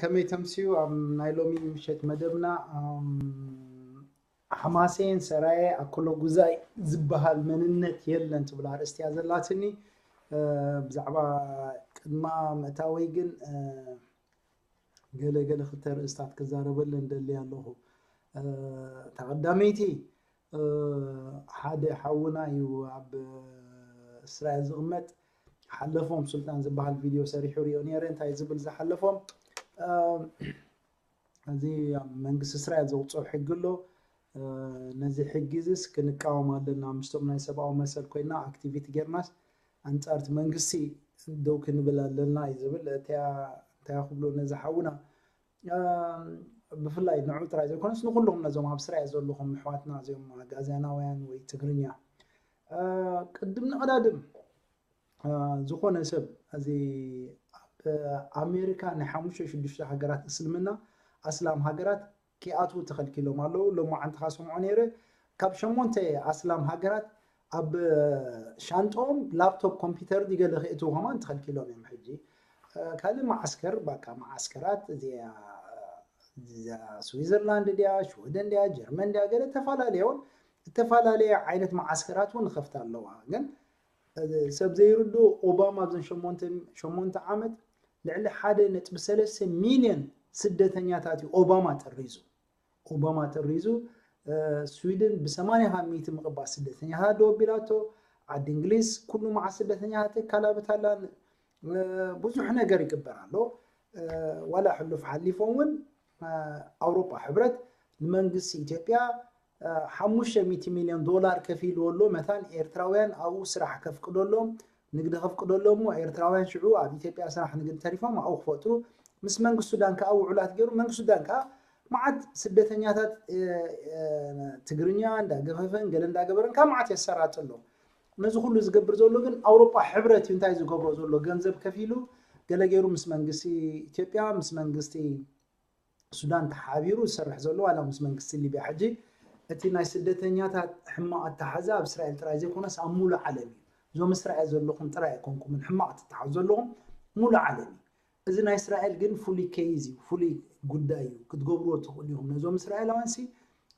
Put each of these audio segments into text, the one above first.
ከመይ ተምስዩ? ኣብ ናይ ሎሚ ምሸት መደብና ሓማሴን ሰራየ ኣኮሎጉዛይ ዝበሃል መንነት የለን ትብል ኣርእስቲ እያ ዘላትኒ። ብዛዕባ ቅድማ ምእታወይ ግን ገለ ገለ ክልተ ርእስታት ክዛረበለን ደሊ ኣለኹ። እታ ቀዳመይቲ ሓደ ሓውና እዩ ኣብ እስራኤል ዝቕመጥ። ሓለፎም ሱልጣን ዝበሃል ቪድዮ ሰሪሑ ሪኦ ነይረ። እንታይ ዝብል ዝሓለፎም እዚ ኣብ መንግስቲ እስራኤል ዘውፅኦ ሕጊ ኣሎ። ነዚ ሕጊ እዚስ ክንቃወም ኣለና፣ ምስቶም ናይ ሰብኣዊ መሰል ኮይና ኣክቲቪቲ ጌርናስ ኣንፃርቲ መንግስቲ ደው ክንብል ኣለና እዩ ዝብል። እቲያ እንታይ ክብሎ ነዚ ሓውና ብፍላይ ንዑ ጥራይ ዘይኮነስ ንኩልኹም ነዞም ኣብ እስራኤል ዘለኹም ኣሕዋትና እዚኦም ኣጋዝያናውያን ወይ ትግርኛ ቅድም ንቐዳድም ዝኾነ ሰብ እዚ ኣብ ኣሜሪካ ናይ ሓሙሽተ ሽዱሽተ ሃገራት እስልምና ኣስላም ሃገራት ክኣትዉ ተኸልኪሎም ኣለዉ። ሎማዓንቲ ከኣ ሰምዖ ነይረ ካብ ሸሞንተ ኣስላም ሃገራት ኣብ ሻንጦም ላፕቶፕ ኮምፒውተር ገለ ክእትዉ ከማን ተኸልኪሎም እዮም። ሕጂ ካልእ መዓስከር ባካ መዓስከራት እዚኣ ስዊዘርላንድ ድያ ሽወደን ድያ ጀርመን ድያ ገለ ተፈላለየ እውን እተፈላለየ ዓይነት መዓስከራት እውን ንኸፍታ ኣለዋ። ግን ሰብ ዘይርድኡ ኦባማ ኣብዘን ሸሞንተ ዓመት ልዕሊ ሓደ ነጥቢ ሰለስተ ሚልዮን ስደተኛታት እዩ ኦባማ ጠሪዙ። ኦባማ ጠሪዙ ስዊድን ብ80 ካብ ሚእቲ ምቕባል ስደተኛታት ደወቢላቶ። ዓዲ እንግሊዝ ኩሉ መዓት ስደተኛታት ተካላብት ኣላ። ብዙሕ ነገር ይግበር ኣሎ። ዋላ ሕሉፍ ሓሊፎም እውን ኣውሮፓ ሕብረት ንመንግስቲ ኢትዮጵያ ሓሙሽተ ሚእቲ ሚልዮን ዶላር ከፊልዎ ኣሎ። መታን ኤርትራውያን ኣብኡ ስራሕ ከፍቅደሎም ንግዲ ከፍቅደሎም እሞ ኤርትራውያን ሽዑ ኣብ ኢትዮጵያ ስራሕ ንግዲ ተሪፎም ኣብኡ ክፈጥሩ ምስ መንግስቲ ሱዳን ከዓ ውዕላት ገይሩ መንግስቲ ሱዳን ከዓ መዓት ስደተኛታት ትግርኛ እንዳገፈፈን ገለ እንዳገበረን ካብ መዓት የሰራጥሎ። ነዚ ኩሉ ዝገብር ዘሎ ግን ኣውሮፓ ሕብረት እዩ። እንታይ ዝገብሮ ዘሎ ገንዘብ ከፊሉ ገለ ገይሩ ምስ መንግስቲ ኢትዮጵያ ምስ መንግስቲ ሱዳን ተሓቢሩ ዝሰርሕ ዘሎ ዋላ ምስ መንግስቲ ሊብያ ሕጂ እቲ ናይ ስደተኛታት ሕማቕ ኣተሓዛ ኣብ እስራኤል ጥራይ ዘይኮነስ ኣብ ሙሉእ ዓለም እዩ። እዞም እስራኤል ዘለኹም ጥራይ ኣይኮንኩምን ሕማቕ ትተሓዙ ዘለኹም ሙሉእ ዓለም እዩ። እዚ ናይ እስራኤል ግን ፍሉይ ኬዝ እዩ፣ ፍሉይ ጉዳይ እዩ። ክትገብርዎ ትኽእሉ ኢኹም ነዞም እስራኤላውያን ሲ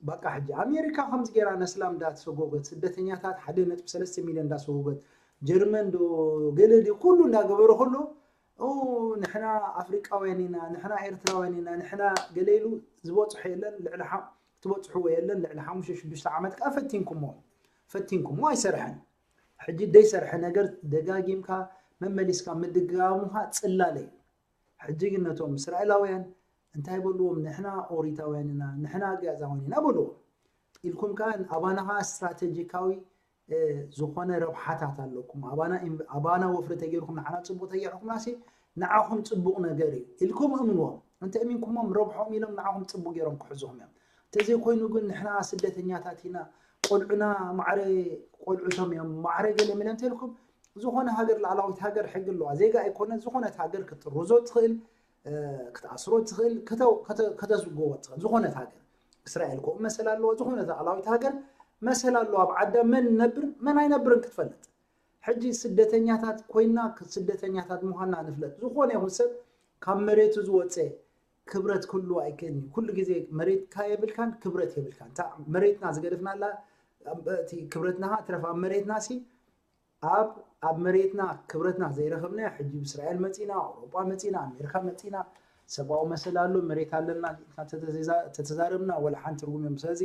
በቃ ሕጂ ኣሜሪካ ከምዚ ገይራ ነስላም እንዳተሰጎገት ስደተኛታት ሓደ ነጥቢ ሰለስተ ሚልዮን እንዳሰጎገት ጀርመን ዶ ገለ ዲ ኩሉ እንዳገበረ ከሎ ንሕና ኣፍሪቃውያን ኢና ንሕና ኤርትራውያን ኢና ንሕና ገለ ኢሉ ዝበፅሖ የለን ልዕሊ ትበፅሕዎ የለን ልዕሊ ሓሙሽተ ሽዱሽተ ዓመት ከዓ ፈቲንኩሞ ፈቲንኩሞ ኣይሰርሐን። ሕጂ ደይሰርሐ ነገር ደጋጊምካ መመሊስካ ምድግጋሙ ከዓ ፅላለ እዩ። ሕጂ ግን ነቶም እስራኤላውያን እንታይ በልዎም ንሕና ኦሪታውያን ኢና ንሕና ኣጋዛውያን ኢና በልዎም። ኢልኩም ከዓ ኣባና ከዓ ስትራቴጂካዊ ዝኾነ ረብሓታት ኣለኩም። ኣባና ወፍሪ ተገይርኩም ንዓና ፅቡቅ ተገይርኩምና ሲ ንዓኹም ፅቡቅ ነገር እዩ ኢልኩም እምንዎም። እንተእሚንኩሞም ረብሖም ኢሎም ንዓኹም ፅቡቅ ገይሮም ክሕዙኹም እዮም። እንተዘይኮይኑ ግን ንሕና ስደተኛታት ኢና ቆልዑና ማዕረ ቆልዑቶም እዮም ማዕረ ገለ ሚለ እንተልኩም ዝኾነ ሃገር ላዕላዊት ሃገር ሕጊ ኣለዋ። ዜጋ ኣይኮነ ዝኾነት ሃገር ክትጥርዞ ትኽእል ክትኣስሮ ትኽእል ከተስጎቦ ትኽእል ዝኾነት ሃገር እስራኤል ኮኡ መሰል ኣለዋ። ዝኾነት ላዕላዊት ሃገር መሰል ኣለዋ ኣብ ዓዳ መን ነብር መን ኣይነብርን ክትፈልጥ። ሕጂ ስደተኛታት ኮይና ስደተኛታት ምዃንና ንፍለጥ። ዝኾነ ይኹን ሰብ ካብ መሬቱ ዝወፀ ክብረት ክህልዎ ኣይክእልን እዩ። ኩሉ ግዜ መሬትካ የብልካን ክብረት የብልካን። እታ መሬትና ዝገደፍናላ እቲ ክብረትና ትረፍ ኣብ መሬትና ሲ ኣብ ኣብ መሬትና ክብረትና ዘይረኸብናዮ ሕጂ ብእስራኤል መፂና ኣውሮጳ መፂና ኣሜሪካ መፂና ሰብኣዊ መሰል ኣሎ መሬት ኣለና ተተዛረብና ወላ ሓንቲ ትርጉም እዮም። ስለዚ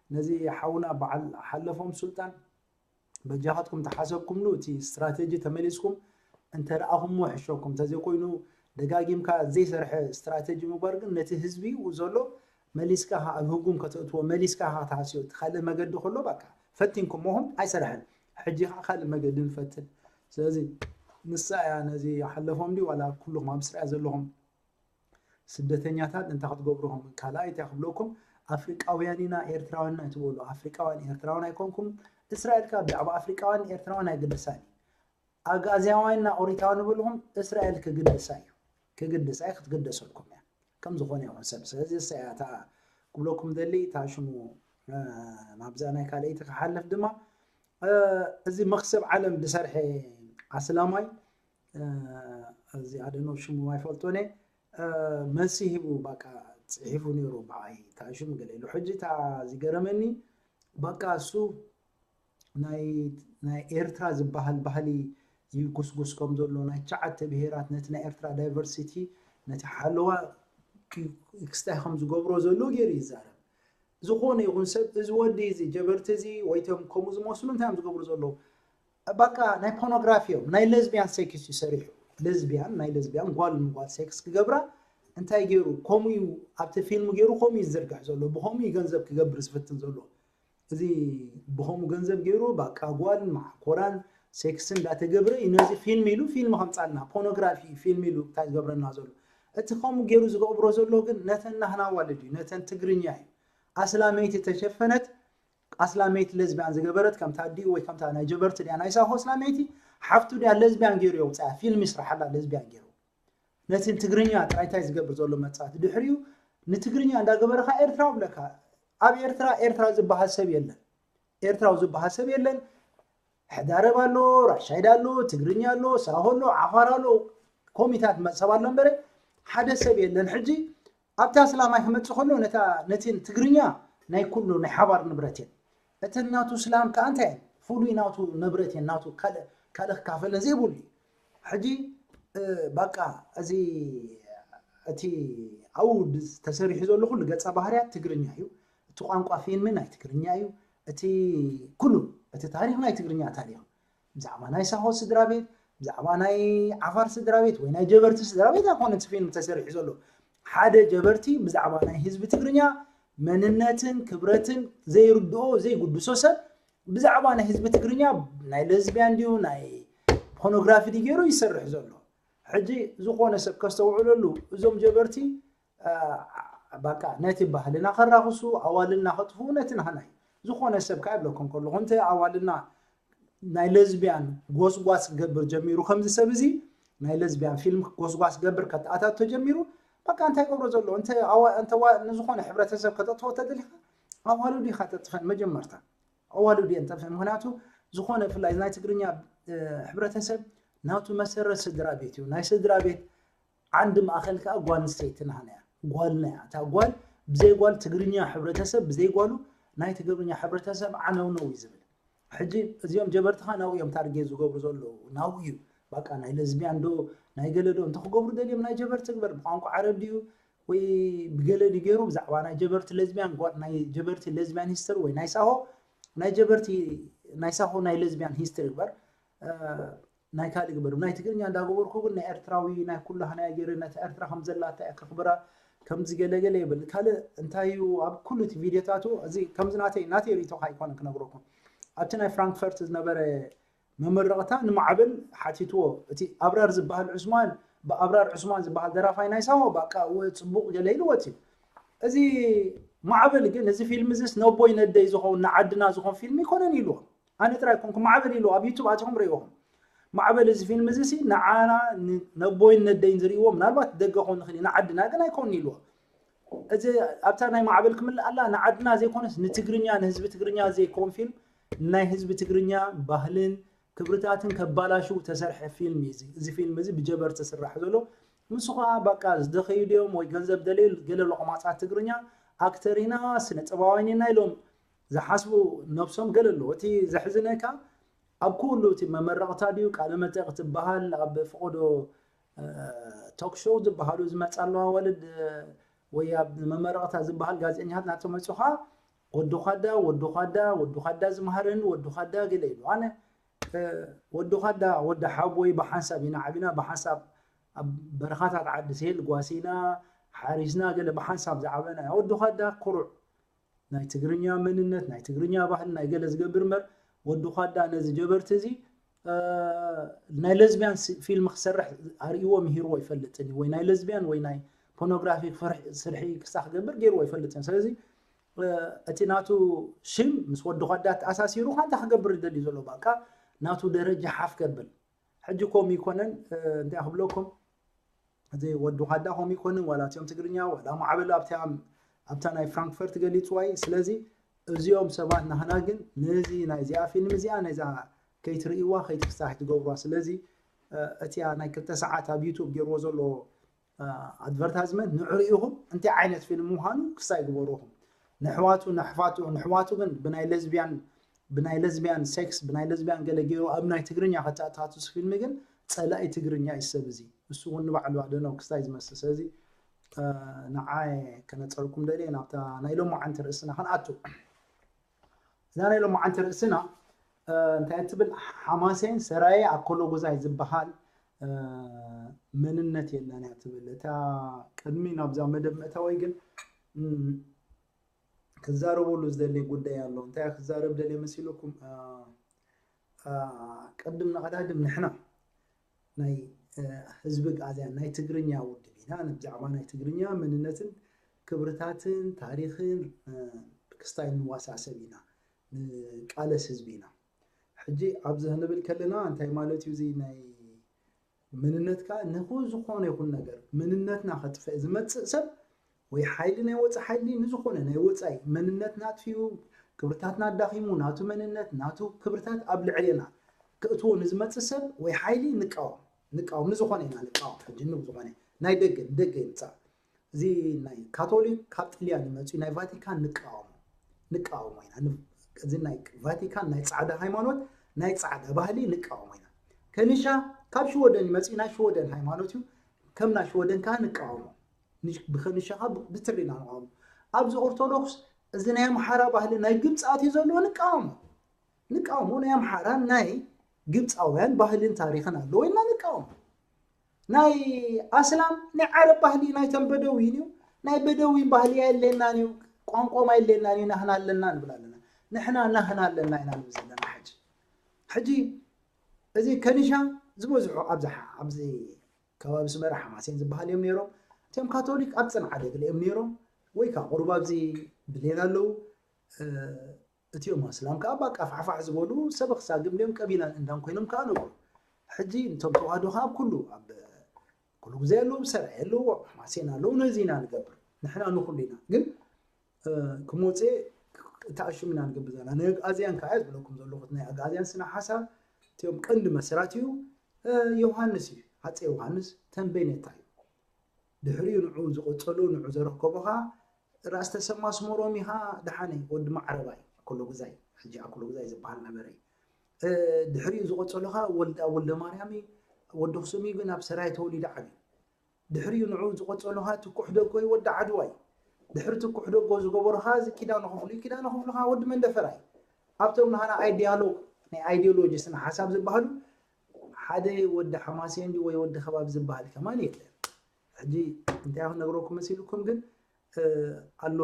ነዚ ሓውና በዓል ሓለፎም ሱልጣን በጃኻትኩም ተሓሰብኩምሉ እቲ ስትራቴጂ ተመሊስኩም እንተረኣኹምዎ ሕሸኩም። እንተዘይኮይኑ ደጋጊምካ ዘይሰርሐ ስትራቴጂ ምግባር ግን ነቲ ህዝቢ ኡ ዘሎ መሊስካ ኣብ ህጉም ከተእትዎ መሊስካ ከተሃስዮ እቲ ካልእ መገዲ ከሎ በቃ ፈቲንኩሞኹም ኣይሰርሐን። ሕጂ ከዓ ካልእ መገዲ ንፈትን። ስለዚ ንሳ እያ ነዚ ሓለፎም ድዩ ዋላ ኩልኹም ኣብ ስርያ ዘለኹም ስደተኛታት እንታይ ክትገብሩኹም ካልኣይ እንታይ ክብለኩም ኣፍሪቃውያን ኢና ኤርትራውያን ኢና ትበሉ ኣፍሪቃውያን ኤርትራውያን ኣይኮንኩም። እስራኤል ከ ብዛዕባ ኣፍሪቃውያን ኤርትራውያን ኣይግድሳን እዩ። ኣጋዝያውያን እና ኦሪታውያን ንበልኹም እስራኤል ክግድሳ እዩ ክግድሳ እዩ ክትግደሰልኩም እያ ከም ዝኾነ ይኹን ሰብ ስለዚ እሳ እያ እታ ክብለኩም ደሊ እታ ሽሙ ናብዛ ናይ ካልኣይቲ ክሓልፍ ድማ እዚ መኽሰብ ዓለም ዝሰርሐ ኣስላማይ እዚ ኣደኖ ሽሙ ኣይፈልጦን እየ መልሲ ሂቡ በቃ ጽሒፉ ነይሩ። ብዓይ ታሽም ገለ ኢሉ። ሕጂ እታ ዝገረመኒ በቃ እሱ ናይ ናይ ኤርትራ ዝበሃል ባህሊ ይጉስጉስ ከም ዘሎ፣ ናይ ትሽዓተ ብሄራት ነቲ ናይ ኤርትራ ዳይቨርሲቲ፣ ነቲ ሓለዋ ክስታይ ከም ዝገብሮ ዘሎ ገይሩ ይዛረብ። ዝኾነ ይኹን ሰብ እዚ ወዲ እዚ ጀበርቲ እዚ ወይቶም ከምኡ ዝመስሉ እንታይ እዮም ዝገብሩ ዘለዉ? በቃ ናይ ፖርኖግራፊ እዮም፣ ናይ ለዝቢያን ሴክስ እዩ ሰሪሑ። ለዝቢያን ናይ ለዝቢያን ጓል ንጓል ሴክስ ክገብራ እንታይ ገይሩ ከምኡ እዩ ኣብቲ ፊልም ገይሩ ከምኡ እዩ ዝዝርግሕ ዘሎ፣ ብኸምኡ እዩ ገንዘብ ክገብር ዝፍትን ዘሎ። እዚ ብኸምኡ ገንዘብ ገይሩ በቃ ጓል ማዕኮራን ሴክስ እንዳተገብረ እዩ ነዚ ፊልም ኢሉ ፊልም ከምፃልና ፖርኖግራፊ ፊልም ኢሉ እንታይ ዝገብረና ዘሎ። እቲ ከምኡ ገይሩ ዝገብሮ ዘሎ ግን ነተን ናህና ኣዋልድ እዩ፣ ነተን ትግርኛ እዩ። ኣስላመይቲ ተሸፈነት ኣስላመይቲ ለዝቢያን ዝገበረት ከምታ ኣዲኡ ወይ ከምታ ናይ ጀበርቲ ድያ ናይ ሳሆ ኣስላመይቲ ሓፍቱ ድያ ለዝቢያን ገይሩ የውፅያ ፊልም ይስራሓላ ለዝቢያን ገይሩ ነቲ ትግርኛ ጥራይታይ ዝገብር ዘሎ መፃት ድሕሪኡ ንትግርኛ እንዳገበረካ ኤርትራዊ ብለካ ኣብ ኤርትራ ኤርትራ ዝበሃል ሰብ የለን ኤርትራዊ ዝበሃል ሰብ የለን ሕዳረብ ኣሎ ራሻይድ ኣሎ ትግርኛ ኣሎ ሳሆ ኣሎ ዓፋር ኣሎ ኮሚታት መፀብ ኣሎ እምበረ ሓደ ሰብ የለን ሕጂ ኣብታ ኣስላማይ ክመፅእ ከሎ ነታ ነቲ ትግርኛ ናይ ኩሉ ናይ ሓባር ንብረት እየን እተን ናቱ ስላም ከዓ እንታይ እየን ፍሉይ ናቱ ንብረት እየን ናቱ ካልእ ካልእ ክካፈለን ዘይብሉ እዩ ሕጂ ባቃ እዚ እቲ ኣብኡ ተሰሪሑ ዘሎ ኩሉ ገፀ ባህርያት ትግርኛ እዩ እቲ ቋንቋ ፊልሚ ናይ ትግርኛ እዩ እቲ ኩሉ እቲ ታሪክ ናይ ትግርኛ ታሪክ ብዛዕባ ናይ ሳሆ ስድራ ቤት ብዛዕባ ናይ ዓፋር ስድራ ቤት ወይ ናይ ጀበርቲ ስድራ ቤት ኣይኮነ እቲ ፊልም ተሰሪሑ ዘሎ ሓደ ጀበርቲ ብዛዕባ ናይ ህዝቢ ትግርኛ መንነትን ክብረትን ዘይርድኦ ዘይጉድሶ ሰብ ብዛዕባ ናይ ህዝቢ ትግርኛ ናይ ለዝቢያን ድዩ ናይ ፖርኖግራፊ ድዩ ገይሩ ይሰርሕ ዘሎ ሕጂ ዝኾነ ሰብ ከስተውዕለሉ እዞም ጀበርቲ በቃ ነቲ ባህልና ከራኽሱ ኣዋልና ከጥፍኡ ነቲ ናህና እዩ ዝኾነ ሰብ ከዓ ይብለኩም ከለኹ እንተ ኣዋልና ናይ ለዝቢያን ጎስጓስ ክገብር ጀሚሩ ከምዚ ሰብ እዚ ናይ ለዝቢያን ፊልም ጎስጓስ ክገብር ከተኣታቶ ጀሚሩ በቃ እንታይ ገብሮ ዘሎ ንዝኾነ ሕብረተሰብ ከተጥፎ ተደሊካ ኣዋልዱ ኢካ ተጥፈን መጀመርታ ኣዋልዱ እየን ጠፍአን ምክንያቱ ዝኾነ ፍላይ ናይ ትግርኛ ሕብረተሰብ ናቱ መሰረት ስድራ ቤት እዩ ናይ ስድራ ቤት ዓንዲ ማእኸል ከዓ ጓል ኣንስተይቲ ናህና እያ ጓልና እያ እታ ጓል ብዘይ ጓል ትግርኛ ሕብረተሰብ ብዘይ ጓሉ ናይ ትግርኛ ሕብረተሰብ ዓነውነው እዩ ዝብል ሕጂ እዚኦም ጀበርትኻ ናብኡ እዮም ታርጌት ዝገብሩ ዘለዉ ናብኡ እዩ በቃ ናይ ለዝቢያን ዶ ናይ ገለ ዶ እንተክገብሩ ደልዮም ናይ ጀበርቲ ግበር ብቋንቋ ዓረብ ድዩ ወይ ብገለ ድዩ ገይሩ ብዛዕባ ናይ ጀበርቲ ለዝቢያን ናይ ጀበርቲ ለዝቢያን ሂስተሪ ወይ ናይ ሳሆ ናይ ጀበርቲ ናይ ሳሆ ናይ ለዝቢያን ሂስትሪ ግበር ናይ ካልእ ግበር ናይ ትግርኛ እንዳገበርኩ ግን ናይ ኤርትራዊ ናይ ኩላህና ገይረ ነቲ ኤርትራ ከም ዘላታ እያ ከኽብራ ከምዚ ገለገለ ይብል ካልእ እንታይ እዩ ኣብ ኩሉ እቲ ቪድዮታቱ እዚ ከምዚ ናተይ ናተይ ርእቶ ኣይኮነን ክነግረኩም ኣብቲ ናይ ፍራንክፈርት ዝነበረ መመረቕታ ንማዕበል ሓቲትዎ እቲ ኣብራር ዝበሃል ዑስማን ብኣብራር ዑስማን ዝበሃል ደራፋይ ናይ ሳሆ በቃ እወ ፅቡቕ ገለ ኢልዎ እቲ እዚ ማዕበል ግን እዚ ፊልም እዚስ ነቦይ ነደይ ዝኸውን ንዓድና ዝኾን ፊልም ይኮነን ኢልዎ ኣነ ጥራይ ኮንኩ ማዕበል ኢልዎ ኣብ ዩቱብ ኣቲኹም ርእይዎም ማዕበል እዚ ፊልም እዚ ሲ ንዓና ነቦይን ነደይን ዝርእይዎ ምናልባት ደገ ኮን ንኽእል ንዓድና ግን ኣይኮን ኢልዎ እዚ ኣብታ ናይ ማዕበል ክምልእ ኣላ ንዓድና ዘይኮነስ ንትግርኛ ንህዝቢ ትግርኛ ዘይኮን ፊልም ናይ ህዝቢ ትግርኛ ባህልን ክብርታትን ከባላሽው ተሰርሐ ፊልም እዩ እዚ ፊልም እዚ ብጀበርቲ ዝስራሕ ዘሎ ንሱ ከዓ በቃ ዝደኸዩ ድዮም ወይ ገንዘብ ደለዩ ገለ ሎቕማፃት ትግርኛ ኣክተር ኢና ስነ ጥበባዊን ኢና ኢሎም ዝሓስቡ ነብሶም ገለ ኣለዎ እቲ ዘሕዝነካ ኣብ ኩሉ እቲ መመረቕታ ድዩ ቃለ መጠይቕ ትበሃል ኣብ ፈቐዶ ቶክ ሾው ዝበሃሉ ዝመፃ ኣለዋ ወልድ ወይ ኣብ መመረቕታ ዝበሃል ጋዜጠኛታት ናተመፁኻ ወዲ ኳዳ ወዲ ኳዳ ወዲ ኳዳ ዝምሃረኒ ወዲ ኳዳ ገለ ኢሉ ኣነ ወዲ ኳዳ ወዲ ሓቦይ ብሓንሳብ ኢና ዓቢና ብሓንሳብ ኣብ በረኻታት ዓዲ ሴል ጓሲና ሓሪስና ገለ ብሓንሳብ ዝዓበና ወዲ ኳዳ ኩሩዕ ናይ ትግርኛ መንነት ናይ ትግርኛ ባህሊ ናይ ገለ ዝገብር እምበር ወዲ ኳዳ ነዚ ጀበርቲ እዚ ናይ ለዝቢያን ፊልም ክሰርሕ ኣርእይዎ ምሂርዎ ይፈልጥን ወይ ናይ ለዝቢያን ወይ ናይ ፖርኖግራፊ ስርሒ ክሳ ክገብር ገይርዎ ይፈልጥን ስለዚ እቲ ናቱ ሽም ምስ ወዲ ኳዳ ተኣሳሲሩ ካንታ ክገብር ይደሊ ዘሎ በቃ ናቱ ደረጃ ሓፍ ከብል ሕጂ ኮም ይኮነን እንታይ ክብለኩም እዚ ወዲ ኳዳ ኮም ይኮንን ዋላ እቲኦም ትግርኛ ዋላ ማዕበል ኣብታ ኣብታ ናይ ፍራንክፈርት ገሊፅዋ እዩ ስለዚ እዚኦም ሰባት ናህና ግን ነዚ ናይዚኣ ፊልም እዚኣ ነዛ ከይትርእይዋ ከይትፍሳሕ ትገብሯ ስለዚ እቲያ ናይ ክልተ ሰዓት ኣብ ዩቱብ ገይርዎ ዘሎ ኣድቨርታይዝመንት ንዕሪኢኹም እንታይ ዓይነት ፊልም ምዃኑ ክስታይ ግበሩኹም። ንሕዋቱ ንሕፋቱ ንሕዋቱ ግን ብናይ ለዝቢያን ብናይ ለዝቢያን ሴክስ ብናይ ለዝቢያን ገለ ገይሩ ኣብ ናይ ትግርኛ ከተኣታትሱ ፊልም ግን ጸላኢ ትግርኛ እዩ ሰብ እዚ። እሱ እውን ንባዕሉ ኣደነው ክስታይ ዝመስል። ስለዚ ንዓይ ከነጸርኩም ደልየ ናብታ ናይ ሎማዓንቲ ርእስና ክንኣቱ። እዛ ናይ ሎማዓንቲ ርእስና እንታይ ትብል? ሓማሴን ሰራየ ኣኮሎጉዛይ ዝበሃል መንነት የለን እያ ትብል። እታ ቅድሚ ናብዛ መደብ ምእታወይ ግን ክዛረበሉ ዝደሊ ጉዳይ ኣሎ። እንታይ ክዛረብ ደልየ መሲልኩም? ቅድም ንቐዳድም ንሕና ናይ ህዝቢ ኣግኣዝያን ናይ ትግርኛ ውድብ ኢና። ብዛዕባ ናይ ትግርኛ መንነትን ክብርታትን ታሪኽን ክስታይ ንዋሳሰብ ኢና፣ ንቃለስ ህዝቢ ኢና። ሕጂ ኣብዚ ክንብል ከለና እንታይ ማለት እዩ? እዚ ናይ መንነትካ ንኹ ዝኾነ ይኹን ነገር መንነትና ከጥፍእ ዝመጽእ ሰብ ወይ ሓይሊ ናይ ወጻኢ ሓይሊ ንዝኾነ ናይ ወጻኢ መንነትና ኣጥፊኡ ክብርታትና ኣዳኺሙ ናቱ መንነት ናቱ ክብርታት ኣብ ልዕሌና ክእትዎ ንዝመጽእ ሰብ ወይ ሓይሊ ንቃወም ንቃወም ንዝኾነ ኢና ንቃወም። ሕጂ ንዝኾነ ናይ ደገ ደገ ይምጻእ እዚ ናይ ካቶሊክ ካብ ጥልያን ይመጽኡ ናይ ቫቲካን ንቃወሞ ንቃወሞ ኢና። እዚ ናይ ቫቲካን ናይ ጻዕዳ ሃይማኖት ናይ ጻዕዳ ባህሊ ንቃወሞ ኢና። ከኒሻ ካብ ሽወደን ይመጽኡ ናይ ሽወደን ሃይማኖት እዩ። ከም ናይ ሽወደን ከኣ ንቃወሞ ብኸኒሻ ከኣ ብትሪ ኢና ንቃወሞ። ኣብዚ ኦርቶዶክስ እዚ ናይ ኣምሓራ ባህሊ ናይ ግብጺ ኣትዩ ዘለዎ ንቃወሞ ንቃወሞ ናይ ኣምሓራ ናይ ግብፃውያን ባህልን ታሪኽን ኣለዎ ኢልና ንቃወም። ናይ ኣስላም ናይ ዓረብ ባህሊ ናይቶም በደዊን እዩ። ናይ በደዊን ባህሊ ኣየድልየናን እዩ፣ ቋንቋኦም ኣየድልየናን እዩ፣ ናህና ኣለና ንብል ኣለና። ንሕና ናህና ኣለና ኢና ንብል ዘለና። ሕጂ ሕጂ እዚ ከኒሻ ዝበዝሑ ኣብዝሓ ኣብዚ ከባቢ ስመራ ሓማሴን ዝበሃል እዮም ነይሮም። እቲኦም ካቶሊክ ኣብ ፅንዓ ደግለ እዮም ነይሮም ወይ ከዓ ቁሩብ ኣብዚ ብሌን ኣለዉ። እቲኦም ኣስላም ከዓ ባቃ ፋሕፋሕ ዝበሉ ሰብ ክሳግም ድዮም ቀቢላን እንዳን ኮይኖም ከዓ ነብሩ። ሕጂ እቶም ተዋህዶ ከዓ ኣብ ኩሉ ኣብ ኩሉ ግዜ ኣለዉ፣ ሰራይ ኣለዉ፣ ማሴና ኣለዉ። ነዚ ኢና ንገብር ንሕና ንኩሉ ኢና። ግን ክሞፅእ ተኣሽም ኢና ንገብር ዘለና። ናይ ኣግኣዝያን ከዓ ዝብለኩም ዘለኹት ናይ ኣግኣዝያን ስነ ሓሳብ እቲኦም ቀንዲ መስራት እዩ ዮሃንስ እዩ። ሃፀ ዮሃንስ ተንቤን እንታይ እዩ ድሕሪኡ ንዑ ዝቐጸሉ ንዑ ዘረከቦኻ ራስ ተሰማ ኣስመሮም ኢኻ ደሓነ ወዲ ማዕረባይ ኣኮሎጉዛይ ሕጂ ኣኮሎጉዛይ ዝበሃል ነበረ። ድሕሪኡ ዝቐጸሉኻ ወልደ ወልደ ማርያም ወዲ ኣኽሱም እዩ፣ ግን ኣብ ሰራየ ተወሊዱ ዓብዩ። ድሕሪኡ ንዑ ዝቐጸሉኻ ትኩሕ ደጎ እዩ ወዲ ዓድዋይ። ድሕሪ ትኩሕ ደጎ ዝገበሩኻ እዚ ኪዳነ ክፍሉ እዩ፣ ኪዳነ ክፍሉ ከዓ ወዲ መንደፈራ እዩ። ኣብቶም ንሃና ኣይዲያሎግ ናይ ኣይዲዮሎጂ ስነ ሓሳብ ዝበሃሉ ሓደ ወዲ ሓማሴን ድዩ ወይ ወዲ ከባቢ ዝበሃል ከማን የለን። ሕጂ እንታይ ክነግረኩም መሲልኩም ግን ኣሎ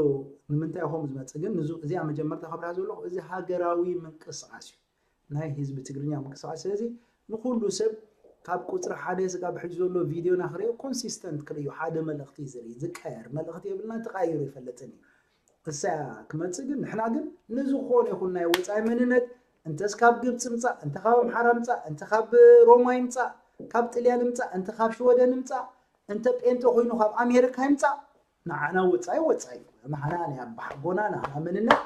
ንምንታይ ከምኡ ዝመፅእ ግን እዚኣ መጀመርታ ከብርሃ ዘለኹ እዚ ሃገራዊ ምንቅስቃስ እዩ ናይ ህዝቢ ትግርኛ ምንቅስቃስ ስለዚ ንኩሉ ሰብ ካብ ቁፅሪ ሓደ ስጋብ ሕጂ ዘሎ ቪድዮና ክሪኦ ኮንሲስተንት ክርእዩ ሓደ መልእክቲ ዝርኢ ዝቀየር መልእክቲ የብልና ተቃይሩ ይፈልጥን እዩ እሳ ክመፅእ ግን ንሕና ግን ንዝኾነ ይኹን ናይ ወፃኢ መንነት እንተስ ካብ ግብፂ ምፃእ እንተ ካብ ኣምሓራ ምፃእ እንተ ካብ ሮማ ይምፃእ ካብ ጥልያን ምፃእ እንተ ካብ ሽወደን ምፃእ እንተ ጴንጦ ኮይኑ ካብ ኣሜሪካ ይምፃእ ንዓና ወፃኢ ወፃኢ እዩ። ናህና ናይ ኣባሓጎና ናህና መንነት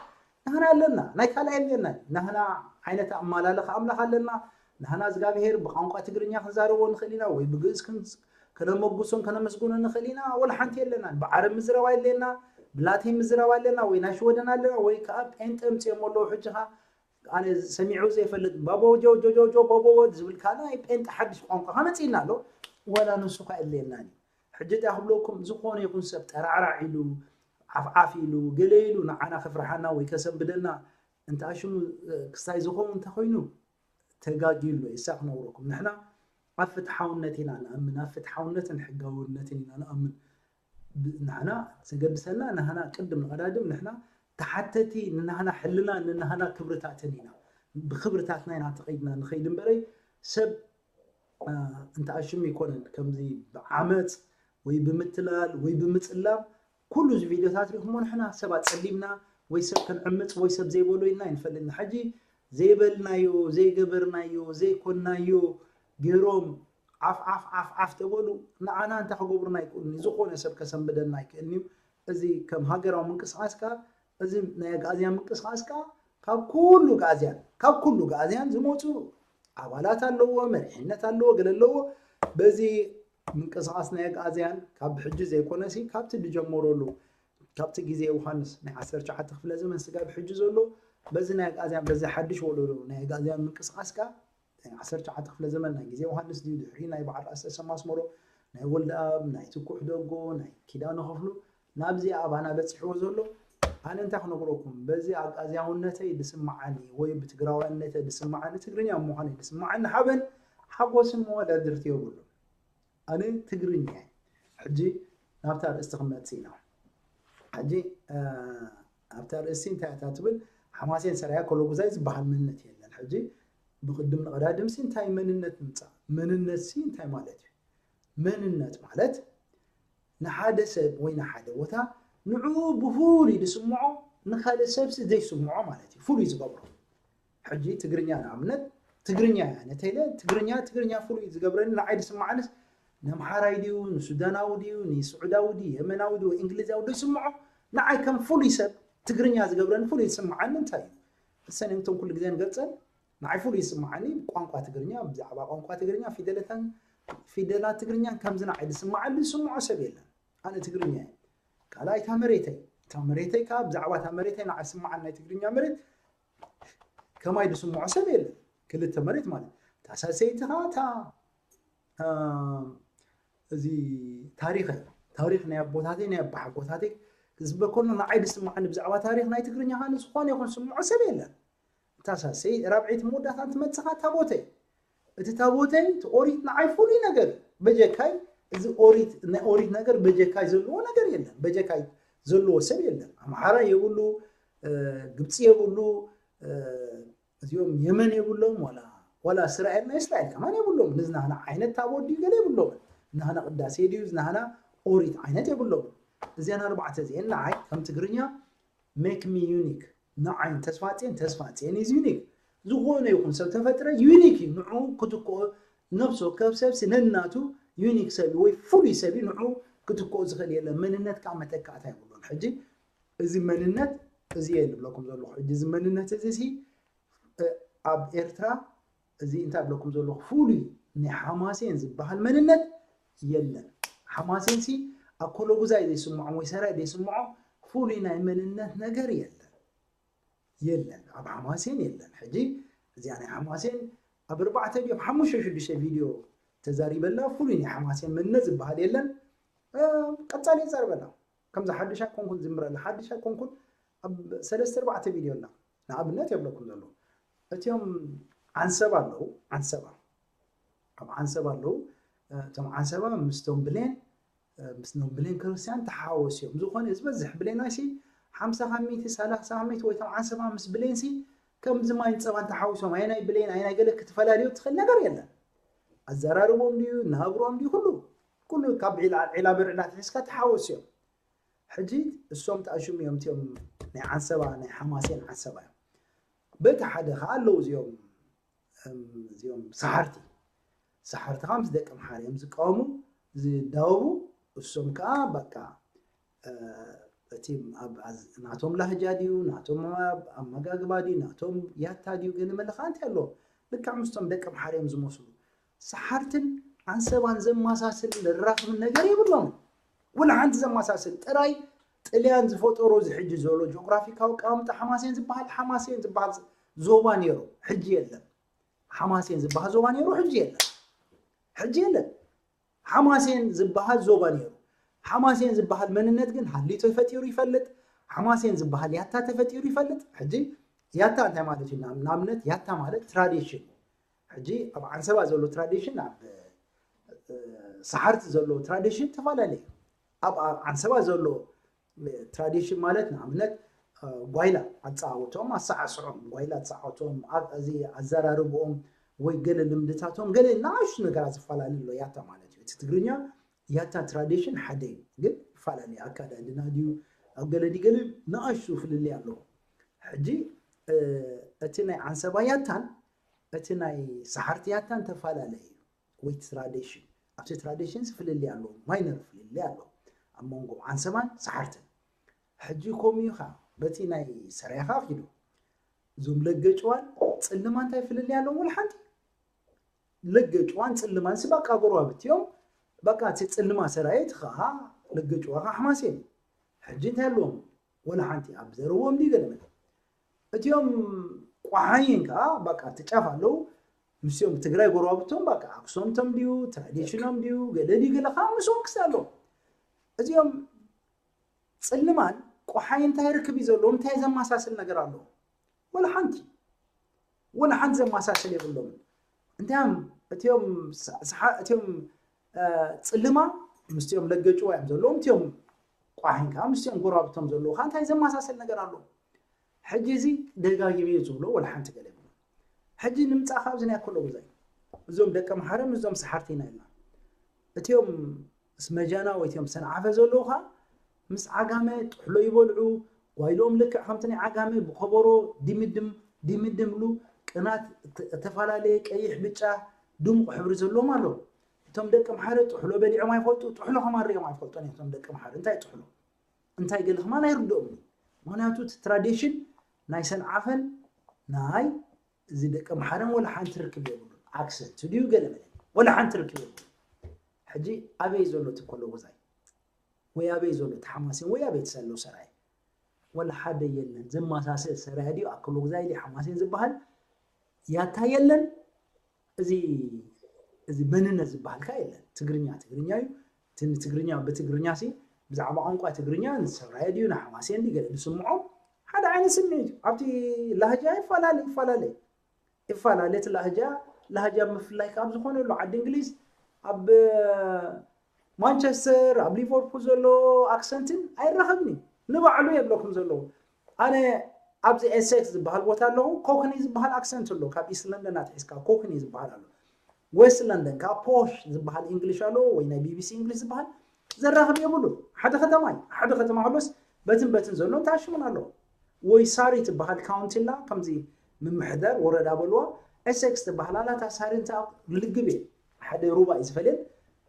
ናህና ኣለና ናይ ካልኣይ ኣለና ናህና ዓይነት ኣማላለኸ ኣምላኽ ኣለና ናህና እግዚኣብሄር ብቋንቋ ትግርኛ ክንዛረቦ ንኽእል ኢና ወይ ብግእዝ ከነመጉሶን ከነመስግኖ ንኽእል ኢና ወላ ሓንቲ የለና ብዓረብ ምዝረባ የለና ብላቲን ምዝረባ ኣለና ወይ ናይ ሽወደን ኣለና ወይ ከዓ ጴንጠ ምፅኦም ኣለዉ ሕጂ ከዓ ኣነ ሰሚዑ ዘይፈልጥ ባቦ ጆጆጆጆ ቦቦ ዝብል ከዓ ናይ ጴንጠ ሓድሽ ቋንቋ ከመፅእና ኣሎ ወላ ንሱ ከዓ የድልየና እዩ ሕጂ እንታይ ክብለኩም ዝኾነ ይኹን ሰብ ጠራዕራዕ ኢሉ ዓፍዓፍ ኢሉ ገለ ኢሉ ንዓና ከፍርሓና ወይ ከሰንብደና እንተ ኣሽሙ ክስታይ ዝኸውን እንተኮይኑ ተጋግዩ ኣሎ ኢሳ ክነግረኩም ንሕና ኣብ ፍትሓውነት ኢና ንኣምን ኣብ ፍትሓውነትን ሕጋውነትን ኢና ንኣምን ንሕና ዘገድሰና ንሕና ቅድም ንቐዳድም ንሕና ተሓተቲ ንናህና ሕልና ንናህና ክብርታትን ኢና ብክብርታትና ኢና ተኸይድና ንኸይድ እምበረይ ሰብ እንተኣሽም ይኮነን ከምዚ ብዓመፅ ወይ ብምትላል ወይ ብምፅላም ኩሉ እዚ ቪድዮታት ሪኹሞ ንሕና ሰብ ኣፀሊምና ወይ ሰብ ክንዕምፅ ወይ ሰብ ዘይበሎ ኢልና ይንፈልጥና ሕጂ ዘይበልናዮ ዘይገበርናዮ ዘይኮንናዮ ገይሮም ዓፍ ዓፍ ዓፍ ዓፍ ተበሉ ንዓና እንታይ ክገብሩና ኣይክእሉን እዩ ዝኾነ ሰብ ከሰንብደና ኣይክእልን እዩ እዚ ከም ሃገራዊ ምንቅስቃስ ከ እዚ ናይ ኣግኣዝያን ምንቅስቃስ ከ ካብ ኩሉ ግኣዝያን ካብ ኩሉ ግኣዝያን ዝመፁ ኣባላት ኣለዎ መሪሕነት ኣለዎ ገለ ኣለዎ በዚ ምንቅስቃስ ናይ ኣግኣዝያን ካብ ሕጂ ዘይኮነሲ ካብቲ ዝጀመረሉ ካብቲ ግዜ ዮሃንስ ናይ ዓሰርተ ትሽዓተ ክፍለ ዘመን ስጋብ ሕጂ ዘሎ በዚ ናይ ኣግኣዝያን በዚ ሓድሽ ወለዶ ናይ ኣግኣዝያን ምንቅስቃስ ከኣ ናይ ዓሰርተ ትሽዓተ ክፍለ ዘመን ናይ ግዜ ዮሃንስ ድዩ ድሕሪ ናይ በዓል ራእሲ ተሰማ ኣስመሮም ናይ ወልደኣብ ናይ ትኩሕ ደጎ ናይ ኪዳነ ክፍሉ ናብዚ ኣባና በጺሕዎ ዘሎ ኣነ እንታይ ክነግረኩም በዚ ኣግኣዝያውነተይ ዝስምዓኒ ወይ ብትግራዋይነተይ ዝስምዓኒ ትግርኛ ምዃነይ ዝስምዓኒ ሓበን ሓጎስን መወዳድርቲ የብሉን። ኣነ ትግርኛ እየ። ሕጂ ናብታ ኣርእስቲ ክንመጽእ ኢና። ሕጂ ኣብታ ኣርእስቲ እንታይ እታ ትብል ሓማሴን ሰራያ ኮሎጉዛይ ዝበሃል መንነት የለን። ሕጂ ብቕድም ንቐዳድምሲ እንታይ መንነት ንምጻእ? መንነትሲ እንታይ ማለት እዩ? መንነት ማለት ንሓደ ሰብ ወይ ንሓደ ቦታ ንዕኡ ብፍሉይ ዝስምዖ ንኻልእ ሰብሲ ዘይስምዖ ማለት እዩ። ፍሉይ ዝገብሮ ሕጂ ትግርኛ ንኣብነት ትግርኛ እያ ነተይለ ትግርኛ ትግርኛ ፍሉይ ዝገብረኒ ንዓይ ዝስምዓንስ ነምሓራይ ድዩ ንሱዳናዊ ድዩ ንስዑዳዊ ድዩ የመናዊ ድዩ እንግሊዛዊ ድዩ ስምዖ ንዓይ ከም ፍሉይ ሰብ ትግርኛ ዝገብረኒ ፍሉይ ዝስምዓኒ እንታይ እዩ እሰን እቶም ኩሉ ግዜ ንገልፀን ንዓይ ፍሉይ ዝስምዓኒ ቋንቋ ትግርኛ ብዛዕባ ቋንቋ ትግርኛ ፊደለታን ፊደላት ትግርኛን ከምዚ ንዓይ ዝስምዓሉ ዝስምዖ ሰብ የለን ኣነ ትግርኛ እየ ካልኣይ እታ መሬተይ እታ መሬተይ ከዓ ብዛዕባ እታ መሬተይ ንዓይ ዝስምዓኒ ናይ ትግርኛ መሬት ከማይ ዝስምዖ ሰብ የለን ክልተ መሬት ማለት እታ ሳልሰይቲ ከዓ እታ እዚ ታሪኸ ታሪክ ናይ ኣቦታተይ ናይ ኣባሓጎታተይ ዝበኮኑ ንዓይ ዝስምዓኒ ብዛዕባ ታሪክ ናይ ትግርኛ ከዓ ንዝኾነ ይኹን ስምዖ ሰብ የለን እታ ሳልሰይ ራብዐይቲ መወዳእታ እንትመፅኻ ታቦተይ እቲ ታቦተይ እቲ ኦሪት ንዓይ ፍሉይ ነገር በጀካይ እዚ ኦሪት ናይ ኦሪት ነገር በጀካይ ዘለዎ ነገር የለን በጀካይ ዘለዎ ሰብ የለን ኣምሓራ የብሉ ግብፂ የብሉ እዚኦም የመን የብሎም ዋላ ዋላ እስራኤል ናይ እስራኤል ከማን የብሎም ንዝናህና ዓይነት ታቦት ድዩ ገለ የብሎምን ናህና ቅዳሴ ድዩ ዝናህና ኦሪት ዓይነት የብሎምን እዚአን ኣርባዕተ እዚአን ንዓይ ከም ትግርኛ make me unique ንዓይን ተስፋፅየን ተስፋፅየን is unique ዝኾነ ይኹን ሰብ ተፈጥረ unique እዩ ንዑ ክትክኦ ነብሲ ወከፍ ሰብሲ ነናቱ unique ሰብ ወይ ፍሉይ ሰብ እዩ ንዑ ክትክኦ ዝኽእል የለን መንነት ከዓ መተካእታ የብሉን ሕጂ እዚ መንነት እዚ እየ ዝብለኩም ዘለኹ ሕጂ እዚ መንነት እዚ ሲ ኣብ ኤርትራ እዚ እንታይ ብለኩም ዘለኹ ፍሉይ ናይ ሓማሴን ዝበሃል መንነት የለን ሓማሴን ሲ ኣኮሎጉዛይ ዘይስምዖም ወይ ሰራይ ዘይስምዖም ፍሉይ ናይ መንነት ነገር የለን የለን ኣብ ሓማሴን የለን ሕጂ እዚኣ ናይ ሓማሴን ኣብ ኣርባዕተ ድዮም ሓሙሽተ ሽዱሽተ ቪድዮ ተዛሪበላ ፍሉይ ናይ ሓማሴን መንነት ዝበሃል የለን ቀጻሊ ይዛርበላ ከምዚ ሓድሽ ኣይኮንኩን ዝምረላ ሓድሽ ኣይኮንኩን ኣብ ሰለስተ ኣርባዕተ ቪድዮ ኣላ ንኣብነት የብለኩም ዘሎ እቲኦም ዓንሰባ ኣለዉ ዓንሰባ ኣብ ዓንሰባ ኣለዉ እቶም ዓንሰባ ምስቶም ብሌን ምስቶም ብሌን ክርስቲያን ተሓወስ እዮም ዝኾነ ዝበዝሕ ብሌናይሲ ሓምሳ ካብ ሚእቲ ሰላሳ ካብ ሚእቲ ወይ እቶም ዓንሰባ ምስ ብሌንሲ ከምዚ ማይን ፀባን ተሓዊሶም ኣየናይ ብሌን ኣየናይ ገለ ክትፈላልዮ ትኽእል ነገር የለን ኣዘራርቦም ድዩ ናብሮም ድዩ ኩሉ ኩሉ ካብ ዒላ ብርዕላ ትሒዝካ ተሓወስ እዮም ሕጂ እሶም ተኣሽሙ እዮም እቲኦም ናይ ዓንሰባ ናይ ሓማሴን ዓንሰባ እዮም በቲ ሓደ ከዓ ኣለዉ እዚኦም እዚኦም ሰሓርቲ ሰሓርቲ ከዓ ምስ ደቂ ኣምሓራ እዮም ዝቃወሙ ዝዳወቡ እሶም ከዓ በቃ እቲ ናቶም ላህጃ ድዩ ናቶም ኣመጋግባ ድዩ ናቶም ያታ ድዩ ገለ መለካ እንታይ ኣለዎ ልክዕ ምስቶም ደቂ ኣምሓራ እዮም ዝመስሉ ሰሓርትን ዓንሰባን ዘመሳስል ራኽብን ነገር የብሎምን ወላ ሓንቲ ዘመሳስል ጥራይ ጥልያን ዝፈጠሮ እዚ ሕጂ ዘሎ ጂኦግራፊካዊ ኣቀማምጣ ሓማሴን ዝበሃል ሓማሴን ዝበሃል ዞባ ነይሩ ሕጂ የለን ሓማሴን ዝበሃል ዞባ ነይሩ ሕጂ የለን ሕጂ የለን ሓማሴን ዝበሃል ዞባ ነይሩ ሓማሴን ዝበሃል መንነት ግን ሃልዩ ተፈጢሩ ይፈልጥ ሓማሴን ዝበሃል ያታ ተፈጢሩ ይፈልጥ ሕጂ ያታ እንታይ ማለት እዩ ንኣብነት ያታ ማለት ትራዲሽን ሕጂ ኣብ ዓንሰባ ዘሎ ትራዲሽን ኣብ ሰሓርቲ ዘሎ ትራዲሽን ተፈላለዩ ኣብ ዓንሰባ ዘሎ ትራዲሽን ማለት ንኣብነት ጓይላ ኣፀዋውቶም ኣሰዓስዖም ጓይላ ኣፀዋውቶም እዚ ኣዘራርብኦም ወይ ገለ ልምድታቶም ገለ ንኣሽቱ ነገራት ዝፈላለ ኣሎ ያታ ማለት እዩ እቲ ትግርኛ ያታ ትራዲሽን ሓደ እዩ ግን ይፈላለየ ኣካዳድና ድዩ ኣብ ገለ ዲገለ ንኣሽቱ ፍልልይ ኣለዎ ሕጂ እቲ ናይ ዓንሰባ ያታን እቲ ናይ ሰሓርቲ ያታን ተፈላለየ እዩ ወይ ትራዲሽን ኣብቲ ትራዲሽን ፍልልይ ኣለዎ ማይነር ፍልልይ ኣለዎ ኣብ መንጎ ዓንሰባን ሰሓርትን ሕጂ ከምኡ እዩ ከዓ በቲ ናይ ሰራያ ከዓ ኪዱ እዞም ለገጭዋን ፅልማ እንታይ ፍልልይ ኣለዎም ወላ ሓንቲ ለገጭዋን ፅልማን ስባቃ ጎረባብቲ እዮም በቃ እቲ ጽልማ ሰራየት ከዓ ለገጭዋ ከዓ ሓማሴን። ሕጂ እንታይ ኣለዎም? ወላ ሓንቲ ኣብ ዘረዎም ድዩ ገለ መለ። እቲኦም ቋሓይን ከዓ በቃ እቲ ጫፍ ኣለዉ። ምስኦም ትግራይ ጎረባብቶም በቃ ኣክሶምቶም ድዩ ትራዲሽኖም ድዩ ገለ ድዩ ገለ ከዓ ምስኦም ክስ ኣለዎም። እዚኦም ጽልማን ቋሓይ እንታይ ርክብ እዩ ዘለዎም? እንታይ ዘመሳስል ነገር ኣለዎ? ወላ ሓንቲ ወላ ሓንቲ ዘመሳስል የብሎም። እንታም እቲኦም እቲኦም ጽልማ ምስቲኦም ለገጭዋ እዮም ዘለዎም። እቲኦም ቋሕን ከዓ ምስቲኦም ጎረባብቶም ዘለዉ ከዓ እንታይ ዘመሳስል ነገር ኣለዎ? ሕጂ እዚ ደጋጊመ ዝብሎ ወላ ሓንቲ ገለ የብሎ። ሕጂ ንምፃእ ካብዚ ናይ ኮሎ ጉዛይ እዞም ደቂ ማሓረም እዞም ሰሓርቲና ኢልና እቲኦም ስመጃና ወይ እቲኦም ሰንዓፈ ዘለዉ ከዓ ምስ ዓጋመ ጥሕሎ ይበልዑ። ጓይሎም ልክዕ ከምቲ ናይ ዓጋመ ብከበሮ ዲምድም ዲምድም ሉ ቅናት እተፈላለየ ቀይሕ ብጫ ድሙቕ ሕብሪ ዘለዎም ኣለዉ። እቶም ደቂ ማሓረ ጥሕሎ በሊዖም ኣይፈልጡ፣ ጥሕሎ ከማን ሪኦም ኣይፈልጡን እዮም። እቶም ደቂ ማሓረ እንታይ ጥሕሎ እንታይ ገለ ከማን ኣይርድኦም። ምክንያቱ እቲ ትራዲሽን ናይ ሰንዓፈን ናይ እዚ ደቂ ማሓረን ወላ ሓንቲ ርክብ የብሉን። ኣክሰንት ድዩ ገለ መለ ወላ ሓንቲ ርክብ የብሉን። ሕጂ ኣበይ ዘሎ እቲ ኮሎ ጉዛይ ወይ ኣበይ ዘሎ እቲ ሓማሴን ወይ ኣበይ ዘሎ ሰራየ? ወላ ሓደ የለን። ዘመሳሰል ሰራየ ድዩ ኣኮሎ ጉዛይ ድዩ ሓማሴን ዝበሃል ያታ የለን። እዚ እዚ መንነት ዝበሃል ከ የለን። ትግርኛ ትግርኛ እዩ። እቲ ንትግርኛ ብትግርኛ ሲ ብዛዕባ ቋንቋ ትግርኛ ንሰራየ ድዩ ንሓማሴን ድዩ ገለ ዝስምዖ ሓደ ዓይነት ስምዒት እዩ። ኣብቲ ላህጃ ይፈላለ ይፈላለ ይፈላለ እቲ ላህጃ ላህጃ ምፍላይ ካብ ዝኾነሉ ዓዲ እንግሊዝ ኣብ ማንቸስተር ኣብ ሊቨርፑል ዘሎ ኣክሰንትን ኣይራኸብን እዩ። ንባዕሉ የብለኩም ዘለዎ ኣነ ኣብዚ ኤሴክስ ዝበሃል ቦታ ኣለኹ። ኮክኒ ዝበሃል ኣክሰንት ኣሎ። ካብ ኢስት ለንደን ኣትሒዝካ ኮክኒ ዝበሃል ኣሎ። ዌስት ለንደን ከዓ ፖሽ ዝበሃል እንግሊሽ ኣለዎ ወይ ናይ ቢቢሲ እንግሊሽ ዝበሃል ዘራኽብ የብሉ። ሓደ ከተማ እዩ። ሓደ ከተማ ከሎስ በትን በትን ዘሎ እንታይ ሽሙን ኣለዎ። ወይ ሳሪ ትበሃል ካውንቲ ኣላ። ከምዚ ምምሕዳር ወረዳ በልዋ። ኤሴክስ ትበሃል ኣላ። እታ ሳሪ እንታይ ልግብ እየ ሓደ ሩባ እዩ ዝፈልየን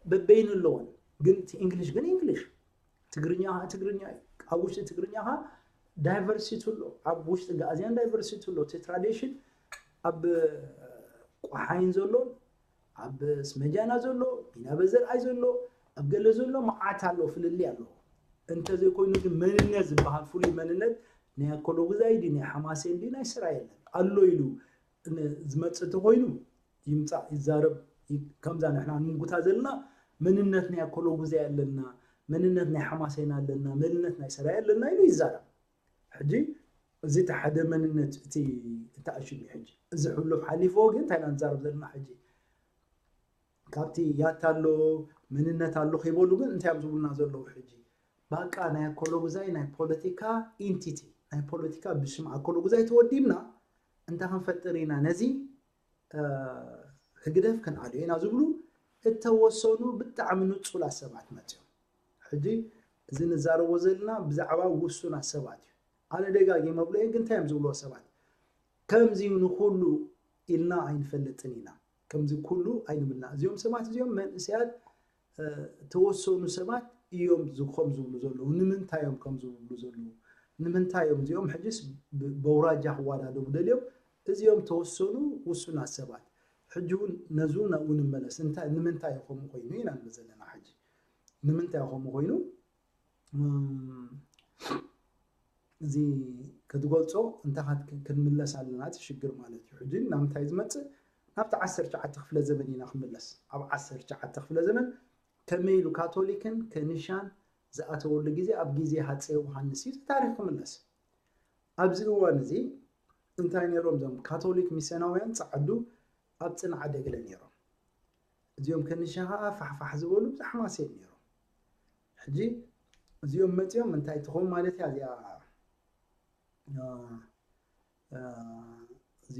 በበይኑ ኣለዎን። ግን እቲ እንግሊሽ ግን እንግሊሽ ትግርኛ ትግርኛ እዩ። ኣብ ውሽጢ ትግርኛ ካ ዳይቨርሲቲ ኣሎ። ኣብ ውሽጢ ጋእዝያን ዳይቨርሲቲ ኣሎ። እቲ ትራዲሽን ኣብ ቋሓይን ዘሎ ኣብ ስመጃና ዘሎ ቢና በዘርኣይ ዘሎ ኣብ ገለ ዘሎ መዓት ኣሎ ፍልልይ ኣሎ። እንተዘይኮይኑ ግን መንነት ዝበሃል ፍሉይ መንነት ናይ ኣኮሎጉዛይ ድዩ ናይ ሓማሴን ድዩ ናይ ስራ የለን ኣሎ ኢሉ ዝመፅእ እንተኮይኑ ይምፃእ ይዛረብ። ከምዛ ንሕና ንምጉታ ዘለና መንነት ናይ ኣኮሎጉዛይ ኣለና፣ መንነት ናይ ሓማሴን ኣለና፣ መንነት ናይ ሰራይ ኣለና ኢሉ ይዛረብ። ሕጂ እዚ እቲ ሓደ መንነት እቲ ተኣሽም እዩ። ሕጂ እዚ ሕሉፍ ሓሊፍዎ ግን እንታይ ኢና ንዛረብ ዘለና ሕጂ? ካብቲ ያታ ኣሎ መንነት ኣሎ ከይበሉ ግን እንታይ እዮም ዝብሉና ዘለዉ ሕጂ? ባቃ ናይ ኣኮሎጉዛይ ናይ ፖለቲካ ኢንቲቲ ናይ ፖለቲካ ብሽም ኣኮሎጉዛይ ተወዲብና እንታይ ክንፈጥር ኢና ነዚ ህግደፍ ክንኣልዮ ኢና ዝብሉ እተወሰኑ ብጣዕሚ ንፁላት ሰባት መፅዮም። ሕጂ እዚ ንዛረቦ ዘለና ብዛዕባ ውሱናት ሰባት እዩ። ኣነ ደጋጊመ ብሎ ግን እንታይ እዮም ዝብልዎ ሰባት ከምዚ ንኩሉ ኢልና ኣይንፈልጥን ኢና። ከምዚ ኩሉ ኣይንብልና። እዚኦም ሰባት እዚኦም መንእሰያት ተወሰኑ ሰባት እዮም ዝኮም ዝብሉ ዘለዉ። ንምንታይ እዮም ከም ዝብሉ ዘለዉ? ንምንታይ እዮም እዚኦም ሕጅስ በውራጃ ክዋዳደቡ ደልዮም? እዚኦም ተወሰኑ ውሱናት ሰባት። ሕጂ እውን ነዙ ናብኡ ንመለስ። እንታይ ንምንታይ ከምኡ ኮይኑ ኢና ንብል ዘለና ሕጂ? ንምንታይ ከምኡ ኮይኑ? እዚ ክትገልጾ እንታይ ክንምለስ ኣለና እቲ ሽግር ማለት እዩ። ሕጂ ናብ ምንታይ ዝመጽእ ናብቲ ዓሰርተ ትሽዓተ ክፍለ ዘመን ኢና ክምለስ። ኣብ ዓሰርተ ትሽዓተ ክፍለ ዘመን ከመይ ኢሉ ካቶሊክን ከኒሻን ዝኣተወሉ ግዜ ኣብ ግዜ ሃፀይ ዮሃንስ እዩ ታሪክ ክምለስ። ኣብዚ እዋን እዚ እንታይ ነይሮም እዞም ካቶሊክ ሚስዮናውያን ጸዓዱ ኣብ ጽንዓ ደግለ ነይሮም። እዚኦም ከኒሻ ከዓ ፋሕፋሕ ዝበሉ ብዛሕ ማሴት ነይሮም። ሕጂ እዚኦም መፂኦም እንታይ ትኸውን ማለት እያ እዚኣ እዚ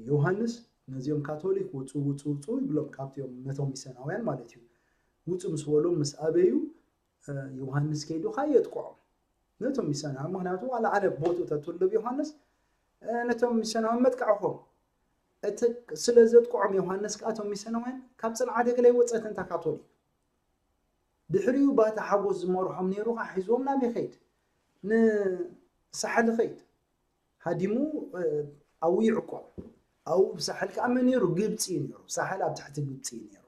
ዮሃንስ ነዚኦም ካቶሊክ ውፁ ውፁ ውፁ ይብሎም ካብቲኦም ነቶም ሚሰናውያን ማለት እዩ። ውፁ ምስ በሎም ምስ ኣበዩ ዮሃንስ ከይዱ ከዓ የጥቅዖም ነቶም ሚሰናውያን። ምክንያቱ ዋላ ኣነ ቦቱ ተትውልብ ዮሃንስ ነቶም ሚሰናውያን መጥቃዕኹም እቲ ስለ ዘጥቅዖም ዮሃንስ ከዓ እቶም ሚሰናውያን ካብ ፅንዓ ደገለ ይወፀት እንታ ካቶሊክ ድሕሪኡ ባቲ ሓጎስ ዝመርሖም ነይሩ ከዓ ሒዝዎም ናብ ይኸይድ ንሳሕል ኸይድ ሃዲሙ ኣብኡ ይዕቆብ። ኣብኡ ብሳሕል ከዓ መን ነይሩ? ግብፂ እዩ ነይሩ። ሳሕል ኣብ ትሕቲ ግብፂ እዩ ነይሩ።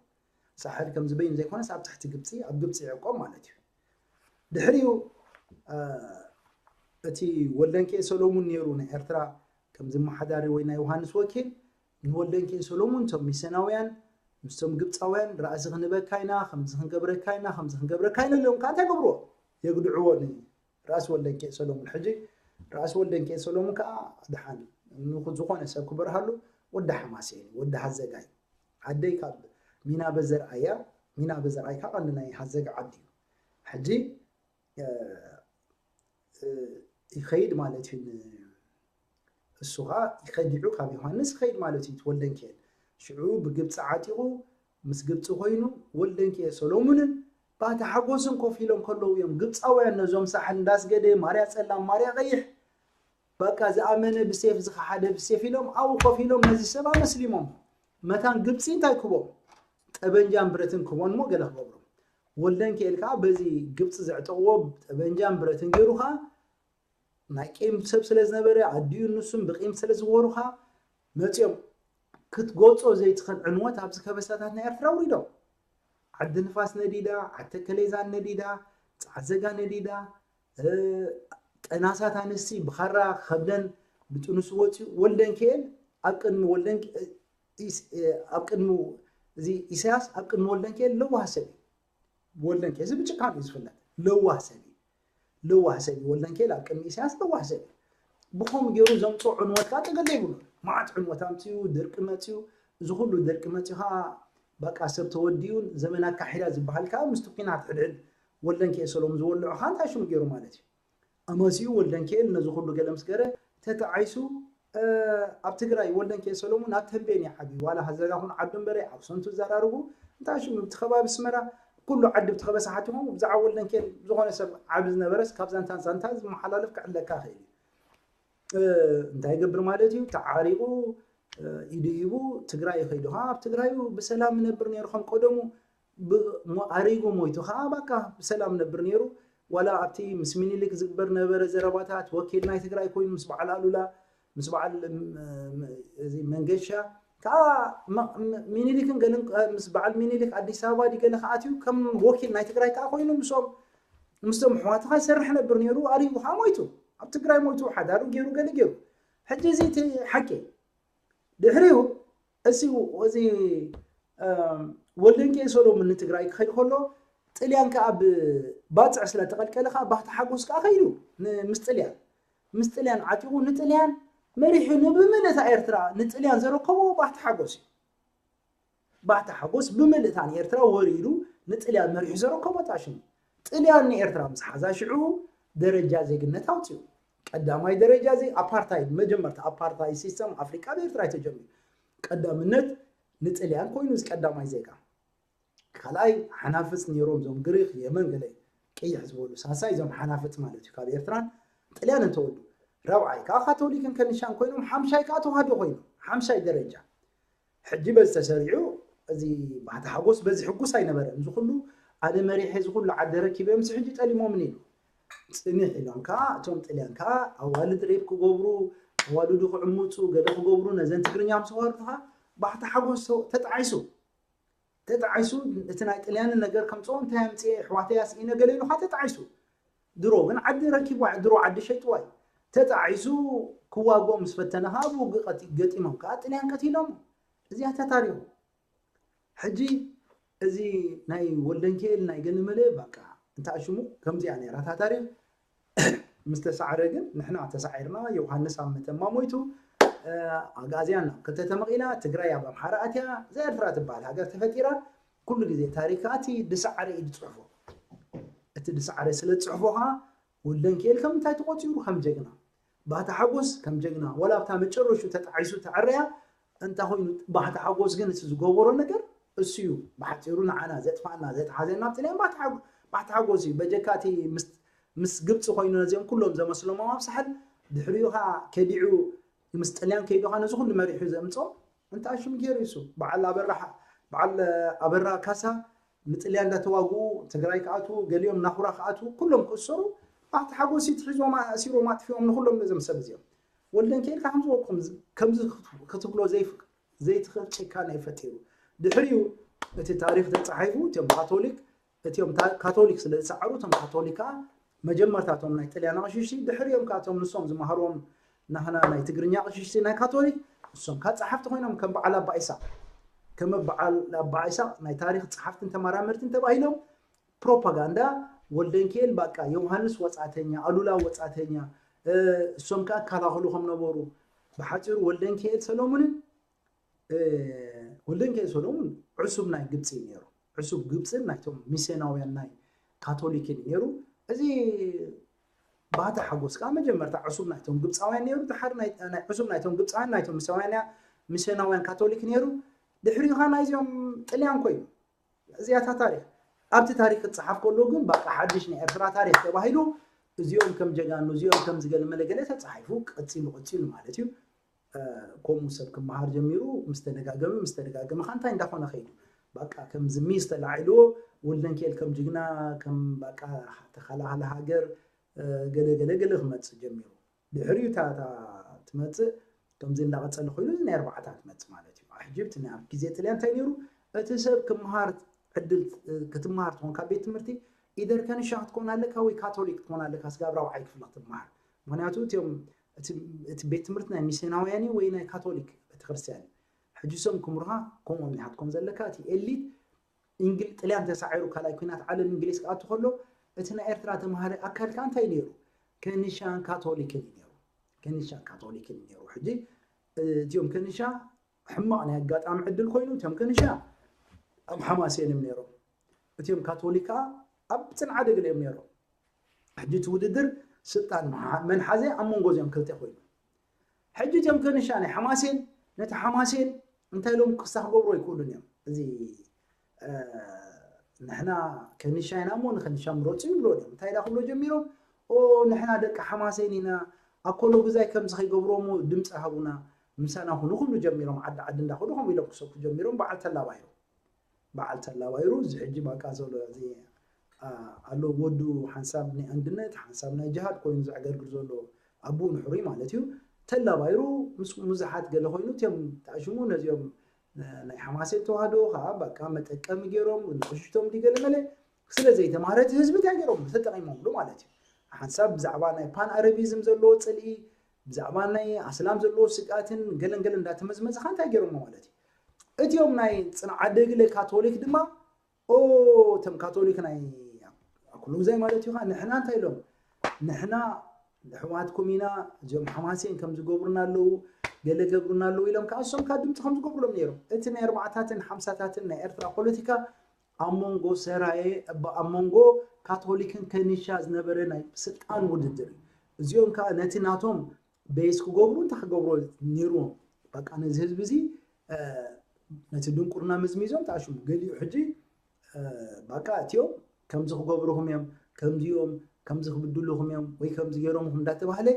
ሳሕል ከምዚ በይኑ ዘይኮነስ ኣብ ትሕቲ ግብፂ፣ ኣብ ግብፂ ይዕቆብ ማለት እዩ። ድሕሪኡ እቲ ወልደንኬ ሰሎሙን ነይሩ ናይ ኤርትራ ከም ዝመሓዳሪ ወይ ናይ ዮሃንስ ወኪል። ንወልደንኬ ሰሎሙን እቶም ሚሰናውያን ምስቶም ግብፃውያን ራእሲ ክንበካ ኢና፣ ከምዚ ክንገብረካ ኢና፣ ከምዚ ክንገብረካ ኢና ኢሎም ከዓ እንታይ ገብርዎ? የግድዕዎ ንራእሲ ወልደንኬ ሰሎሙን። ሕጂ ራእሲ ወልደንኬ ሰሎሙን ከዓ ድሓን ዝኾነ ሰብ ክበርሃሉ ወዲ ሓማሴን፣ ወዲ ሃዘጋይ፣ ዓደይ ካብ ሚና በዘርኣያ። ሚና በዘርኣይ ከዓ ቀንዲ ናይ ሃዘጋ ዓዲ እዩ። ሕጂ ይኸይድ ማለት እዩ። እሱ ከዓ ይኸዲዑ ካብ ዮሃንስ ይኸይድ ማለት እዩ። ወልደንኬል ሽዑ ብግብፂ ዓጢቑ ምስ ግብፂ ኮይኑ ወልደንኬል ሰሎሙንን ባታ ሓጎስን ኮፍ ኢሎም ከለዉ እዮም ግብፃውያን ነዞም ሳሕል እንዳስገደ ማርያ ፀላም ማርያ ቀይሕ በቃ ዝኣመነ ብሴፍ ዝኸሓደ ብሴፍ ኢሎም ኣብኡ ኮፍ ኢሎም ነዚ ሰብ ኣመስሊሞም። መታን ግብፂ እንታይ ክቦም? ጠበንጃን ብረትን ክቦን እሞ ገለ ክገብሮም። ወልደንኬል ከዓ በዚ ግብፂ ዘዕጠቕዎ ጠበንጃን ብረትን ገይሩ ከዓ ናይ ቂም ሰብ ስለ ዝነበረ ኣዲኡ ንሱን ብቂም ስለ ዝወሩ ከዓ መፂኦም ክትጎፆ ዘይትኽእል ዕንወት ኣብዚ ከበሳታት ናይ ኤርትራ ውሪዶም። ዓዲ ንፋስ ነዲዳ፣ ዓዲ ተከሌዛን ነዲዳ፣ ፃዕዘጋ ነዲዳ፣ ጠናሳት ኣንስቲ ብኻራ ከብደን ብጥኑሱ ወፂኡ። ወልደንኪኤል ኣብ ቅድሚ ወልደን ኣብ ቅድሚ እዚ ኢሳያስ ኣብ ቅድሚ ወልደንኪኤል ለዋህ ሰብ እዩ። ወልደንኪኤል እዚ ብጭካኑ እዩ ዝፍለጥ። ለዋህ ሰብ እዩ። ለዋህ ሰብ እዩ። ወልደንኪኤል ኣብ ቅድሚ ኢሳያስ ለዋህ ሰብ እዩ። ብኸም ገይሩ ዘምፅኦ ዕንወት ከዓ ጠገለ ይብሉ። መዓት ዕንወት ኣምፅኡ፣ ድርቂ መፅኡ። እዚ ኩሉ ድርቂ መፅኡ ከዓ በቃ ሰብ ተወዲኡን ዘመን ኣካሒዳ ዝበሃል ከዓ ምስቲ ኩናት ሕድሕድ ወልደንኪኤል ሰሎም ዝወልዖ ከዓ እንታይ ሽሙ ገይሩ ማለት እዩ። ኣማሲኡ ወልደንኪኤል ነዚ ኩሉ ገለ ምስ ገረ ተተዓይሱ ኣብ ትግራይ ወልደንኪኤል ሰሎሙን ኣብ ተንቤን ይዓብዩ ዋላ ሃዘጋ ኩን ዓዱ እምበረ ኣብ ሰንቱ ዘራርቡ እንታይ ሽሙ ብቲ ከባቢ ስመራ ኩሉ ዓዲ ብቲ ከበሳሓት ይኾን ብዛዕባ ወልደንኪኤል ዝኾነ ሰብ ዓቢ ዝነበረስ ካብ ዛንታ ዛንታ ዝመሓላለፍ ክዕለካ ክእል እዩ። እንታይ ይገብር ማለት እዩ? ተዓሪቑ ኢዱ ሂቡ ትግራይ ከይዱ ከዓ ኣብ ትግራዩ ብሰላም ይነብር ነይሩ ከም ቀደሙ። ኣሪጉ ሞይቱ ከዓ በቃ ብሰላም ነብር ነይሩ። ዋላ ኣብቲ ምስ ሚኒሊክ ዝግበር ነበረ ዘረባታት ወኪል ናይ ትግራይ ኮይኑ ምስ በዓል ኣሉላ ምስ በዓል እዚ መንገሻ ከዓ ሚኒሊክን ገልን ምስ በዓል ሚኒሊክ ኣዲስ ኣበባ ዲገለ ከኣትዩ ከም ወኪል ናይ ትግራይ ከዓ ኮይኑ ምስኦም ምስቶም ኣሕዋቱ ከዓ ይሰርሕ ነብር ነይሩ። ኣሪጉ ከዓ ሞይቱ ኣብ ትግራይ ሞይቱ ሓዳሩ ገይሩ ገለ ገይሩ። ሕጂ እዚ እቲ ሓቂ ድሕሪኡ እዚ እዚ ወልደንኪኤል ሰሎሙን ንትግራይ ክኸይድ ከሎ ጥልያን ከዓ ብባፅዕ ስለ ተቐልቀለ ከዓ ባህቲ ሓጎስ ከዓ ከይዱ ምስ ጥልያን ምስ ጥልያን ዓጢቑ ንጥልያን መሪሑ ንብምልእታ ኤርትራ ንጥልያን ዘረከቦ ባህቲ ሓጎስ እዩ። ባህቲ ሓጎስ ብምልእታ ንኤርትራ ወሪዱ ንጥልያን መሪሑ ዘረከቦ ታሽሙ ጥልያን ንኤርትራ ምስ ሓዛ ሽዑ ደረጃ ዜግነት ኣውፅኡ። ቀዳማይ ደረጃ ዜ ኣፓርታይድ መጀመርታ ኣፓርታይድ ሲስተም ኣፍሪቃ ብኤርትራ እዩ ተጀሚሩ። ቀዳምነት ንጥልያን ኮይኑ እዚ ቀዳማይ ዜጋ። ካልኣይ ሓናፍፅ ነይሮም ዞም ግሪክ የመን ገለ ቅይሕ ዝበሉ ሳሳይ ዞም ሓናፍፅ ማለት እዩ ካብ ኤርትራን ጥልያን እንተወልዱ። ራብዓይ ከዓ ካቶሊክን ከኒሻን ኮይኖም ሓምሻይ ከዓ ተዋህዶ ኮይኖም ሓምሻይ ደረጃ። ሕጂ በዚ ተሰሪዑ እዚ ባህቲ ሓጎስ በዚ ሕጉስ ኣይነበረን። እዚ ኩሉ ኣነ መሪሐ እዚ ኩሉ ዓዲ ረኪበ ምስ ሕጂ ጠሊሞምን ኢሉ ፅንሕ ኢሎም ከዓ እቶም ጥልያን ከዓ ኣዋልድ ሬፕ ክገብሩ ኣዋልዱ ክዕምፁ ገለ ክገብሩ ነዘን ትግርኛ ምስ ወርድኻ ባህቲ ሓጎስ ተጣዒሱ ተጣዒሱ እቲ ናይ ጥልያንን ነገር ከምፅኦ እንታይ ኣምፅኤ ኣሕዋተይ ኣስኢነ ገለ ኢሉ ከዓ ተጣዒሱ። ድሮ ግን ዓዲ ረኪቡ ድሮ ዓዲ ሸይጥዋ እዩ። ተጣዒሱ ክዋግኦም ምስ ፈተነ ከዓ ብውግእ ገጢሞም ከዓ ጥልያን ቀቲሎሞ። እዚኣ እታ ታሪኹ። ሕጂ እዚ ናይ ወልደንኪኤል ናይ ገለመለ በቃ እንታይ ሽሙ ከምዚኣ ነይራ እታ ታሪኽ። ምስ ተሳዕረ ግን ንሕና ተሳዒርና። ዮሃንስ ኣብ መተማ ሞይቱ። ኣግኣዝያን ናብ ክልተ ተመቒላ። ትግራይ ኣብ ኣምሓራ ኣትያ። እዛ ኤርትራ ትበሃል ሃገር ተፈጢራ። ኩሉ ግዜ ታሪኽ እቲ ድሳዕረ እዩ ዝፅሕፎ። እቲ ድሳዕረ ስለ ዝፅሕፎ ከዓ ወልደንኪኤል ከም እንታይ ተቖፂሩ ከም ጀግና። ባህታ ሓጎስ ከም ጀግና ዋላ ኣብታ መጨረሹ ተጣዒሱ ተዐረያ እንታ ኮይኑ ባህታ ሓጎስ ግን እቲ ዝገበሮ ነገር እሱ እዩ ብሓፂሩ ንዓና ዘጥፋእና ዘጥሓዘና ኣብቲ ናይ ባህታ ሓጎስ እዩ በጀካ እቲ ምስ ግብፂ ኮይኑ ነዚኦም ኩሎም ዘመስሎም ኣብ ሳሕል ድሕሪኡ ከዓ ከዲዑ ምስ ጥልያን ከይዱ ከዓ ነዚ ኩሉ መሪሑ ዘምፅኦም እንታይ ሽም ገይሩ ይሱ በዓል ኣበራ በዓል ኣበራ ካሳ ንጥልያን እንዳተዋግኡ ትግራይ ክኣትዉ ገሊኦም ናኹራ ክኣትዉ ኩሎም ክእሰሩ ኣብቲ ሓጎስ ትሒዞም ኣእሲሮም ኣጥፊኦም ንኩሎም ነዞም ሰብ እዚኦም ወልደንኪኤል ከም ዝበልኩም ከምዚ ክትብሎ ዘይትኽእል ጭካነ እዩ ፈጢሩ ድሕሪኡ እቲ ታሪክ ተፃሒፉ እቲኦም ካቶሊክ እቲኦም ካቶሊክ ስለ ዝሰዓሩ እቶም ካቶሊክ ከዓ መጀመርታ እቶም ናይ ጥልያን ኣቕሽሽቲ ድሕሪኦም ከዓ እቶም ንሶም ዝመሃርዎም ናህና ናይ ትግርኛ ኣቕሽሽቲ ናይ ካቶሊክ ንሶም ከዓ ፀሓፍቲ ኮይኖም ከም በዓል ኣባ ኢሳቅ ከም በዓል ኣባ ኢሳቅ ናይ ታሪክ ፀሓፍትን ተመራመርትን ተባሂሎም ፕሮፓጋንዳ ወልደንኪኤል በቃ ዮሃንስ ወፃእተኛ ኣሉላ ወፃእተኛ እሶም ከዓ እከላኸሉ ከም ነበሩ ብሓፂሩ ወልደንኪኤል ሰሎሙንን ወልደንኪኤል ሰሎሙን ዕሱብ ናይ ግብፂ እዩ ነይሩ። ዕሱብ ግብፅን ናይቶም ሚስዮናውያን ናይ ካቶሊክን እዩ ነይሩ። እዚ ባህታ ሓጎስ ከዓ መጀመርታ ዕሱብ ናይቶም ግብፃውያን ነይሩ። ድሓር ዕሱብ ናይቶም ግብፃውያን ናይቶም ሚስዮናውያን ካቶሊክ ነይሩ። ድሕሪኡ ከዓ ናይዚኦም ጥልያን ኮይኑ እዚኣታ ታሪክ ኣብቲ ታሪክ ክፀሓፍ ከሎ ግን በቃ ሓድሽ ናይ ኤርትራ ታሪክ ተባሂሉ እዚኦም ከም ጀጋኑ እዚኦም ከም ዝገለ መለገለ ተፃሒፉ ቀፂሉ ቀፂሉ ማለት እዩ። ከምኡ ሰብ ክመሃር ጀሚሩ ምስ ተደጋገመ ምስ ተደጋገመ ከዓ እንታይ እንዳኾነ ከይዱ በቃ ከም ዝሚ ዝተላዒልዎ ወልደንኪኤል ከም ጅግና ከም በቃ ተኸላኸለ ሃገር ገለ ገለ ገለ ክመፅእ ጀሚሩ ድሕሪኡ እታ እታ ትመፅእ ከምዚ እንዳቐፀለ ኮይኑ እዚ ናይ ኣርባዕታ ትመፅእ ማለት እዩ ሕጂ እቲ ኣብ ግዜ ጥልያን እንታይ ነይሩ እቲ ሰብ ክመሃር ዕድል ክትመሃር ትኾን ካብ ቤት ትምህርቲ ኢደር ከንሻ ክትኮን ኣለካ ወይ ካቶሊክ ክትኮን ኣለካ ስጋብ ራብዓይ ክፍሊ ክትመሃር ምክንያቱ እቲኦም እቲ ቤት ትምህርቲ ናይ ሚስዮናውያን ወይ ናይ ካቶሊክ ቤተክርስትያን ሕጂ ሶም ክምሩኻ ከምኦም ይሓትኮም ዘለካ እቲ ኤሊት እንግል ጥልያን ተሳዒሩ ካልኣይ ኩናት ዓለም እንግሊዝ ክኣቱ ከሎ እቲ ናይ ኤርትራ ተምሃሪ ኣካል ከዓ እንታይ ነይሩ ከንሻን ካቶሊክን እዩ ነይሩ ከንሻን ካቶሊክን እዩ ነይሩ ሕጂ እቲኦም ከንሻ ሕማቕ ናይ ኣጋጣሚ ዕድል ኮይኑ እቲኦም ከንሻ ኣብ ሓማሴን እዮም ነይሮም እቲኦም ካቶሊካ ኣብ ፅንዓ ደግለ እዮም ነይሮም ሕጂ እቲ ውድድር ስልጣን መን ሓዘ ኣብ መንጎ እዚኦም ክልተ ኮይኑ ሕጂ እቲኦም ከንሻ ናይ ሓማሴን ነቲ ሓማሴን እንታይ ኢሎም ክሳ ክገብሮ ኣይክእሉን እዮም እዚ ንሕና ከንሻ ኢና እሞ ንከንሻ ምረፁ ይብሎ እዮም እንታይ ዳ ክብሎ ጀሚሮም ኦ ንሕና ደቂ ሓማሴን ኢና ኣኮሎ ጉዛይ ከምዚ ከይገብሮ እሞ ድምፂ ሃቡና ምሳና ኩኑ ክብሉ ጀሚሮም ዓዲ ዓዲ እንዳኸዱ ከምኡ ኢሎም ክሰብኩ ጀሚሮም በዓል ተላባይሩ በዓል ተላባይሩ እዚ ሕጂ በቃ ዘሎ እዚ ኣሎ ወዱ ሓንሳብ ናይ ኣንድነት ሓንሳብ ናይ ጅሃድ ኮይኑ ዘዕገርግር ዘሎ ኣቡኡ ንሕሩይ ማለት እዩ ተላባይሩ ምስ ብዙሓት ገለ ኮይኑ እቲኦም ተኣሽሙ ነዚኦም ናይ ሓማሴን ተዋህዶ ከዓ በቃ መጠቀሚ ገይሮም ንቅሽቶም ድገለመለ ስለ ዘይተማህረ እቲ ህዝቢ እንታይ ገይሮም ተጠቂሞምሉ ማለት እዩ ሓንሳብ ብዛዕባ ናይ ፓን ኣረቢዝም ዘለዎ ፅልኢ ብዛዕባ ናይ ኣስላም ዘለዎ ስግኣትን ገለን ገለን እንዳተመዝመዝኻ እንታይ ገይሮሞ ማለት እዩ እቲኦም ናይ ፅንዓ ደግለ ካቶሊክ ድማ ኦ እቶም ካቶሊክ ናይ ኣኩሉግዛይ ማለት እዩ ንሕና እንታይ ኢሎም ንሕና ኣሕዋትኩም ኢና እዚኦም ሓማሴን ከም ዝገብሩና ኣለዉ ገለ ገብሩና ኣለዉ ኢሎም ከዓ እሶም ከዓ ድምፂ ከም ዝገብሩሎም ነይሮም እቲ ናይ ኣርባዕታትን ሓምሳታትን ናይ ኤርትራ ፖለቲካ ኣብ መንጎ ሰራየ ኣብ መንጎ ካቶሊክን ከኒሻ ዝነበረ ናይ ስልጣን ውድድር እዩ እዚኦም ከዓ ነቲ ናቶም ቤዝ ክገብሩ እንታይ ክገብሩ ነይርዎም በቃ ነዚ ህዝቢ እዚ ነቲ ድንቁርና ምዝሚዞም ተኣሽሙ ገሊኡ ሕጂ በቃ እቲኦም ከምዚ ክገብሩኹም እዮም ከምዚኦም ከምዚ ክብድሉኹም እዮም ወይ ከምዚ ገይሮምኹም እንዳተባህለ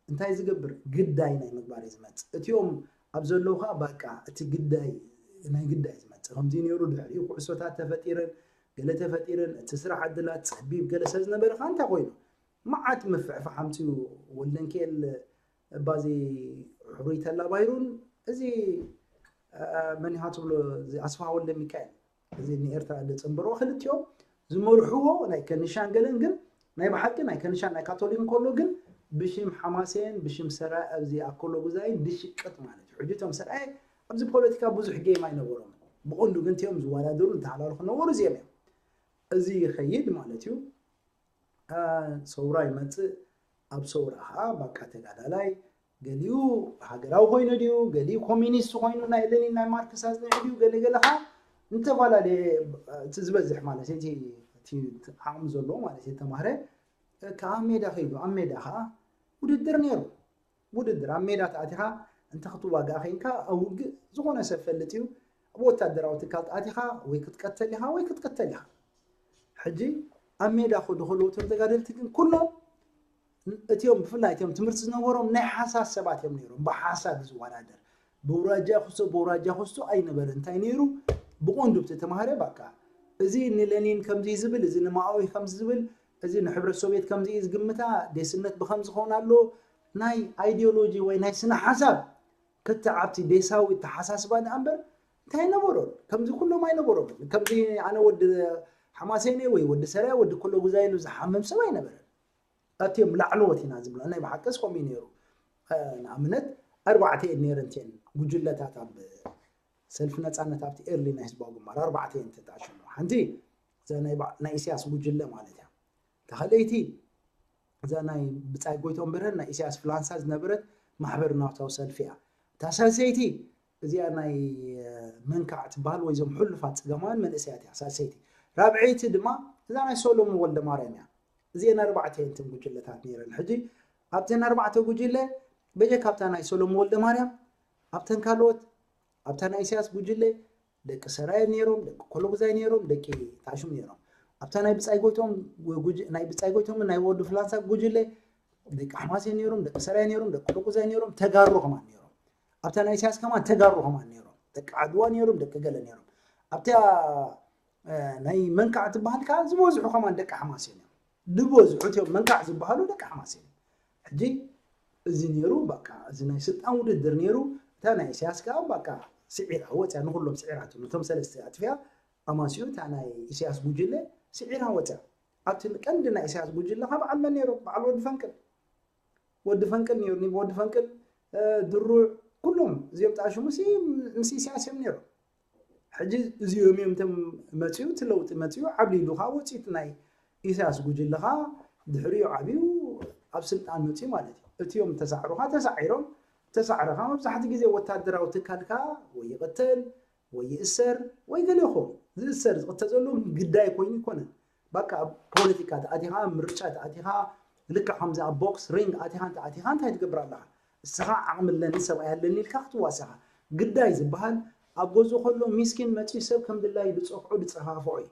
እንታይ ዝገብር ግዳይ ናይ ምግባር እዩ ዝመፅእ እቲኦም ኣብ ዘለዉ ከዓ በቃ እቲ ግዳይ ናይ ግዳይ ዝመፅእ ከምዚ ነይሩ ድሕሪኡ ኩዕሶታት ተፈጢረን ገለ ተፈጢረን እቲ ስራሕ ዕድላት ፀቢብ ገለ ሰብ ዝነበረ ከዓ እንታይ ኮይኑ መዓት ምፍዕፋሕ ኣምፅኡ ወልደንኪኤል እባዚ ሕሩይ ተላባይሩን እዚ መን ኢኻ ትብሎ እዚ ኣስፋ ወልደ ሚካኤል እዚ ንኤርትራ ዘፅንበርዎ ክልቲኦም ዝመርሕዎ ናይ ከንሻን ገለን ግን ናይ ብሓቂ ናይ ከንሻን ናይ ካቶሊክ እንከሎ ግን ብሽም ሓማሴን ብሽም ሰራይ ኣብዚ ኣኮሎ ጉዛይን ድሽቅጥ ማለት እዩ ሕጂ እቶም ሰራይ ኣብዚ ፖለቲካ ብዙሕ ጌም ኣይነበሮም ብቐንዱ ግን እቲኦም ዝወዳደሩ ዝተሓላለኹ ነበሩ እዚኦም እዮም እዚ ይኸይድ ማለት እዩ ሰውራ ይመፅእ ኣብ ሰውራ ከዓ በቃ ተጋዳላይ ገሊኡ ሃገራዊ ኮይኑ ድዩ ገሊኡ ኮሚኒስት ኮይኑ ናይ ሌኒን ናይ ማርክስ ኣፅኒዑ ድዩ ገለ ገለ ከዓ ዝተፈላለየ እቲ ዝበዝሕ ማለት እቲ ዓቕሚ ዘለዎ ማለት ተማህረ ከዓ ሜዳ ከይዱ ኣብ ሜዳ ከዓ ውድድር ነይሩ ውድድር ኣብ ሜዳ ተኣቲኻ እንተ ክትዋጋእ ኸይንካ ኣብ ውግእ ዝኾነ ሰብ ፈልጥ እዩ ኣብ ወታደራዊ ትካል ተኣቲኻ ወይ ክትቀተል ኢኻ ወይ ክትቀተል ኢኻ ሕጂ ኣብ ሜዳ ከዱ ከለዉ እቶም ተጋደልቲ ግን ኩሎም እቲኦም ብፍላይ እቲኦም ትምህርቲ ዝነበሮም ናይ ሓሳብ ሰባት እዮም ነይሮም ብሓሳብ ዝወዳደር ብውራጃ ክስቶ ብውራጃ ክስቶ ኣይነበረ እንታይ ነይሩ ብቆንዱ ተማሃረ በቃ እዚ ንለኒን ከምዚ ዝብል እዚ ንማኦዊ ከምዚ ዝብል እዚ ንሕብረት ሶቪየት ከምዚ እዩ ዝግምታ ዴስነት ብከምዚ ክኸውን ኣለዎ ናይ ኣይዲዮሎጂ ወይ ናይ ስነ ሓሳብ ክተ ኣብቲ ዴሳዊ ተሓሳስባ ደኣ እምበር እንታይ ኣይነበሮን። ከምዚ ኩሎም ኣይነበሮምን። ከምዚ ኣነ ወዲ ሓማሴን ወይ ወዲ ሰራየ ወዲ ኮሎጉዛይ ኢሉ ዝሓምም ሰብ ኣይነበረን። እቲኦም ላዕለዎት ኢና ዝብሉ ናይ ብሓቅስ ከምኡ እዩ ነይሩ። ንኣብነት ኣርባዕተ እየን ነይረን እቲአን ጉጅለታት ኣብ ሰልፊ ነፃነት ኣብቲ ኤርሊ ናይ ህዝባዊ ግንባር ኣርባዕተ እየን ተጣሽሙ። ሓንቲ እዛ ናይ ኢሳያስ ጉጅለ ማለት እያ። እታ ካልኣይቲ እዛ ናይ ብጻይ ጎይቶም ብርሀን ናይ ኢሳያስ ፍላንሳ ዝነበረት ማሕበር ናውታዊ ሰልፊ እያ። እታ ሳልሰይቲ እዚኣ ናይ መንካዕ ትበሃል ወይ እዞም ሕሉፋት ጽገማውያን መንእሰያት እያ ሳልሰይቲ። ራብዐይቲ ድማ እዛ ናይ ሶሎሞን ወልደ ማርያም እያ። እዚአን ኣርባዕተ እየን እተን ጉጅለታት ነይረን። ሕጂ ኣብተን ኣርባዕተ ጉጅለ በጀካ ኣብታ ናይ ሶሎሞን ወልደ ማርያም ኣብተን ካልኦት ኣብታ ናይ ኢሳያስ ጉጅለ ደቂ ሰራየ ነይሮም፣ ደቂ ኮሎጉዛይ ነይሮም፣ ደቂ ታሽም ነይሮም። ኣብታ ናይ ብጻይ ጎይቶም ናይ ብጻይ ጎይቶም ናይ ወዱ ፍላንሳ ጉጅለ ደቂ ሓማሴን ነይሮም፣ ደቂ ሰራየ ነይሮም፣ ደቂ ኮሎጉዛይ ነይሮም፣ ተጋሩ ከማን ነይሮም። ኣብታ ናይ ኢሳያስ ከማን ተጋሩ ከማን ነይሮም፣ ደቂ ዓድዋ ነይሮም፣ ደቂ ገለ ነይሮም። ኣብታ ናይ መንካዕ ትበሃል ከዓ ዝበዝሑ ከማን ደቂ ሓማሴን እዮም። ዝበዝሑ እቲኦም መንካዕ ዝበሃሉ ደቂ ሓማሴን እዮም። ሕጂ እዚ ነይሩ በቃ እዚ ናይ ስልጣን ውድድር ነይሩ። እታ ናይ ኢሳያስ ከዓ በቃ ስዒራ ወፅያ ንኩሎም ስዒራቱ ነቶም ሰለስተ ኣጥፊያ ኣማሲኡ እታ ናይ ኢሳያስ ጉጅለ ስዒራ ወፅያ። ኣብቲ ቀንዲ ናይ ኢሳያስ ጉጅለ ከዓ በዓል መን ነይሩ? በዓል ወዲ ፈንቅል ወዲ ፈንቅል ነይሩ። ወዲ ፈንቅል ድሩዕ ኩሎም እዚኦም ተኣሽሙ ምስ ኢሳያስ እዮም ነይሮም። ሕጂ እዚኦም እዮም እቶም መፅኡ እቲ ለውጢ መፅኡ ዓብሊሉ ከዓ ወፂኡ ናይ ኢሳያስ ጉጅለ ከዓ ድሕሪኡ ዓብዩ ኣብ ስልጣን መፅኡ ማለት እዩ። እቲኦም ተሳዕሩ ከዓ ተሳዒሮም ተሳዕረ ከዓ መብዛሕቲ ግዜ ወታደራዊ ትካል ከዓ ወይ ይቕተል ወይ ይእሰር ወይ ገለ ይኸውን። ዝእሰር ዝቕተል ዘሎ ግዳይ ኮይኑ ይኮነን። በቃ ኣብ ፖለቲካ ተኣቲኻ ምርጫ ተኣቲኻ ልክዕ ከምዚ ኣብ ቦክስ ሪንግ ኣቲኻ እንተኣቲኻ እንታይ ትገብር ኣለኻ? እስኻ ዓቕሚ ኣለኒ ሰብኣይ ኣለኒ ኢልካ ክትዋሳኻ ግዳይ ዝበሃል ኣብ ገዝኡ ከሎ ሚስኪን መፂኡ ሰብ ከም ድላዩ ድፀፍዖ ድፀፋፍዖ እዩ።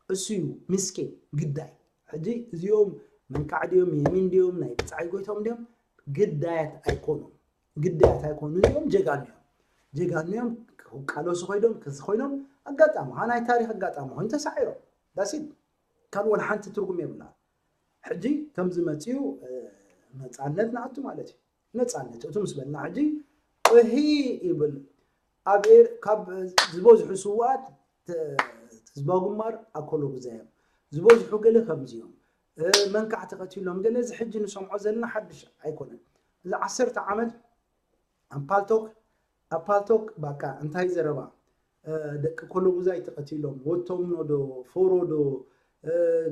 እሱ እዩ ሚስኪን ግዳይ። ሕጂ እዚኦም መንካዕ ድዮም የሚን ድዮም ናይ ብፃይ ጎይቶም ድዮም ግዳያት ኣይኮኑን። ግዳያት ኣይኮኑ እዮም ጀጋኑ እዮም። ጀጋኑ እዮም ክቃለሱ ኮይዶም ክዚ ኮይኖም ኣጋጣሚ ካ ናይ ታሪክ ኣጋጣሚ ኮይኑ ተሳዒሮም ዳሲት ካልእ ወላ ሓንቲ ትርጉም የብላ። ሕጂ ከምዚ መፅዩ ነፃነት ንኣቱ ማለት እዩ። ነፃነት እቱ ምስ በልና ሕጂ እሂ ይብል ኣብ ካብ ዝበዝሑ ስዋኣት ህዝባዊ ግንባር ኣኮሎ ግዛዮም ዝበዝሑ ገለ ከምዚዮም መንካዕ ተቐቲሎም ገለ እዚ ሕጂ ንሰምዖ ዘለና ሓድሽ ኣይኮነን። እዚ ዓሰርተ ዓመት ኣብ ፓልቶክ ኣብ ፓልቶክ ባቃ እንታይ ዘረባ ደቂ ኮሎጉዛይ ተቐቲሎም ወቶምኖ ዶ ፎሮ ዶ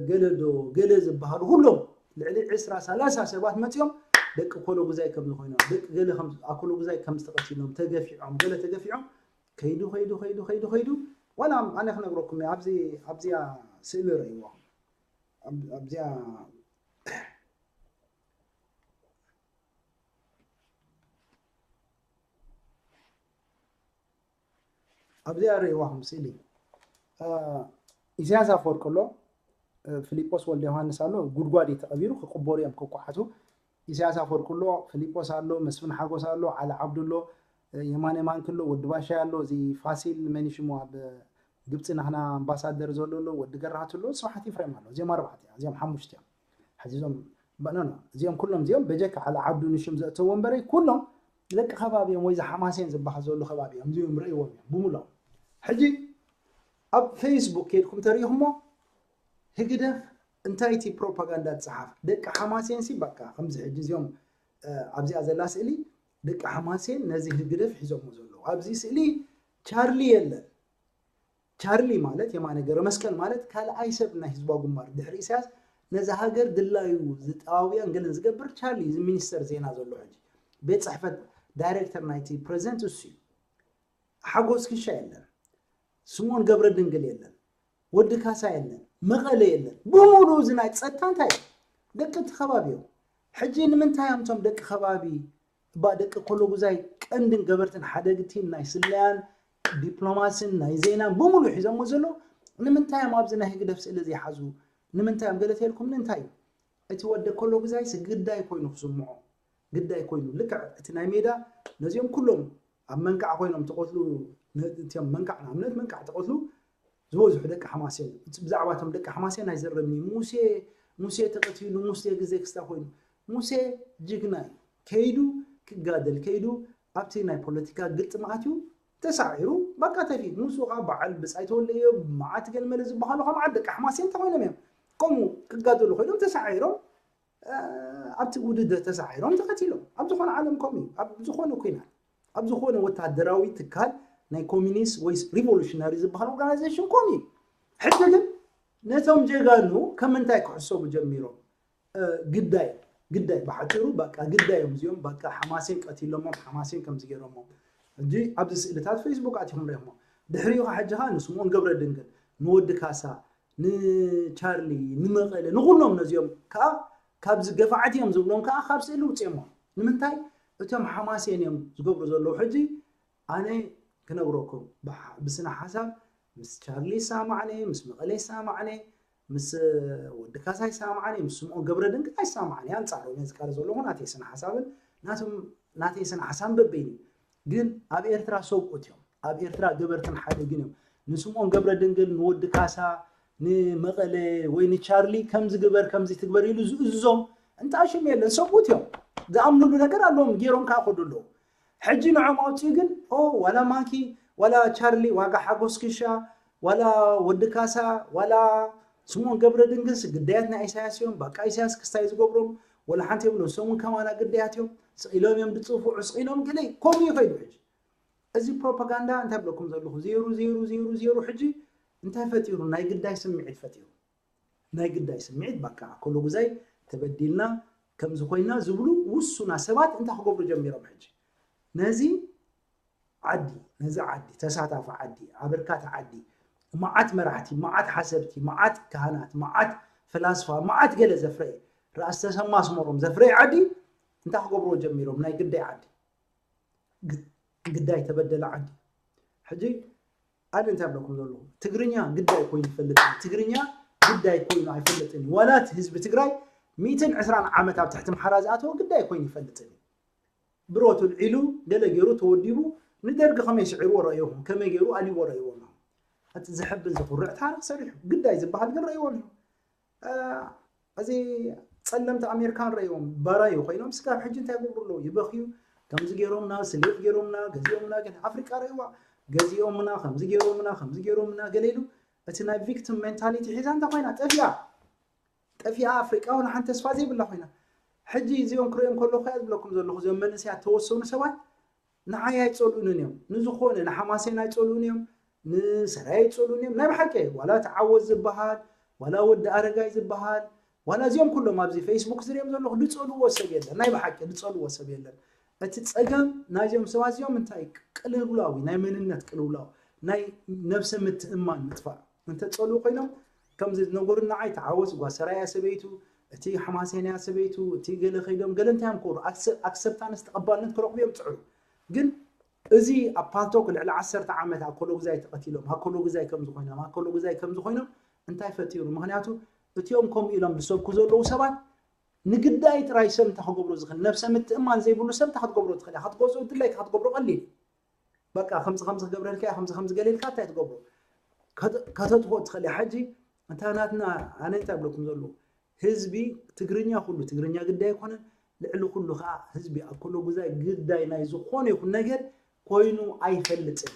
ገለ ዶ ገለ ዝበሃሉ ኩሎም ልዕሊ ዕስራ ሰላሳ ሰባት መፂኦም ደቂ ኮሎጉዛይ ከም ዝኾይኖም ደቂ ገለ ኣኮሎጉዛይ ከም ዝተቐቲሎም ተገፊዖም ገለ ተገፊዖም ከይዱ ከይዱ ከይዱ ከይዱ ከይዱ ዋላ ኣነ ክነግረኩም ኣብዚ ኣብዚኣ ስእሊ ረእይዎ ኣብዚኣ ኣብዚኣ ርእይዋ ከም ስእሊ ኢሳያስ ኣፈወርቂ ኣሎ ፊሊጶስ ወልደ ዮሃንስ ኣሎ ጉድጓድ እዩ ተቐቢሩ ክቅበሩ እዮም ክኳሓቱ ኢሳያስ ኣፈወርቂ ኣሎ ፊሊጶስ ኣሎ መስፍን ሓጎስ ኣሎ ዓሊ ዓብዱ ኣሎ የማነ ማንኪ ኣሎ ወዲ ባሻይ ኣሎ እዚ ፋሲል መን ሽሙ ኣብ ግብፂ ናህና ኣምባሳደር ዘሎ ኣሎ ወዲ ገራህቱ ኣሎ ስብሓት ይፍሬም ኣሎ እዚኦም ኣርባዕተ እዮም እዚኦም ሓሙሽተ እዮም ሕዚ እዞም ኖ እዚኦም ኩሎም እዚኦም በጀካ ዓሊ ዓብዱ ንሽም ዘእተዎ እምበረይ ኩሎም ደቂ ከባቢ እዮም ወይ ዝሓማሴን ዝበሃል ዘሎ ከባቢ እዮም እዚኦም ርእይዎም እዮም ብምሎም ሕጂ ኣብ ፌስቡክ ከይድኩም ተሪኢኹሞ ህግደፍ እንታይ እቲ ፕሮፓጋንዳ ዝፀሓፍ ደቂ ሓማሴን ሲ በቃ ከምዚ ሕጂ እዚኦም ኣብዚኣ ዘላ ስእሊ ደቂ ሓማሴን ነዚ ህግደፍ ሒዞሞ ዘለዉ ኣብዚ ስእሊ ቻርሊ የለን ቻርሊ ማለት የማነ ገረመስቀል ማለት ካልኣይ ሰብ ናይ ህዝባዊ ግንባር ድሕሪ ኢሳያስ ነዚ ሃገር ድላዩ ዝጠዋውያን ገለን ዝገብር ቻርሊ እዚ ሚኒስተር ዜና ዘሎ ሕጂ ቤት ፅሕፈት ዳይሬክተር ናይቲ ፕሬዚደንት እሱ እዩ ሓጎስ ክሻ የለን ስምኦን ገብረ ድንግል የለን ወዲ ካሳ የለን መቐለ የለን ብምሉ እዚ ናይ ፀጥታ እንታይ ደቂ እቲ ከባቢ እዮም ሕጂ ንምንታይ እዮም እቶም ደቂ ከባቢ እባ ደቂ ኮሎጉዛይ ቀንድን ገበርትን ሓደግቲን ናይ ስለያን ዲፕሎማስን ናይ ዜናን ብምሉ ሒዞሞ ዘሎ ንምንታይ እዮም ኣብዚ ናይ ህግደፍ ስእሊ ዘይሓዙ ንምንታይ እዮም ገለ ተልኩም እንታይ እዩ እቲ ወደ ኮሎጉዛይስ ግዳይ ኮይኑ ክስምዖ ግዳይ ኮይኑ ልክዕ እቲ ናይ ሜዳ ነዚኦም ኩሎም ኣብ መንካዕ ኮይኖም ተቆትሉ እቲኦም መንካዕ ንኣብነት መንካዕ ተቆትሉ ዝበዝሑ ደቂ ሓማሴን ብዛዕባ እቶም ደቂ ሓማሴን ኣይዘረብኒ ሙሴ ሙሴ ተቀቲሉ ሙሴ ግዜ ክስታ ኮይኑ ሙሴ ጅግና እዩ ከይዱ ክጋደል ከይዱ ኣብቲ ናይ ፖለቲካ ግጥም ኣትዩ ተሳዒሩ በቃ ተፊ። ንሱ ከዓ በዓል ብጻይ ተወልደ እዮ፣ መዓት ገለ መለ ዝበሃሉ ከም ዓዲ ደቂ ሓማሴን እንተኾይኖም እዮም። ከምኡ ክጋደሉ ኮይኖም ተሳዒሮም፣ እ፣ ኣብቲ ውድድር ተሳዒሮም ተቐቲሎም። ኣብ ዝኾነ ዓለም ከምኡ እዩ። ኣብ ዝኾነ ኲናት፣ ኣብ ዝኾነ ወታደራዊ ትካል ናይ ኮሚኒስት ወይ ሪቮሉሽነሪ ዝበሃል ኦርጋናይዜሽን ከምኡ እዩ። ሕጂ ግን ነቶም ጀጋኑ ከም እንታይ ክሕሰቡ ጀሚሮም? እ፣ ግዳይ፣ ግዳይ ብሓፂሩ በቃ ግዳይ እዮም እዚኦም። በቃ ሓማሴን ቀቲሎሞም፣ ሓማሴን ከምዚ ገይሮሞም። ሕጂ ኣብዚ ስእልታት ፌስቡክ ኣቲኹም ሪኢኹሞ። ድሕሪኡ ከዓ ሕጂ ከዓ ንስምኦን ገብረ ድንግል፣ ንወዲ ካሳ፣ ንቻርሊ፣ ንመቐለ፣ ንኩሎም ነዚኦም ከዓ ካብዚ ገፋዕቲ እዮም ዝብሎም ከዓ ካብ ስእሊ ውፅኦሞ። ንምንታይ? እቶም ሓማሴን እዮም ዝገብሩ ዘለዉ። ሕጂ ኣነ ክነግረኩም፣ ብሓ-፣ ብስነ ሓሳብ ምስ ቻርሊ ይሰማማዕነ፣ ምስ መቐለ ይሰማማዕነ፣ ምስ ወዲ ካሳ ይሰማማዕነ፣ ምስ ስምኦን ገብረ ድንግል ኣይሰማማዕነ። ኣንጻሮም እየ ዝቃረ ዘለኹ፣ ናተይ ስነ ሓሳብን ናቶም፣ ናተይ ስነ ሓሳብ በበይኑ። ግን ኣብ ኤርትራ ሰብኡት እዮም፣ ኣብ ኤርትራ ገበርትን ሓደግን እዮም። ንስምኦን ገብረ ድንግል፣ ንወዲ ካሳ፣ ንመቐለ ወይ ንቻርሊ ከምዚ ግበር ከምዚ ትግበር ኢሉ ዝእዝዞም እንታ ሽም የለን። ሰብኡት እዮም፣ ዝኣምንሉ ነገር ኣለዎም፣ ገይሮም ከዓ ከዱ ኣለዉ። ሕጂ ንዖም ኣውፅኡ ግን፣ ኦ፣ ዋላ ማኪ፣ ዋላ ቻርሊ፣ ዋጋ ሓጎስ ክሻ፣ ዋላ ወዲ ካሳ፣ ዋላ ስምኦን ገብረ ድንግልስ ግዳያት ናይ ኢሳያስ እዮም። በቃ ኢሳያስ ክስታይ ዝገብሮም ወላ ሓንቲ የብሉ። ንሶም እውን ከማና ግዳያት እዮም። ስቕ ኢሎም እዮም ዝፅፍዑ፣ ስቕ ኢሎም ገለ ከምኡ ይኸይዱ። ሕጂ እዚ ፕሮፓጋንዳ እንታይ ብለኩም ዘለኹ፣ ዜሩ፣ ዜሩ፣ ዜሩ፣ ዜሩ። ሕጂ እንታይ ፈጢሩ? ናይ ግዳይ ስምዒት ፈጢሩ። ናይ ግዳይ ስምዒት፣ በቃ ኣኮሎጉዛይ ተበዲልና ከምዚ ኮይና ዝብሉ ውሱና ሰባት እንታይ ክገብሩ ጀሚሮም? ሕጂ ነዚ ዓዲ፣ ነዚ ዓዲ፣ ተሳታፊ ዓዲ፣ ኣበርካቲ ዓዲ፣ መዓት መራሕቲ፣ መዓት ሓሰብቲ፣ መዓት ካህናት፣ መዓት ፈላስፋ፣ መዓት ገለ ዘፍረየ፣ ራእሲ ተሰማ ኣስመሮም ዘፍረየ ዓዲ እንታይ ክገብርዎ ጀሚሮም? ናይ ግዳይ ዓዲ፣ ግ-፣ ግዳይ ተበደለ ዓዲ። ሕጂ ኣነ እንታይ ብለኩም ዘለኹ? ትግርኛ ግዳይ ኮይኑ ይፈልጥን፣ ትግርኛ ግዳይ ኮይኑ ኣይፈልጥን። ዋላ እቲ ህዝቢ ትግራይ ሚእትን ዕስራን ዓመት ኣብ ትሕቲ ኣምሓራ ዝኣተወ ግዳይ ኮይኑ ይፈልጥን። ብረቱ ኣልዒሉ፣ ገለ ገይሩ፣ ተወዲቡ፣ ንደርጊ ከመይ ስዒርዎ ረእይኹም፣ ከመይ ገይሩ ኣልይዎ ረእይዎ ኣለኹም። እቲ ዘሕብን ዘኹርዕ ታሪኽ ሰሪሑ፣ ግዳይ ዝበሃል ግን ረእይዎ ኣለኹም። እ፣ እዚ ጸለምቲ ኣሜሪካን ረእይዎም፣ ባራዩ ኮይኖም ስጋብ ሕጂ እንታይ ይገብሩ ኣለዉ? ይበኽዩ። ከምዚ ገይሮምና፣ ስሌት ገይሮምና፣ ገዚኦምና፣ ግን ኣፍሪቃ ረእይዋ፣ ገዚኦምና፣ ከምዚ ገይሮምና፣ ከምዚ ገይሮምና፣ ገለ ኢሉ። እቲ ናይ ቪክቲም ሜንታሊቲ ሒዛ እንታይ ኮይና? ጠፊኣ። ጠፊኣ ኣፍሪቃ ወላ ሓንቲ ተስፋ ዘይብላ ኮይና። ሕጂ እዚኦም ክርእዮም ከለኹ እያ ዝብለኩም ዘለኹ፣ እዚኦም መንእሰያት ተወሰኑ ሰባት ንዓይ ኣይጸልኡንን እዮም። ንዝኾነ ንሓማሴን ኣይጸልኡን እዮም፣ ንሰራይ ኣይጸልኡን እዮም። ናይ ብሓቂ ዋላ ተዓወት ዝበሃል፣ ዋላ ወዲ ኣረጋይ ዝበሃል፣ ዋላ እዚኦም ኩሎም ኣብዚ ፌስቡክ ዝርእዮም ዘለኹ ዝጸልዎ ሰብ የለን። ናይ ብሓቂ ዝጸልዎ ሰብ የለን። እቲ ጸገም ናይዚኦም ሰባት እዚኦም እንታይ ቅልውላው እዩ፣ ናይ መንነት ቅልውላው፣ ናይ ነብሰ ምትእማን ምጥፋእ። እንተጸልኡ ኮይኖም ከምዚ ዝነገሩኒ ንዓይ ተዓወት ጓል ሰራያ ሰበይቱ፣ እቲ ሓማሴንያ ሰበይቱ፣ እቲ ገለ ከይዶም ገለ እንታይ እዮም ክብሉ? ኣክሰ-፣ ኣክሰፕታንስ ተቐባልነት ክረኽቡ እዮም ዝጽዕሩ። ግን እዚ ኣብ ፓልቶክ ልዕሊ ዓሰርተ ዓመት ኣኮሎጉዛይ ተቐቲሎም፣ ኣኮሎጉዛይ ከም ዝኾይኖም፣ ኣኮሎጉዛይ ከም ዝኾይኖም እንታይ ፈጢሩ? ምኽንያቱ እቲኦም ከምኡ ኢሎም ዝሰብኩ ዘለዉ ሰባት ንግዳይ ጥራይ ሰብ እንታይ ክገብሮ ዝኽእል? ነብሰ ምትእማን ዘይብሉ ሰብ እንታይ ክትገብሮ ትኽእል እያ? ክትገዝኦ ድላይካ ክትገብሮ ቀሊል። በቃ ከምዚ ከምዚ ክገብረልካ እየ፣ ከምዚ ከምዚ ገለ ኢልካ እንታይ ትገብሮ? ከተ-፣ ከተጥፍኦ ትኽእል እያ። ሕጂ እንታ ናትና፣ ኣነ እንታይ እብለኩም ዘለኹ? ህዝቢ ትግርኛ ኩሉ፣ ትግርኛ ግዳይ ኣይኮነን። ልዕሊ ኩሉ ከዓ ህዝቢ ኣኮሎጉዛይ ግዳይ ናይ ዝኾነ ይኹን ነገር ኮይኑ ኣይፈልጥን።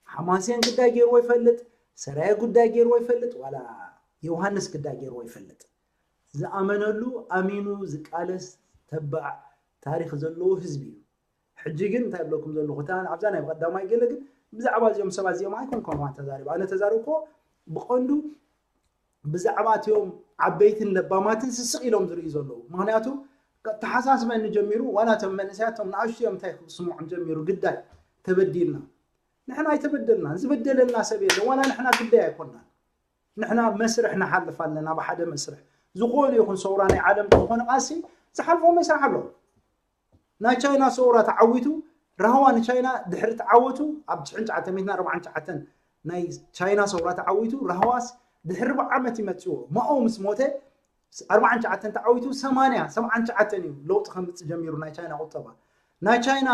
ሓማሴን ግዳይ ገይርዎ ይፈልጥ፣ ሰራየ ጉዳይ ገይርዎ ይፈልጥ፣ ዋላ ዮሃንስ ግዳይ ገይርዎ ይፈልጥ። ዝኣመነሉ ኣሚኑ ዝቃለስ ተባዕ ታሪኽ ዘለዎ ህዝቢ እዩ። ሕጂ ግን እንታይ እብለኩም ዘለኹ፣ እታ ኣብዛ ናይ ቀዳማይ ገለ ግን ብዛዕባ እዚኦም ሰባት እዚኦም ኣይኮንኩን እኳ ተዛሪበ። ኣነ ተዛረብኩዎ ብቐንዱ ብዛዕባ እቲኦም ዓበይትን ለባማትን ስስቕ ኢሎም ዝርእዩ ዘለዉ። ምኽንያቱ፣ ተሓሳስበኒ ጀሚሩ፣ ዋላ እቶም መንእሰያት፣ እቶም ንኣሽቱ እዮም እንታይ ክስምዖም ጀሚሩ፣ ግዳይ ተበዲልና። ንሕና ኣይተበደልናን፣ ዝበደለና ሰብ የለን፣ ዋላ ንሕና ግዳይ ኣይኮንናን። ንሕና መስርሕ ንሓልፍ ኣለና፣ ብሓደ መስርሕ። ዝኾነ ይኹን ሰውራ ናይ ዓለም ዝኾነ ቃልሲ ዝሓልፎ መስርሕ ኣሎ። ናይ ቻይና ሰውራ ተዓዊቱ፣ ራህዋ ንቻይና ድሕሪ ተዓወቱ፣ ኣብ ትሽዓን ትሽዓተ ሚእትን ኣርባዓን ትሽዓተን ናይ ቻይና ሰውራ ተዓዊቱ፣ ራህዋስ ድሕሪ ኣርብዓ ዓመት ይመጽዎ። ማኦ ምስ ሞተ፣ ኣርባዓን ትሽዓተን ተዓዊቱ፣ ሰማንያ፣ ሰብዓን ትሽዓተን እዩ ለውጢ ከምጽእ ጀሚሩ ናይ ቻይና ቁጠባ። ናይ ቻይና፣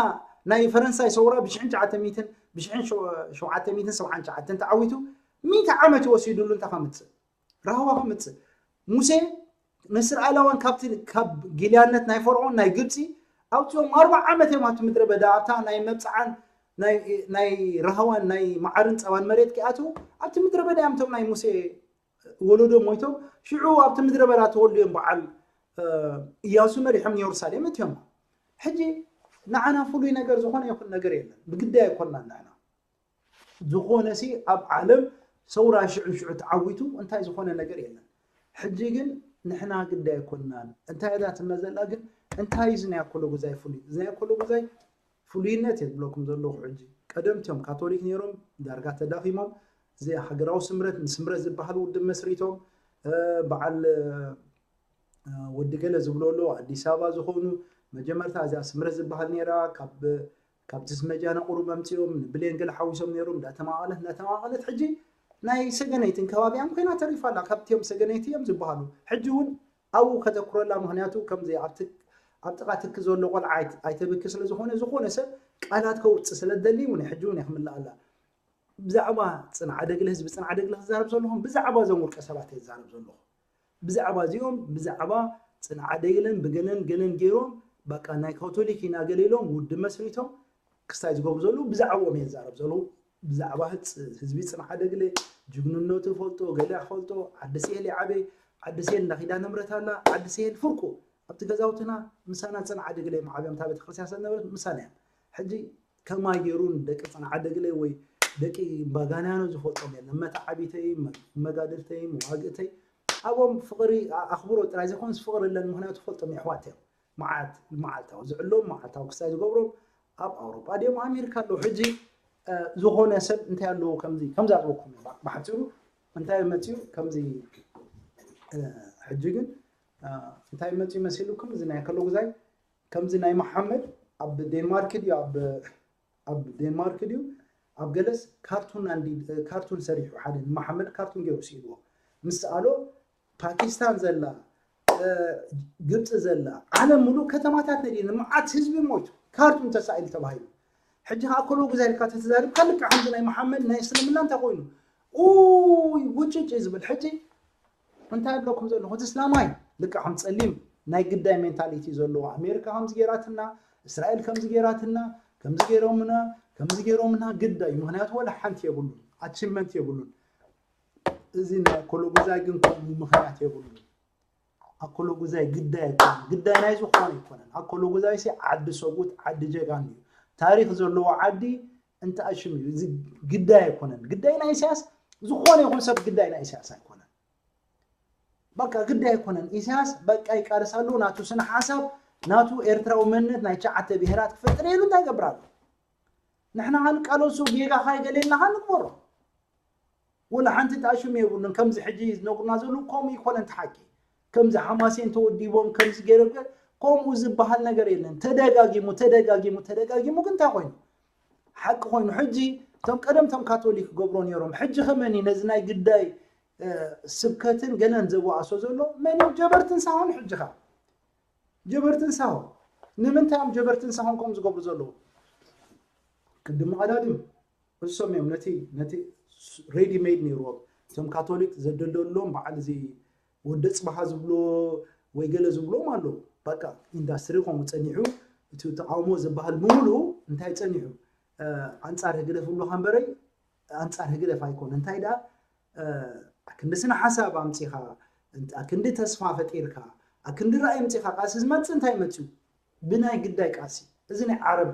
ናይ ፈረንሳይ ሰውራ ብሽሕን ትሽዓተ ሚእትን፣ ብሽሕን ሸውዓተ ሚእትን ሰብዓን ትሽዓተን ተዓዊቱ፣ ሚእቲ ዓመት እዩ ወሲዱሉ እንታይ ከምጽእ። ራህዋ ከምጽእ። ሙሴ ንእስራኤላውያን ካብቲ፣ ካብ ጊልያነት ናይ ፈርዖን ናይ ግብጺ ኣውጺኦም ኣርብዓ ዓመት እዮም ኣብቲ ምድረ በዳ፣ ኣብታ ናይ መብጽዓን ናይ ራህዋን ናይ መዓርን ፀባን መሬት ክኣትዉ ኣብቲ ምድረ በዳ እዮም እቶም ናይ ሙሴ ወለዶ ሞይቶም። ሽዑ ኣብቲ ምድረ በዳ ተወልዱ እዮም በዓል እያሱ መሪሖም ንየሩሳሌም እትዮም። ሕጂ ንዓና ፍሉይ ነገር ዝኾነ ይኹን ነገር የለን። ብግዳይ ኣይኮንናን ንሕና ዝኾነ ሲ ኣብ ዓለም ሰውራ ሽዑ ሽዑ ተዓዊቱ እንታይ ዝኾነ ነገር የለን። ሕጂ ግን ንሕና ግዳይ ኣይኮንናን። እንታይ እያ ትብለና ዘላ ግን እንታይ እዩ እዚ ናይ ኣኮሎ ጉዛይ ፍሉይ? እዚ ናይ ኣኮሎ ጉዛይ ፍሉይነት እየ ዝብለኩም ዘለኹ። ሕጂ ቀደም እትዮም ካቶሊክ ነይሮም ዳርጋ ተዳኺሞም እዚ ሃገራዊ ስምረት ንስምረት ዝበሃል ውድብ መስሪቶም በዓል ወዲ ገለ ዝብሎ ኣሎ ኣዲስ ኣበባ ዝኾኑ መጀመርታ እዚኣ ስምረት ዝበሃል ነይራ ካብ ካብቲ ስመጃና ቁሩብ ኣምፂኦም ንብሌን ገለ ሓዊሶም ነይሮም እንዳተማቐለት እንዳተማቐለት ሕጂ ናይ ሰገነይትን ከባቢያን ኮይና ተሪፋ ኣላ። ካብቲኦም ሰገነይቲ እዮም ዝበሃሉ። ሕጂ እውን ኣብኡ ከተኩረላ ምክንያቱ ከምዚ ኣብ ጥቓ ትኪ ዘሎ ቆልዓ ኣይተብኪ ስለ ዝኾነ ዝኾነ ሰብ ቃላት ከውፅእ ስለ ደሊ እውን ሕጂ እውን የክምልኣላ። ብዛዕባ ፅንዓ ደግለ ህዝቢ ፅንዓ ደግለ ክዛረብ ዘለኹም ብዛዕባ እዞም ውልቀ ሰባት እየ ዝዛረብ ዘለኹ። ብዛዕባ እዚኦም ብዛዕባ ፅንዓ ደግለን ብገለን ገለን ገይሮም በቃ ናይ ካቶሊክ ኢና ገለ ኢሎም ውድብ መስሪቶም ክስታይ ዝገብሩ ዘለዉ ብዛዕባኦም እየ ዝዛረብ ዘለኹ። ብዛዕባ ህዝቢ ፅንዓ ደግለ ጅግንነቱ ፈልጦ ገለ ፈልጦ ዓዲ ስሄል ይዓበ ዓዲ ስሄል እንዳ ኪዳነ ምሕረት ኣላ ዓዲ ስሄል ፍርቁ ኣብቲ ገዛውትና ምሳና ፅንዓ ደግለ እዮም ዓብዮም እታ ቤተክርስትያን ስለ ዝነበረት ምሳና እዮም። ሕጂ ከማይ ገይሩ ንደቂ ፅንዓ ደግለ ወይ ደቂ እምባጋናኖ ዝፈልጦም የለን። መተዓቢተይ፣ መጋድልተይ፣ መዋግእተይ ኣብኦም ፍቕሪ ኣኽብሮት ጥራይ ዘይኮነስ ፍቕሪ ኣለን። ምኽንያቱ ፈልጦም የሕዋት እዮም። መዓልታዊ ዝዕሎም መዓልታዊ ክስታይ ዝገብሮም ኣብ ኣውሮጳ ድዮም ኣሜሪካ ኣለዉ። ሕጂ ዝኾነ ሰብ እንታይ ኣለዎ ከምዚ ከምዚ ኣጥበኩም እዩ ብሓፂሩ እንታይ መፅኡ ከምዚ ሕጂ ግን እንታይ መፅኡ መሲሉኩም እዚ ናይ ከሎ ጉዛይ ከምዚ ናይ መሓመድ ኣብ ዴንማርክ ድዩ ኣብ ኣብ ዴንማርክ ድዩ ኣብ ገለስ ካርቱን ኣንዲ ካርቱን ሰሪሑ ሓደ ንመሓመድ ካርቱን ገይሩ ስኢልዎ ምስ ሰኣሎ ፓኪስታን ዘላ ግብፂ ዘላ ዓለም ሙሉእ ከተማታት ነዲ ንመዓት ህዝቢ ሞይቱ ካርቱን ተሳኢሉ ተባሂሉ ሕጂ ከዓ ኮሎ ጉዛይ ኢልካ ተተዛሪብካ ልክዕ ከምዚ ናይ መሓመድ ናይ እስልምና እንታይ ኮይኑ ኡይ ውጭጭ ዝብል ሕጂ እንታይ ኣለኩም ዘለኹ እቲ እስላማይ ልክዕ ከም ፀሊም ናይ ግዳይ ሜንታሊቲ ዘለዎ ኣሜሪካ ከምዚ ገይራትና እስራኤል ከምዚ ገይራትና ከምዚ ገይሮምና ከምዚ ገይሮምና ግዳይ ምክንያቱ ወላ ሓንቲ የብሉን ኣቺቭመንት የብሉን እዚ ናይ ኣኮሎ ጉዛይ ግን ከምኡ ምክንያት የብሉን ኣኮሎ ጉዛይ ግዳይ ኣይኮነን ግዳይ ናይ ዝኾነ ኣይኮነን ኣኮሎ ጉዛይ ሲ ዓዲ ሰጉት ዓዲ ጀጋኑ እዩ ታሪክ ዘለዎ ዓዲ እንተኣሽም እዩ እዚ ግዳይ ኣይኮነን ግዳይ ናይ ኢሳያስ ዝኾነ ይኹን ሰብ ግዳይ ናይ ኢሳያስ ኣይኮነን በቃ ግዳይ ኣይኮነን ኢሳያስ በቃ ይቃለስ ኣለዎ ናቱ ስነ ሓሳብ ናቱ ኤርትራዊ መንነት ናይ ትሽዓተ ብሄራት ክፈጥር ኢሉ እንታይ ይገብር ኣሎ ንሕና ከንቃለሱ ጌጋ ካይገሌና ከንግበሮ ወላ ሓንቲ ተኣሽሙ የብሉን ከምዚ ሕጂ ዝነግሩና ዘለዉ ከምኡ ይኮነን ተሓቂ ከምዚ ሓማሴን ተወዲቦም ከምዚ ገይረ ከምኡ ዝበሃል ነገር የለን ተደጋጊሙ ተደጋጊሙ ተደጋጊሙ ግን እንታይ ኮይኑ ሓቂ ኮይኑ ሕጂ እቶም ቀደም እቶም ካቶሊክ ገብሮ ነይሮም ሕጂ ከመኒ ነዚ ናይ ግዳይ ስብከትን ገለን ዘዋኣሶ ዘሎ መን እዮም ጀበርትን ሳሆን ሕጂ ከ ጀበርትን ሳሆ ንምንታይ እዮም ጀበርትን ሳሆን ከምኡ ዝገብሩ ዘለዉ ቅድሚ ቀዳድም እሶም እዮም ነቲ ነቲ ሬዲ ሜድ ነይርዎም እቶም ካቶሊክ ዘደለሎም በዓል እዚ ወደ ፅባሃ ዝብሎ ወይ ገለ ዝብሎም ኣለዉ በቃ ኢንዳስትሪ ከምኡ ፀኒሑ እቲ ተቃውሞ ዝበሃል ብምሉኡ እንታይ ፀኒሑ ኣንፃር ህግደፍ ብሎ ከንበረይ ኣንፃር ህግደፍ ኣይኮነ እንታይ ደኣ ኣክንዲ ስነ ሓሳብ ኣምፂኻ ኣክንዲ ተስፋ ፈጢርካ ኣክንዲ ራእይ ኣምፂኻ ቃሲ ዝመፅእ እንታይ መፅዩ ብናይ ግዳይ ቃሲ እዚ ናይ ዓረብ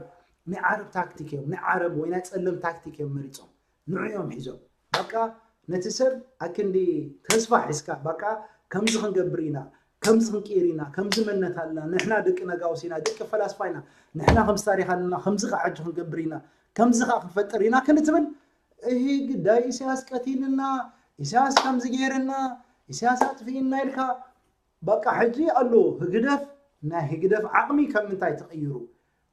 ናይ ዓረብ ታክቲክ እዮም ናይ ዓረብ ወይ ናይ ፀለም ታክቲክ እዮም መሪፆም ንዑ እዮም ሒዞም በቃ ነቲ ሰብ ኣክንዲ ተስፋ ሒዝካ በቃ ከምዚ ክንገብር ኢና ከምዚ ክንቅይር ኢና ከምዚ መንነት ኣለና ንሕና ደቂ ነጋውስ ኢና ደቂ ፈላስፋ ኢና ንሕና ከምዚ ታሪክ ኣለና ከምዚ ከዓ ሕጂ ክንገብር ኢና ከምዚ ከዓ ክንፈጥር ኢና ክንትብል እሂ ግዳይ ኢሳያስ ቀቲልና ኢሳያስ ከምዚ ገይርና ኢሳያስ ኣጥፊእና ኢልካ በቃ ሕጂ ኣሎ ህግደፍ ናይ ህግደፍ ዓቕሚ ካብ ምንታይ ተቐይሩ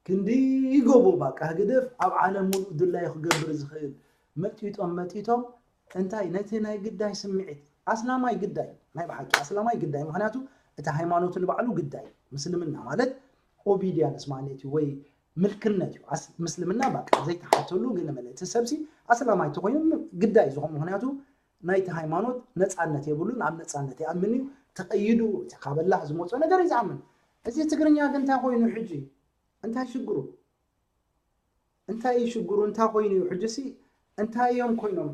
ክንዲ ይገቦ በቃ ህግደፍ ኣብ ዓለም ሙሉእ ድላዩ ክገብር ዝኽእል መጢጦም መጢቶም እንታይ ነቲ ናይ ግዳይ ስምዒት ኣስላማይ ግዳይ ናይ ብሓቂ ኣስላማይ ግዳይ ምክንያቱ እቲ ሃይማኖቱ ንባዕሉ ግዳይ ምስልምና ማለት ኦቢዲያንስ ማለት እዩ ወይ ምልክነት እዩ ምስልምና በቃ ዘይተሓተሉ ገለ መለ እቲ ሰብሲ ኣስላማይ ተኮይኑ ግዳይ ዝኾኑ ምክንያቱ ናይቲ ሃይማኖት ነፃነት የብሉን ኣብ ነፃነት ይኣምን እዩ ተቀይዱ እቲ ካብ ኣላህ ዝመፆ ነገር እዩ ዝኣምን እዚ ትግርኛ ግን እንታይ ኮይኑ ሕጂ እንታይ ሽግሩ እንታይ እዩ ሽግሩ? እንታይ ኮይኑ እዩ? ሕጂ ሲ እንታይ እዮም ኮይኖም?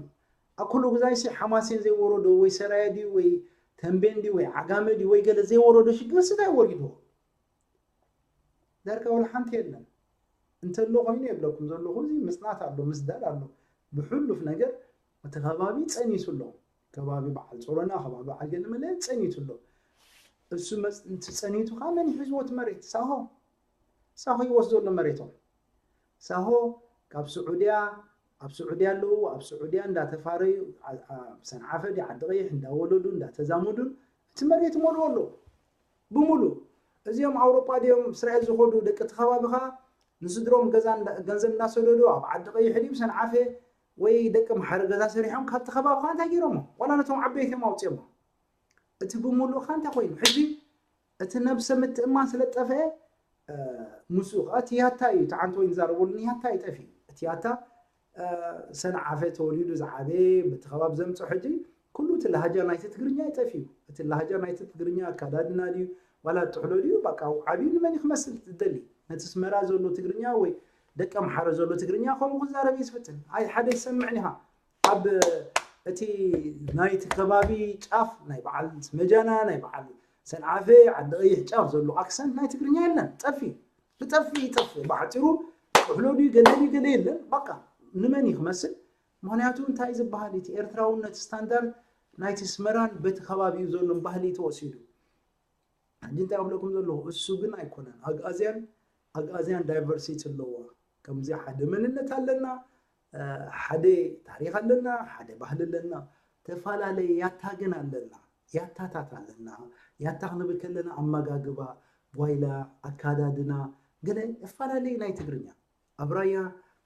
ኣኩሉ ግዛይ ሲ ሓማሴን ዘይወረዶ ወይ ሰራየ ድዩ ወይ ተንቤን ድዩ ወይ ዓጋመ ድዩ ወይ ገለ ዘይወረዶ ሽግር ሲ እንታይ ወሪድዎ? ዳርጋ ወላ ሓንቲ የለን። እንተሎ ኮይኑ የብለኩም ዘለኹ፣ እዚ ምጽናት ኣሎ፣ ምስዳድ ኣሎ። ብሕሉፍ ነገር እቲ ከባቢ ጸኒቱ ኣሎ። ከባቢ በዓል ጾሮና፣ ከባቢ በዓል ገለመለ ጸኒቱ ኣሎ። እሱ መጽ-፣ እንት ጸኒቱ ከኣ መን ይሕዝዎ እቲ መሬት? ሳሆ። ሳሆ ይወስዶ ኣሎ መሬቶም። ሳሆ ካብ ስዑድያ፣ ኣብ ስዑድያ ኣለዉ፣ ኣብ ስዑድያ እንዳተፋረዩ፣ ዓ-፣ ዓ-፣ ሰንዓፈ ድዩ ዓዲ ቀይሕ እንዳወለዱ፣ እንዳተዛመዱን እቲ መሬት ይመልኡ ኣለዉ። ብምሉእ እዚኦም ኣውሮጳ ድዮም እስራኤል ዝኸዱ ደቂ እቲ ከባቢ ኸኣ ንስድሮም ገዛ እንዳ-፣ ገንዘብ እንዳሰደዱ ኣብ ዓዲ ቀይሕ ድዩ ሰንዓፈ ወይ ደቂ ምሓረ ገዛ ሰሪሖም ካብቲ ከባቢ ኸኣ እንታይ ገይሮሞ? ዋላ ነቶም ዓበይቲ እዮም ኣውፅኦሞ። እቲ ብምሉእ ኸኣ እንታይ ኮይኑ? ሕጂ እቲ ነብሰ ምትእማን ስለ ጠፍአ፣ እ፣ ምስኡ ኸኣ እቲ ያታ እዩ፣ እቲ ዓንቶ ይዛረበሉ ያታ እዩ ጠፊኡ። እቲ ያታ፣ እ፣ ሰንዓፈ ተወሊዱ ዝዓበየ፣ በቲ ከባቢ ዘምፅኦ ሕጂ ኩሉ እቲ ላሃጃ ናይቲ ትግርኛ እዩ ጠፊኡ። እቲ ላሃጃ ናይቲ ትግርኛ ኣካዳድና ድዩ፣ ዋላ ጥሕሎ ድዩ፣ በቃ ዓብዩ ንመን እዩ ክመስል ትደሊ? ነቲ ኣስመራ ዘሎ ትግርኛ ወይ ደቂ ኣምሓረ ዘሎ ትግርኛ ከምኡ ክዛረብ እዩ ዝፍትን። ኣይ ሓደ ይሰምዕን ኢኻ። ኣብ እቲ ናይቲ ከባቢ ጫፍ ናይ በዓል ስመጃና፣ ናይ በዓል ሰንዓፈ፣ ዓዲ ቀይሕ ጫፍ ዘሎ ኣክሰንት ናይ ትግርኛ የለን። ጠፊኡ። ብጠፊኡ ይጠፍእ። ብሓጺሩ ጥሕሎ ድዩ ገለ ድዩ ገለ የለን። በቃ ንመን እዩ ክመስል? ምኽንያቱ እንታይ ዝበሃል እቲ ኤርትራውነት ስታንዳርድ ናይቲ ኣስመራን በቲ ከባቢኡ ዘሎን ባህሊ ተወሲዱ። ሕጂ እንታይ ክብለኩም ዘለኹ፣ እሱ ግን ኣይኮነን። ኣግኣዝያን፣ ኣግኣዝያን ዳይቨርሲቲ ኣለዋ። ከምዚ ሓደ መንነት ኣለና፣ እ፣ ሓደ ታሪኽ ኣለና፣ ሓደ ባህሊ ኣለና። ተፈላለየ ያታ ግን ኣለና። ያታታት ኣለና። ያታ ክንብል ከለና ኣመጋግባ፣ ጓይላ፣ ኣካዳድና፣ ገለ እፈላለየ ናይ ትግርኛ። ኣብ ራያ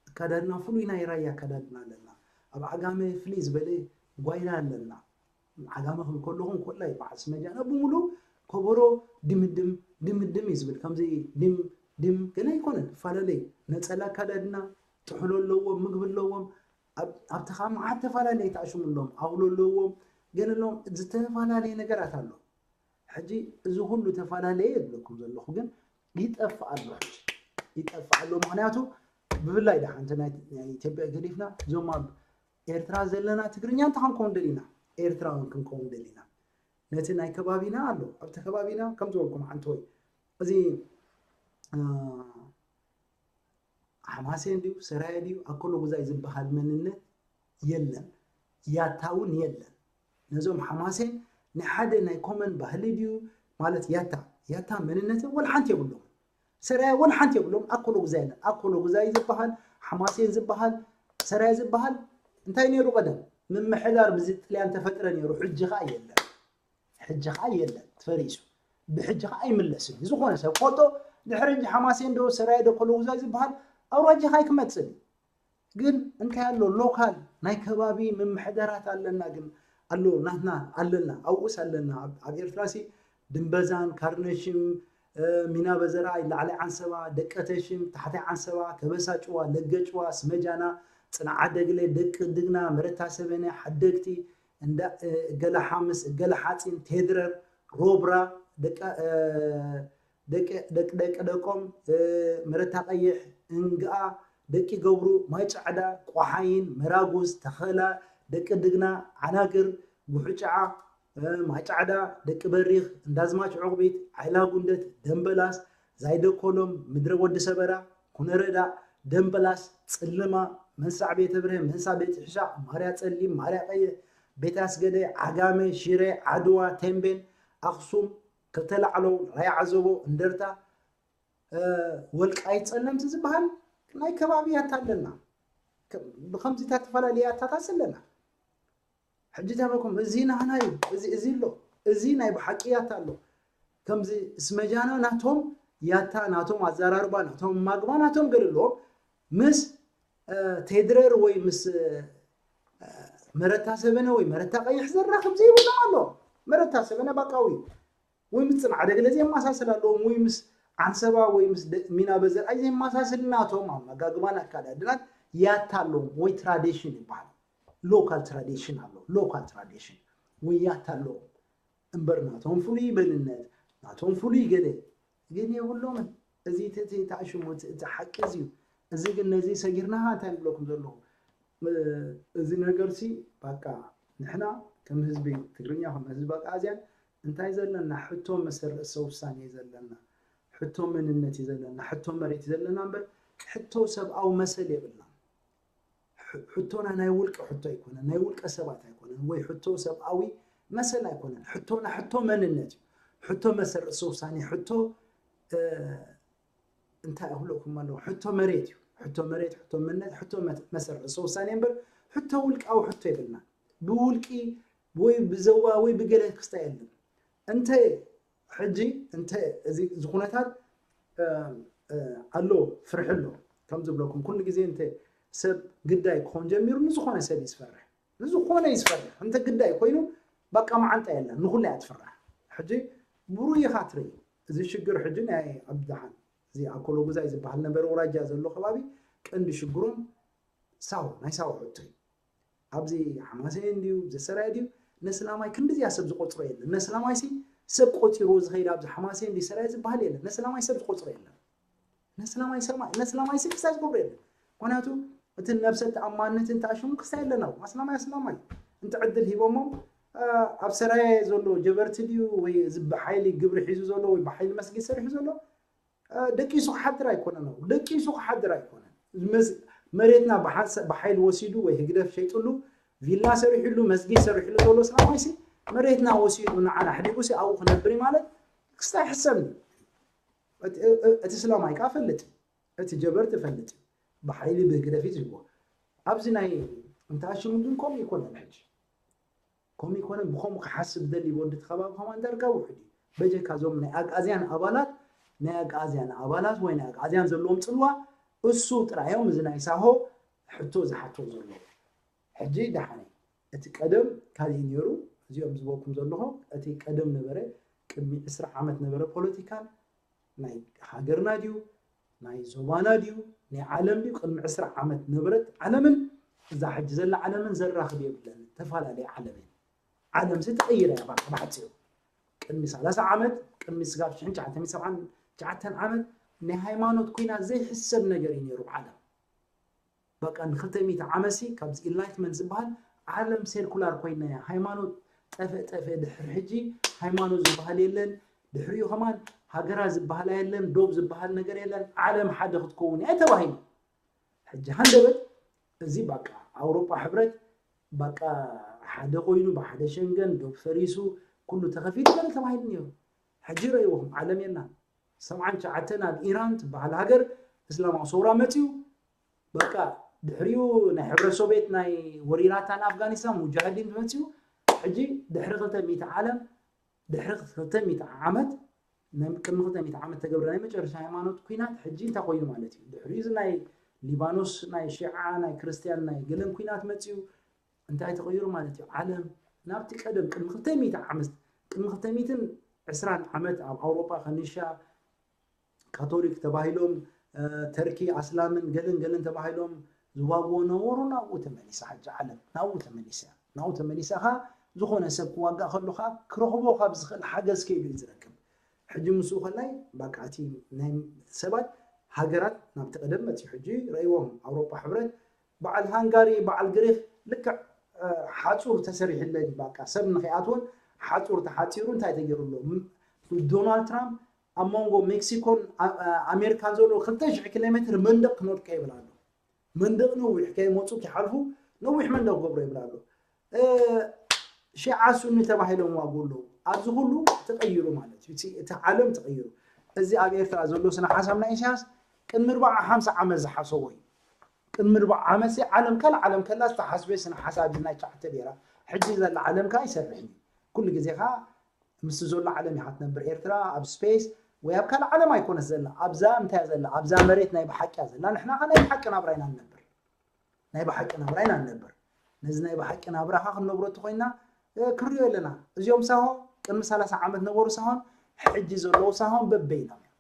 ኣካዳድና ፍሉይ ናይ ራያ ኣካዳድና ኣለና። ኣብ ዓጋመ ፍልይ ዝበለ ጓይላ ኣለና። ዓጋመ ክብል ከለኹም ኮላይ በዓል ስመጃና ብምሉእ ከበሮ ድምድም፣ ድምድም እዩ ዝብል። ከምዚ ድም፣ ድም ገለ ኣይኮነን። እፈላለየ ነጸላ ኣካዳድና፣ ጥሕሎ ኣለዎም፣ ምግቢ ኣለዎም። ኣብ-፣ ኣብቲ ኸኣ መዓት ተፈላለየ ተኣሽሙ ኣለዎም። ኣውሎ ኣለዎም፣ ገለ ኣለዎም። ዝተፈላለየ ነገራት ኣሎ። ሕጂ እዚ ኩሉ ተፈላለየ ይብለኩም ዘለኹ፣ ግን ይጠፍእ ኣሎ። ሕጂ ይጠፍእ ኣሎ። ምኽንያቱ ብፍላይ ደሓንቲ ናይ፣ ናይ ኢትዮጵያ ገዲፍና፣ እዞም ኣብ ኤርትራ ዘለና ትግርኛ እንታይ ክንከውን ደሊና? ኤርትራውያን ክንከውን ደሊና። ነቲ ናይ ከባቢና ኣሎ። ኣብቲ ከባቢና ከም ዝበልኩም ዓንተወይ፣ እዚ፣ እ፣ ሓማሴን ድዩ፣ ሰራየ ድዩ፣ ኣኮሎ ጉዛይ ዝበሃል መንነት የለን። ያታ እውን የለን። ነዞም ሓማሴን ናይ ሓደ ናይ ኮመን ባህሊ ድዩ፣ ማለት ያታ፣ ያታ መንነት ወላ ሓንቲ የብሎም። ሰራየ ወላ ሓንቲ የብሎም። ኣኮሎ ጉዛይ የለን። ኣኮሎ ጉዛይ ዝበሃል፣ ሓማሴን ዝበሃል፣ ሰራየ ዝበሃል እንታይ ነይሩ ቀደም? ምምሕዳር ብዚ ጥልያን ተፈጥረ ነይሩ። ሕጂ ኸኣ የለን። ሕጂ ኸኣ የለን፣ ተፈሪሱ። ብሕጂ ኸኣ ኣይምለስን እዩ። ዝኾነ ሰብ ፈልጦ ድሕሪ ሕጂ ሓማሴን ዶ ሰራየ ዶ ኣኮሎ ጉዛይ ዝበሃል ኣውራጃ ኸኣ ኣይክመጽእን እዩ። ግን እንታይ ኣሎ? ሎካል ናይ ከባቢ ምምሕዳራት ኣለና። ግን ኣሎ ናትና ኣለና፣ ኣብኡስ ኣለና። ኣብ፣ ኣብ ኤርትራሲ ድምበዛን ካርነሽም፣ እ፣ ሚናበዘራ፣ ላዕላይ ዓንሰባ፣ ደቀተሽም፣ ታሕታይ ዓንሰባ፣ ከበሳ ጭዋ፣ ለገ ጭዋ፣ ስመጃና፣ ጽንዓ ደግለ፣ ደቂ ድግና፣ መረታ ሰበነ፣ ሓደግቲ፣ እንዳ፣ እ፣ ገለ ሓምስ፣ ገለ ሓጺን፣ ቴድረር፣ ሮብራ፣ ደቀ፣ እ፣ ደቂ፣ ደቂ፣ ደቂ ደቆም፣ እ፣ መረታ ቀይሕ፣ እንግኣ፣ ደቂ ገብሩ፣ ማይ ጫዕዳ፣ ቆሓይን፣ መራጉዝ፣ ተኸላ፣ ደቂ ድግና፣ ዓናግር፣ ጉሕጭዓ፣ እ፣ ማይ ጫዕዳ፣ ደቂ በሪኽ፣ እንዳዝማች ዑቕቢት፣ ዓይላ ጉንደት፣ ደምበላስ፣ ዛይደ ኮሎም፣ ምድረ ወዲ ሰበራ፣ ኩነረዳ፣ ደምበላስ፣ ጽልማ፣ መንሳዕ ቤተ ብርሄ፣ መንሳዕ ቤት ሕሻ፣ ማርያ ጸሊም፣ ማርያ ቀይሕ፣ ቤት ኣስገደ፣ ዓጋመ፣ ሽረ፣ ዓድዋ፣ ቴምቤን፣ ኣኽሱም፣ ክልተ ላዕሎ፣ ራያ ዓዘቦ፣ እንደርታ፣ እ፣ ወልቃይት፣ ጸለምቲ ዝበሃል ናይ ከባቢ ያታ ኣለና። ከ-፣ ብኸምዚታት ተፈላለየ ያታታት ኣለና። ሕጂ ተበኩም እዚ ናህና እዩ፣ እዚ፣ እዚ ኣሎ፣ እዚ ናይ ብሓቂ ያታ ኣሎ። ከምዚ ስመጃና ናቶም ያታ፣ ናቶም ኣዘራርባ፣ ናቶም ማግባ፣ ናቶም ገለ ኣለዎም። ምስ፣ እ፣ ቴድረር ወይ ምስ፣ እ፣ መረታ ሰበነ ወይ መረታ ቀይሕ ዘራኽብ ዘይብሎም ኣሎ። መረታ ሰበነ ባቃዊ እዩ። ወይ ምስ ጽንዓ ደግለ ዘየመሳስል ኣለዎም፣ ወይ ምስ ዓንሰባ ወይ ምስ ደ-፣ ሚና በዘርኣይ ዘየመሳስል ናቶም ኣመጋግባን ኣካዳድናን ያታ ኣለዎም፣ ወይ ትራዲሽን ይበሃል። ሎካል ትራዲሽን ኣሎ፣ ሎካል ትራዲሽን ወይ ያታ ኣለዎም። እምበር ናቶም ፍሉይ መንነት፣ ናቶም ፍሉይ ገለ ግን የብሎምን። እዚ እቲ፣ እቲ፣ እቲ ኣሽሙ፣ እቲ፣ እቲ ሓቂ እዚ እዩ። እዚ ግን ነዚ ሰጊርና እንታይ ንብለኩም ዘለኹ? እዚ ነገር ሲ በቃ ንሕና ከም ህዝቢ ትግርኛ፣ ከም ህዝቢ ኣግኣዝያን እንታይ ዘለና? ሕቶ መሰል ርእሰ ውሳኔ እዩ ዘለና፣ ሕቶ መንነት እዩ ዘለና፣ ሕቶ መሬት እዩ ዘለና እምበር ሕቶ ሰብኣዊ መሰል የብልና። ሕቶና ናይ ውልቀ ሕቶ ኣይኮነን፣ ናይ ውልቀ ሰባት ኣይኮነን፣ ወይ ሕቶ ሰብኣዊ መሰል ኣይኮነን። ሕቶና ሕቶ መንነት እዩ። ሕቶ መሰል ርእሰ ውሳኔ፣ ሕቶ እንታይ እብለኩም ኣለኹ? ሕቶ መሬት እዩ። ሕቶ መሬት፣ ሕቶ መንነት፣ ሕቶ መሰል ርእሰ ውሳኔ እምበር ሕቶ ውልቃዊ ሕቶ የብልና። ብውልቂ ወይ ብዘዋ ወይ ብገለ ክስታይ የለን። እንተ ሕጂ እንተ እዚ ኩነታት ኣሎ፣ ፍርሒ ኣሎ። ከም ዝብለኩም ኩሉ ግዜ እንተ ሰብ ግዳይ ክኾን ጀሚሩ ንዝኾነ ሰብ እዩ ዝፈርሕ። ንዝኾነ እዩ ዝፈርሕ። እንተ ግዳይ ኮይኑ በቃ መዓንጣ የለን፣ ንኹሉ እያ ትፍራሕ። ሕጂ ብሩይ ኢኻ ትርኢ። እዚ ሽግር ሕጂ ናይ ኣብድሓን እዚ ኣኮሎጉዛይ ዝበሃል ነበረ ውራጃ ዘሎ ከባቢ ቀንዲ ሽግሮም ሳሆ ናይ ሳሆ ሕቶ እዩ። ኣብዚ ሓማሴን ድዩ ዘሰራይ ድዩ ነስላማይ ክንዲዚያ ሰብ ዝቆፅሮ የለን። ነስላማይ ሲ ሰብ ቆፂሩ ዝኸይድ ኣብዚ ሓማሴን ድዩ ሰራይ ዝበሃል የለን። ነስላማይ ሰብ ዝቆፅሮ የለን። ነስላማይ ሰማይ ነስላማይ ሲ ክስታይ ዝገብሮ የለን። ምክንያቱ እቲ ነብሰ ተኣማንነትን ተኣሽሙ ክስታይ የለና። ኣስላማይ ኣስላማይ እንተ ዕድል ሂቦሞ ኣብ ሰራየ ዘሎ ጀበርቲ ድዩ ወይ እዚ ብሓይሊ ግብሪ ሒዙ ዘሎ ወይ ብሓይሊ መስጊድ ሰሪሑ ዘሎ ደቂሱ ክሓድር ኣይኮነን። ደቂሱ ክሓድር ኣይኮነን። መሬትና ብሓይሊ ወሲዱ ወይ ህግደፍ ሸይጥሉ ቪላ ሰሪሕሉ መስጊድ ሰሪሕሉ ዘሎ ሰላማይ ሲ መሬትና ወሲዱ ንዓና ሕዲጉ ሲ ኣብኡ ክነብር ማለት ክስታይ ሕሰብኒ። እቲ ስላማይ ከዓ ፈልጥ፣ እቲ ጀበርቲ ፈልጥ፣ ብሓይሊ ብህግደፍ እዩ ዝህቦ። ኣብዚ ናይ እንተኣሽሙ ግን ከምኡ ይኮነን ሕጂ። ከምኡ ይኮነን። ብከምኡ ክሓስብ ደሊ ወዲ እቲ ከባቢ ከማን ዳርጋ ውሑድ እዩ። በጀካ እዞም ናይ ኣግኣዝያን ኣባላት፣ ናይ ኣግኣዝያን ኣባላት ወይ ናይ ኣግኣዝያን ዘለዎም ፅልዋ እሱ ጥራይ እዮም እዚ ናይ ሳሆ ሕቶ ዝሓቶ ዘሎ። ሕጂ ደሓነ እቲ ቀደም ካልእ ነይሩ። እዚኦም ዝበልኩም ዘለኹ እቲ ቀደም ነበረ፣ ቅድሚ ዕስራ ዓመት ነበረ ፖለቲካን ናይ ሃገርና ድዩ ናይ ዞባና ድዩ ናይ ዓለም ድዩ ቅድሚ ዕስራ ዓመት ነበረት ዓለምን እዛ ሕጂ ዘላ ዓለምን ዘራኽብ የብለን። ተፈላለየ ዓለም እየ። ዓለም ሲ ተቐይረ እያ ባካ ብሓፂሩ። ቅድሚ ሰላሳ ዓመት ቅድሚ ስጋብ ሽሕን ትሽዓተ ሚእትን ሰብዓን ትሽዓተን ዓመት ናይ ሃይማኖት ኩናት ዘይሕሰብ ነገር እዩ ነይሩ ዓለም። በቃ ንክልተ ሚእቲ ዓመት ሲ ካብዚ ኢንላይትመንት ዝበሃል ዓለም ሴኩላር ኮይና እያ። ሃይማኖት ጠፈ ጠፈ ድሕሪ ሕጂ ሃይማኖት ዝበሃል የለን። ድሕሪኡ ከማን ሃገራት ዝበሃላ የለን፣ ዶብ ዝበሃል ነገር የለን። ዓለም ሓደ ክትከውን እያ ተባሂሉ። ሕጂ ሃንደበት እዚ በቃ ኣውሮጳ ሕብረት በቃ ሓደ ኮይኑ ብሓደ ሸንገን ዶብ ፈሪሱ ኩሉ ተኸፊቱ ገለ ተባሂሉ ነይሩ። ሕጂ ረእይዎም ዓለም የላን። ሰብዓን ትሽዓተን ኣብ ኢራን ትበሃል ሃገር እስላማዊ ሰውራ መፅዩ። በቃ ድሕሪኡ ናይ ሕብረት ሶቪየት ናይ ወሪራታ ንኣፍጋኒስታን ሙጃሂዲን መፅዩ። ሕጂ ድሕሪ ክልተ ሚእቲ ዓለም ድሕሪ ክልተ ሚእቲ ዓመት ናይ ቅድሚ ክልተ ሚእቲ ዓመት ተገብረ ናይ መጨረሻ ሃይማኖት ኩናት ሕጂ እንታይ ኮይኑ ማለት እዩ? ድሕሪኡ እዚ ናይ ሊባኖስ ናይ ሺዓ ናይ ክርስትያን ናይ ገለን ኩናት መፅዩ። እንታይ ተቐይሩ ማለት እዩ? ዓለም ናብቲ ቀደም ቅድሚ ክልተ ሚእቲ ዓመት ቅድሚ ክልተ ሚእትን ዕስራን ዓመት ኣብ ኣውሮጳ ከኒሻ ካቶሊክ ተባሂሎም ተርኪ ኣስላምን ገልን ገልን ተባሂሎም ዝዋግዎ ነበሩ። ናብኡ ተመሊሳ ሕጂ ዓለም ናብኡ ተመሊሳ ናብኡ ተመሊሳ ኸ ዝኾነ ሰብ ክዋጋእ ከሎ ኸ ክረኽቦ ካብ ዝኽእል ሓገዝ ከይዱ እዩ ዝረክብ። ሕጂ ምስኡ ከላይ በቃ እቲ ናይ ሰባት ሃገራት ናብቲ ቀደም መፅዩ። ሕጂ ረእይዎም ኣውሮጳ ሕብረት በዓል ሃንጋሪ በዓል ግሪክ ልክዕ ሓፁር ተሰሪሕለን በቃ ሰብ ንኸይኣትወን ሓፁር ተሓፂሩ እንታይ ተገይሩ ኣሎ? ዶናልድ ትራምፕ ኣብ መንጎ ሜክሲኮን ኣሜሪካን ዘሎ ክልተ ሽሕ ኪሎ ሜትር መንደቅ ክንወድቀ ይብል ኣሎ። መንደቅ ነዊሕ ከይመፁ ክሓልፉ ነዊሕ መንደቅ ገብሮ ይብል ኣሎ። ሺዓ ሱኒ ተባሂሎም ዋጉ ኣለዉ። ኣብዚ ኩሉ ተቐይሩ ማለት እዩ። እቲ ዓለም ተቐይሩ። እዚ ኣብ ኤርትራ ዘሎ ስነ ሓሳብ ናይ ኢሳያስ ቅድሚ ኣርባዓ ሓምሳ ዓመት ዝሓሰቦ እዩ። ቅድሚ ኣርባዓ ዓመት ዓለም ካልእ ዓለም ከላ ዝተሓስበ ስነ ሓሳብ ናይ ትሽዓተ ቤራ ሕጂ ዘላ ዓለም ከ ኣይሰርሕን እዩ። ኩሉ ግዜ ከ ምስ ዘሎ ዓለም ኢኻ ትነብር። ኤርትራ ኣብ ስፔስ ወይ ኣብ ካልእ ዓለም ኣይኮነት ዘላ። ኣብዛ እንታይ ዘላ? ኣብዛ መሬት ናይ ብሓቂ እያ ዘላ። ንሕና ከ ናይ ብሓቂ ናብራ ኢና ንነብር። ናይ ብሓቂ ናብራ ኢና ንነብር። ነዚ ናይ ብሓቂ ናብራኻ ክንነብሮ እንተኮይና ክንሪኦ ኣለና። እዚኦም ሳሆ ቅድሚ ሰላሳ ዓመት ነበሩ ሳሆን ሕጂ ዘለዉ ሳሆን በበይኖም እዮም።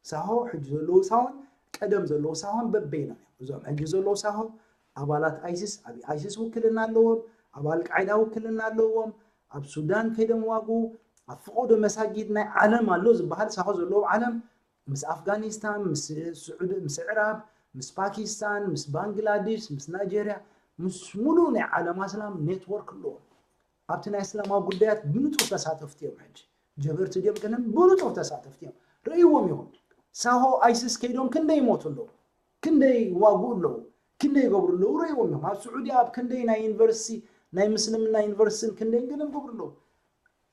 ሳሆ ሕጂ ዘለዉ ሳሆን ቀደም ዘለዉ ሳሆን በበይኖም እዮም። እዞም ሕጂ ዘለዉ ሳሆ ኣባላት ኣይሲስ ኣብ ኣይሲስ ውክልና ኣለዎም፣ ኣብ ኣልቃይዳ ውክልና ኣለዎም፣ ኣብ ሱዳን ከይዶም ዋጉ፣ ኣብ ፈቐዶ መሳጊድ ናይ ዓለም ኣሎ ዝበሃል ሳሆ ዘለዎ ዓለም ምስ ኣፍጋኒስታን ምስ ስዑዲ ምስ ዕራብ ምስ ፓኪስታን፣ ምስ ባንግላዴሽ፣ ምስ ናይጀርያ፣ ምስ ሙሉእ ናይ ዓለም ኣስላም ኔትወርክ ኣለዎም። ኣብቲ ናይ እስላማዊ ጉዳያት ብንጹር ተሳተፍቲ እዮም። ሕጂ ጀበርቲ ድዮም ገለን ብንጹር ተሳተፍቲ እዮም። ርእይዎም ይኹን። ሳሆ ኣይስስ ከይዶም ክንደይ ይሞቱ ኣለዉ፣ ክንደይ ይዋግኡ ኣለዉ፣ ክንደይ ይገብሩ ኣለዉ ርእይዎም እዮም። ኣብ ስዑዲ ኣብ ክንደይ ናይ ዩኒቨርሲቲ ናይ ምስልምና ዩኒቨርሲቲን ክንደይ ገለን ይገብሩ ኣለዉ።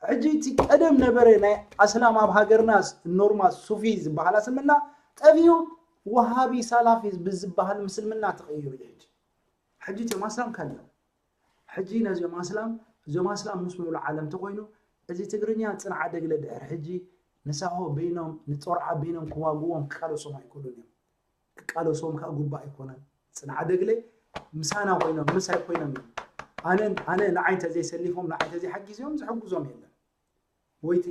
ሕጂ እቲ ቀደም ነበረ ናይ ኣስላም ኣብ ሃገርና ኖርማ ሱፊ ዝበሃል እስልምና ጠፊኡ፣ ወሃቢ ሳላፊ ብዝበሃል ምስልምና ተቐይሩ እዩ። ሕጂ ሕጂ እቲኦም ኣስላም ካልዮም። ሕጂ ነዚኦም ኣስላም እዚኦም ኣስላም ምስ ሙሉ ዓለም ተኮይኑ፣ እዚ ትግርኛ ጽንዓ ደግለ ድሕር ሕጂ ንሳሆ በይኖም ንጦርዓ በይኖም ክዋግዎም ክቃለሶም ኣይክእሉን እዮም። ክቃለሶም ከዓ ጉባእ ኣይኮነን። ጽንዓ ደግለ ምሳና ኮይኖም ምሳይ ኮይኖም እዮም። ኣነ ኣነ ንዓይ እንተዘይሰሊፎም ንዓይ እንተዘይሓጊዞም ዝሕግዞም የለን። ወይ እቲ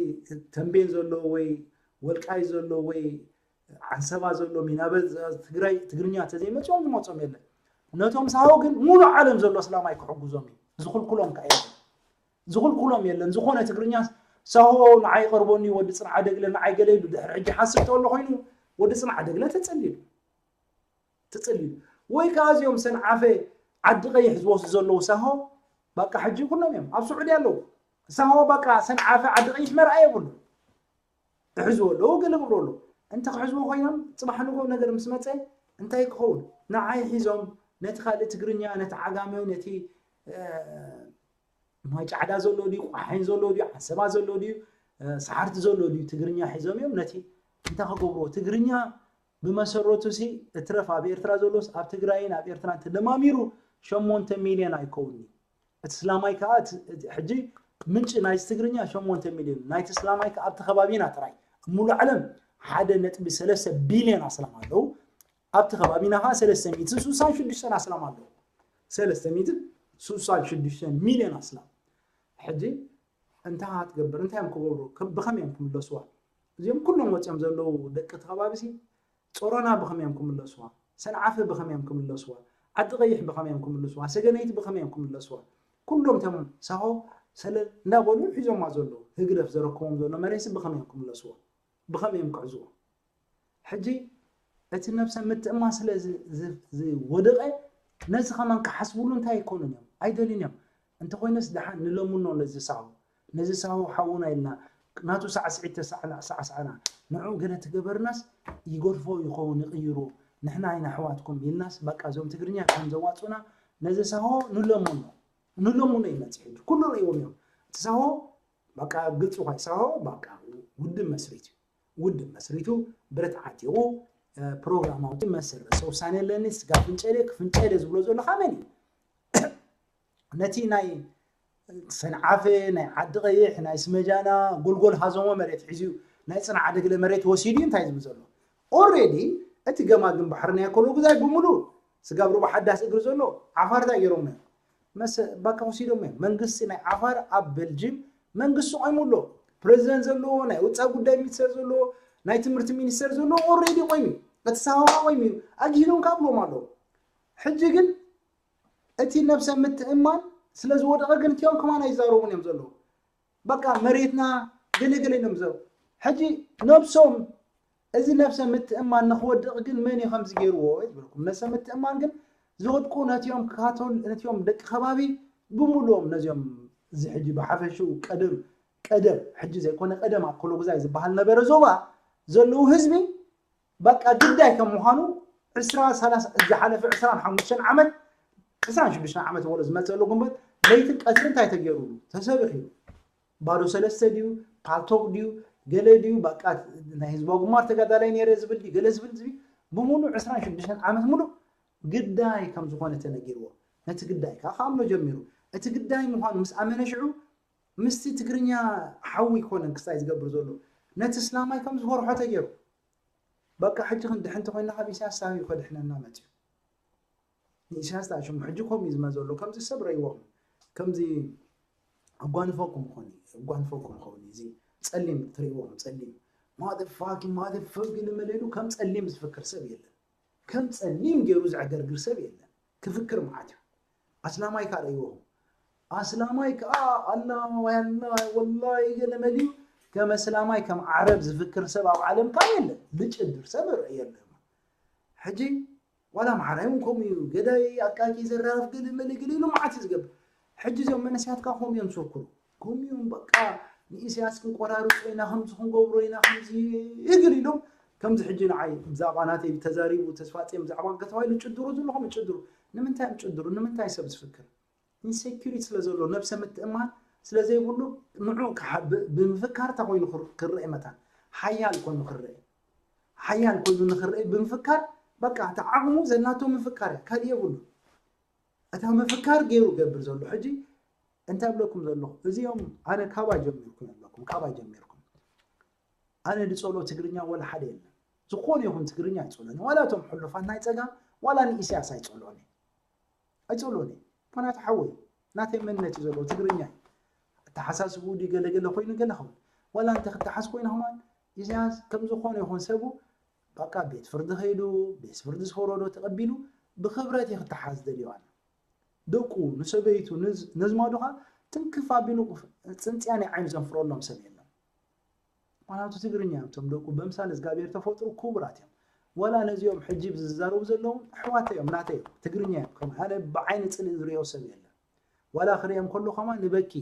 ተንቤን ዘሎ ወይ ወልቃይ ዘሎ ወይ ዓንሰባ ዘሎ ሚናበ ትግራይ ትግርኛ እንተዘይመፅኦም ዝመፅኦም የለን። ነቶም ሳሆ ግን ሙሉእ ዓለም ዘሎ ኣስላማይ ክሕግዞም እዩ። ዝኽልክሎም ከዓ የለን። ዝኽልክሎም የለን። ዝኾነ ትግርኛ ሳሆ ንዓይ ቀርቦኒ ወዲ ፅንዓ ደግለ ንዓይ ገለ ኢሉ ድሕሪ ሕጂ ሓስብ ተሎ ኮይኑ ወዲ ፅንዓ ደግለ ተፀሊሉ ተፀሊሉ ወይ ከዓ እዚኦም ሰንዓፈ ዓዲ ቀይሕ ዝወስዱ ዘለዉ ሳሆ ባቃ ሕጂ ኩሎም እዮም ኣብ ስዑዲ ኣለዉ። ሳሆ ባቃ ሰንዓፈ ዓዲ ቀይሕ መርኣ የብሉ ክሕዝዎ ኣለዉ ገለ ክብሩ ኣለዉ። እንተ ክሕዝዎ ኮይኖም ፅባሕ ንጎ ነገር ምስ መፀ እንታይ ክኸውን ንዓይ ሒዞም ነቲ ካልእ ትግርኛ ነቲ ዓጋመ ነቲ ማይ ጫዕዳ ዘሎ ድዩ ቋሓይን ዘሎ ድዩ ዓሰባ ዘሎ ድዩ ሰሓርቲ ዘሎ ድዩ ትግርኛ ሒዞም እዮም ነቲ እንታይ ክገብርዎ ትግርኛ ብመሰረቱ ሲ እትረፍ ኣብ ኤርትራ ዘሎስ ኣብ ትግራይን ኣብ ኤርትራን ተደማሚሩ ሸሞንተ ሚልዮን ኣይከውንኒ እቲ ስላማይ ከዓ ሕጂ ምንጭ ናይዚ ትግርኛ ሸሞንተ ሚልዮን ናይቲ ስላማይ ከዓ ኣብቲ ከባቢና ጥራይ ሙሉ ዓለም ሓደ ነጥቢ ሰለስተ ቢልዮን ኣስላም ኣለዉ ኣብቲ ከባቢና ከዓ ሰለስተ ሚእትን ስሳን ሽዱሽተን ኣስላም ኣለዉ ሰለስተ ሚእትን ስሳን ሽዱሽተን ሚልዮን ኣስላም ሕጂ እንታይ ክትገብር እንታይ እዮም ክገብሩ ብኸመይ እዮም ክምለስዋ እዚኦም ኩሎም ወፂኦም ዘለዉ ደቂ እቲ ከባቢ ሲ ጾሮና ብኸመይ እዮም ክምለስዋ ሰንዓፈ ብኸመይ እዮም ክምለስዋ ዓዲ ቀይሕ ብኸመይ እዮም ክምልስዋ ሰገነይቲ ብኸመይ እዮም ክምለስዋ ኩሎም ተም ሳሆ ሰለል እንዳበሉ ሒዞማ ዘለዉ ህግደፍ ዘረክቦም ዘሎ መሬት ብኸመይ እዮም ክምለስዋ ብኸመይ እዮም ክዕዝዎ ሕጂ እቲ ነብሰ ምትእማ ስለ ዝወደቐ ነዚ ከማን ክሓስብሉ እንታይ ኣይኮኑን እዮም ኣይደልን እዮም እንተኮይነስ ደሓን ንለምኖ ነዚ ሳሆ ነዚ ሳሆ ሓውና ኢልና ናቱ ሳዕስዒት ተሳዕና ሳዕሳዕና ንዑ ገለ ትገበርናስ ይገድፎ ይኸውን ይቕይሩ ንሕና ኢና ኣሕዋትኩም ኢልናስ በቃ እዞም ትግርኛ ከም ዘዋፁና ነዚ ሳሆ ንለምኖ ንለምኖ ይመፅእ ሕጂ ኩሉ ርእይዎም እዮም እቲ ሳሆ በቃ ግልፂ ኳይ ሳሆ በቃ ውድብ መስሪት እዩ ውድብ መስሪቱ ብረት ዓጢቑ ፕሮግራም ኣውፂኡ መሰል ርእሰ ውሳኔ ኣለኒ ስጋ ፍንጨለ ክፍንጨለ ዝብሎ ዘሎ ካበን እዩ ነቲ ናይ ሰንዓፈ ናይ ዓዲ ቀይሕ ናይ ስመጃና ጎልጎል ሃዞሞ መሬት ሒዙ ናይ ፅንዓ ደግለ መሬት ወሲዱ እንታይ ዝብል ዘሎ already እቲ ገማግም ባሕሪ ናይ ኮሎጉዛይ ብምሉ ስጋብ ሩባ ሓዳስ እግሪ ዘሎ ዓፋር እንታይ ገይሮም መሰ ባካ ወሲዶም እዮም መንግስቲ ናይ ዓፋር ኣብ ቤልጅም መንግስቲ ቆይሙ ኣሎ ፕሬዚደንት ዘለዎ ናይ ወፃኢ ጉዳይ ሚኒስተር ዘለዎ ናይ ትምህርቲ ሚኒስተር ዘለዎ already ቆይሙ እቲ ሳዋ ቆይሙ ኣግሂዶም ካብሎም ኣለዉ ሕጂ ግን እቲ ነብሰ ምትእማን ስለ ዝወደቐ ግን እቲኦም ከማን ኣይዛረቡን እዮም ዘለዉ በቃ መሬትና ገለገለ ኢሎም ዘው ሕጂ ነብሶም እዚ ነብሰ ምትእማን ንክወድቕ ግን መን እዩ ከምዚ ገይርዎ ይብልኩም ነብሰ ምትእማን ግን ዝወድቁ ነቲኦም ካቶል ነቲኦም ደቂ ከባቢ ብምሉኦም ነዚኦም እዚ ሕጂ ብሓፈሽኡ ቀደም ቀደም ሕጂ ዘይኮነ ቀደም ኣብ ኮሎጉዛይ ዝበሃል ነበረ ዞባ ዘለዉ ህዝቢ በቃ ግዳይ ከም ምዃኑ ዕስራ ሰላሳ ዝሓለፈ ዕስራን ሓሙሽተን ዓመት ዕስራን ሽዱሽተን ዓመት ወሎ ዝመፀሉ ጉንበት ለይትን ቀትሪ እንታይ ተገይሩሉ ተሰቢኺ ባዶ ሰለስተ ድዩ ፓልቶክ ድዩ ገለ ድዩ በቃ ናይ ህዝባዊ ግንባር ተጋዳላይ ነይረ ዝብል ድዩ ገለ ዝብል ዝብል ብምሉእ ዕስራን ሽዱሽተን ዓመት ሙሉእ ግዳይ ከም ዝኾነ ተነጊርዎ ነቲ ግዳይ ከዓ ከኣምኖ ጀሚሩ እቲ ግዳይ ምዃኑ ምስ ኣመነ ሽዑ ምስቲ ትግርኛ ሓዊ ይኮነን ክስታይ ዝገብር ዘሎ ነቲ እስላማይ ከም ዝፈርሖ ተገይሩ በቃ ሕጂ ክንድሕን ተኮይና ካብ ኢሳያስ ሳቢ ከድሕነና መፅዩ ንኢሳያስ ተኣሽሙ ሕጂ ከምኡ እዩ ዝመ ዘሎ ከምዚ ሰብ ረይዎም ከምዚ ኣጓንፈኩም ኾኒ ኣጓንፈኩም ኾኒ እዚ ፀሊም ትሪእዎም ፀሊም ማደፋኪ ማደፈግ ንመለሉ ከም ፀሊም ዝፍክር ሰብ የለን ከም ፀሊም ገይሩ ዘዕገርግር ሰብ የለን ክፍክር መዓት እዩ ኣስላማይ ካርእይዎም ኣስላማይ ከዓ ኣላ ወላ ወላሂ ገለ መሊኡ ከም ኣስላማይ ከም ዓረብ ዝፍክር ሰብ ኣብ ዓለም ከዓ የለን ልጭድር ሰብ ርእየለ ሕጂ ዋላ ኣምሓራይ እውን ከምኡ እዩ። ገዳይ፣ ኣቃቂ፣ ዘራፍ፣ ገለ መለ ገለ ኢሉ መዓት እዩ ዝገብር። ሕጂ እዚኦም መንእሰያት ከዓ ከምኡ እዮም ዝፈክሩ። ከምኡ እዮም በቃ ንኢሳያስ ክንቆራርጾ ኢና፣ ከምዚ ክንገብሮ ኢና፣ ከምዚ ይግል ኢሎም ከምዚ ሕጂ ንዓይ ብዛዕባ ናተይ ተዛሪቡ ተስፋጽዮን ብዛዕባ ከተባሂሉ ጭድሩ ዘለኹም ጭድሩ። ንምንታይ እዮም ጭድሩ? ንምንታይ ሰብ ዝፍክር? ኢንሴኪሪቲ ስለ ዘሎ፣ ነብሰ ምትእማን ስለ ዘይብሉ፣ ንዑ ክሓ- ብ- ብምፍካር እንታይ ኮይኑ ክር- ክረአ መታን ሓያል ኮይኑ ክረአ፣ ሓያል ኮይኑ ንክረአ ብምፍካር፣ በቃ እቲ ዓቕሙ ዘላቶ ምፍካር እያ፣ ካልእ የብሉ። እታ ምፍካር ገይሩ ገብር ዘሎ። ሕጂ እንታይ ብለኩም ዘለኹ? እዚኦም ኣነ ካባይ ጀሚርኩም የብለኩም፣ ካባይ ጀሚርኩም። ኣነ ድጸሎ ትግርኛ ወላ ሓደ የለን። ዝኾነ ይኹን ትግርኛ ኣይጸሎኒ። ዋላ እቶም ሕሉፋት ናይ ጸጋም፣ ዋላ ንኢሳያስ ኣይጸሎኒ። ኣይጸሎኒ። ምኽንያቱ ሓወይ፣ ናተይ መንነት እዩ ዘለዎ፣ ትግርኛ እዩ። ኣተሓሳስቡ ድዩ ገለ ገለ ኮይኑ ገለ ኸውን። ዋላ እንተ ክተሓዝ ኮይኑ ከማን፣ ኢሳያስ ከም ዝኾነ ይኹን ሰቡ፣ በቃ ቤት ፍርዲ ከይዱ፣ ቤት ፍርዲ ዝፈረዶ ተቐቢሉ፣ ብኽብረት እዩ ክተሓዝ ደልዩ ኣነ። ደቁ፣ ንሰበይቱ፣ ንዝ- ነዝማዱ ኸኣ ትንክፍ ኣቢሉ ጽንጽያ ናይ ዓይኑ ዘንፍረሎም ሰብ የለን። ምኽንያቱ ትግርኛ እዮም። እቶም ደቁ በምሳል እግዚኣብሔር ተፈጥሩ ክቡራት እዮም። ዋላ ነዚኦም ሕጂ ዝዛረቡ ዘለዉ ኣሕዋተይ እዮም፣ ናተይ እዮም፣ ትግርኛ እዮም። ከም ኣነ ብዓይኒ ጽልኢ ዝሪኦ ሰብ የለን። ዋላ ክሪኦም ከሎ ከማ ንበኪ።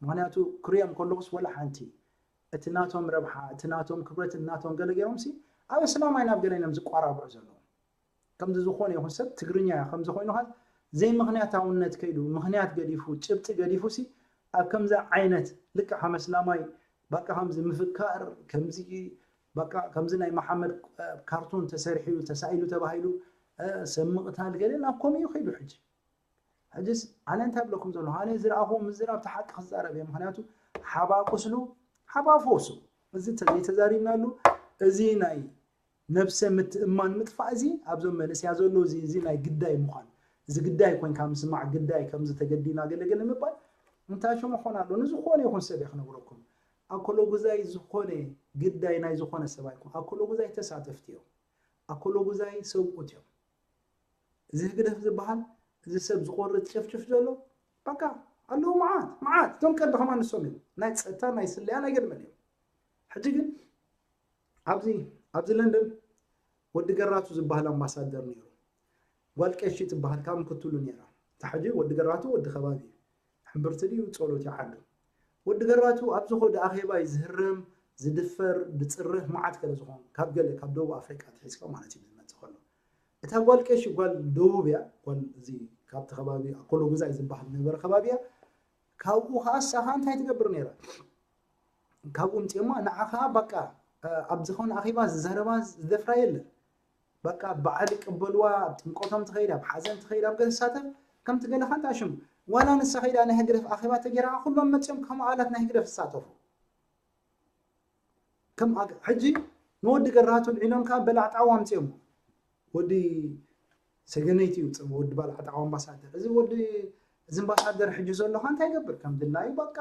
ምኽንያቱ ክሪኦም ከለኹስ ወላ ሓንቲ እቲ ናቶም ረብሓ፣ እቲ ናቶም ክብረት፣ እቲ ናቶም ገለ ገይሮምሲ ኣብ እስላማይ ናብ ገለ እዮም ዝቋራብዑ ዘለዉ። ከምዚ ዝኾነ ይኹን ሰብ ትግርኛ እያ ከምዚ ኮይኑ ኻል ዘይምኽንያታውነት ከይዱ ምኽንያት ገዲፉ ጭብጢ ገዲፉ ሲ ኣብ ከምዚ ዓይነት ልክዕ ከም እስላማይ በቃ ከምዚ ምፍካር ከምዚ በቃ ከምዚ ናይ መሓመድ እ፣ ካርቱን ተሰሪሑ ተሳኢሉ ተባሂሉ እ፣ ሰብ ምቕታል ገለ ናብ ከምኡ እዩ ከይዱ ሕጂ። ሕጅስ ኣነ እንታይ ብለኩም ዘለኹ ኣነ ዝረኣኹዎ ምዝራብ እቲ ሓቂ ክዛረብ እየ። ምኽንያቱ ሓባ ቁስሉ ሓባ ፈውሱ እዚ ተ- ዘይተዛሪብናሉ እዚ ናይ ነብሰ ምትእማን ምጥፋእ እዚ ኣብዞም መንእሰያ ዘሎ እዚ እዚ ናይ ግዳይ ምዃን እዚ ግዳይ ኮንካ ምስማዕ ግዳይ ከምዚ ተገዲና ገለገለ ምባል እንታይ ሽሙ ኾን ኣሎ ንዝኾነ ይኹን ሰብ እየ ክነግረኩም ኣኮሎጉዛይ ዝኾነ ግዳይ ናይ ዝኾነ ሰብ ኣይኮን ኣኮሎጉዛይ ተሳተፍቲ እዮም ኣኮሎጉዛይ ሰብኡት እዮም እዚ ህግደፍ ዝበሃል እዚ ሰብ ዝቆርጥ ጨፍጭፍ ዘሎ በቃ ኣለዉ መዓት መዓት እቶም ቀንዲ ከማን ንሶም እዮም ናይ ፀጥታ ናይ ስለያ ናይ ገድመን እዮም ሕጂ ግን ኣብዚ ኣብዚ ለንደን ወዲ ገራቱ ዝበሃል ኣምባሳደር ነይሩ ጓል ቀሺ ትበሃል ካብ ምክትሉ ነይራ እታ ሕጂ ወዲ ገራቱ ወዲ ከባቢ እዩ ሕምብርቲ ድዩ ጸሎት ይዓዱ ወዲ ገራቱ ኣብ ዝኾደ ኣኼባ እዩ ዝህረም ዝድፈር ዝጽርፍ መዓት ገለ ዝኾኑ ካብ ገለ ካብ ደቡብ ኣፍሪቃ ትሒዝካ ማለት እዩ ዝመጽእ ከሎ እታ ጓል ቀሺ ጓል ደቡብ እያ ጓል እዚ ካብቲ ከባቢ ኣኮሎ ጉዛይ ዝበሃል ነበረ ከባቢ እያ ካብኡ ከዓ እሳ ከዓ እንታይ ትገብር ነይራ ካብኡ ምፅኦማ ንዓ ከዓ በቃ ኣብ ዝኾነ ኣኼባ ዝዛረባ ዝደፍራ የለን በቃ በዓል ይቀበልዋ ኣብ ጥምቀቶም ትኸይድ ኣብ ሓዘን ትኸይድ ኣብ ገለ ትሳተፍ ከምቲ ገለ ካንታ ሽሙ ዋላ ንሳ ከይዳ ናይ ህግደፍ ኣኼባ ተገይራ ኩሎም መፅኦም ከም ኣባላት ናይ ህግደፍ ዝሳተፉ ከም ኣግ- ሕጂ ንወዲ ገራቱ ልዒሎም ከዓ በላዕ ጣዋ ኣምፅኦም ወዲ ሰገነይቲ ይውፅእ ወዲ በላዕ ጣዋ ኣምባሳደር እዚ ወዲ እዚ ኣምባሳደር ሕጂ ዘሎ ከዓ እንታይ ይገብር ከም ድላዩ በቃ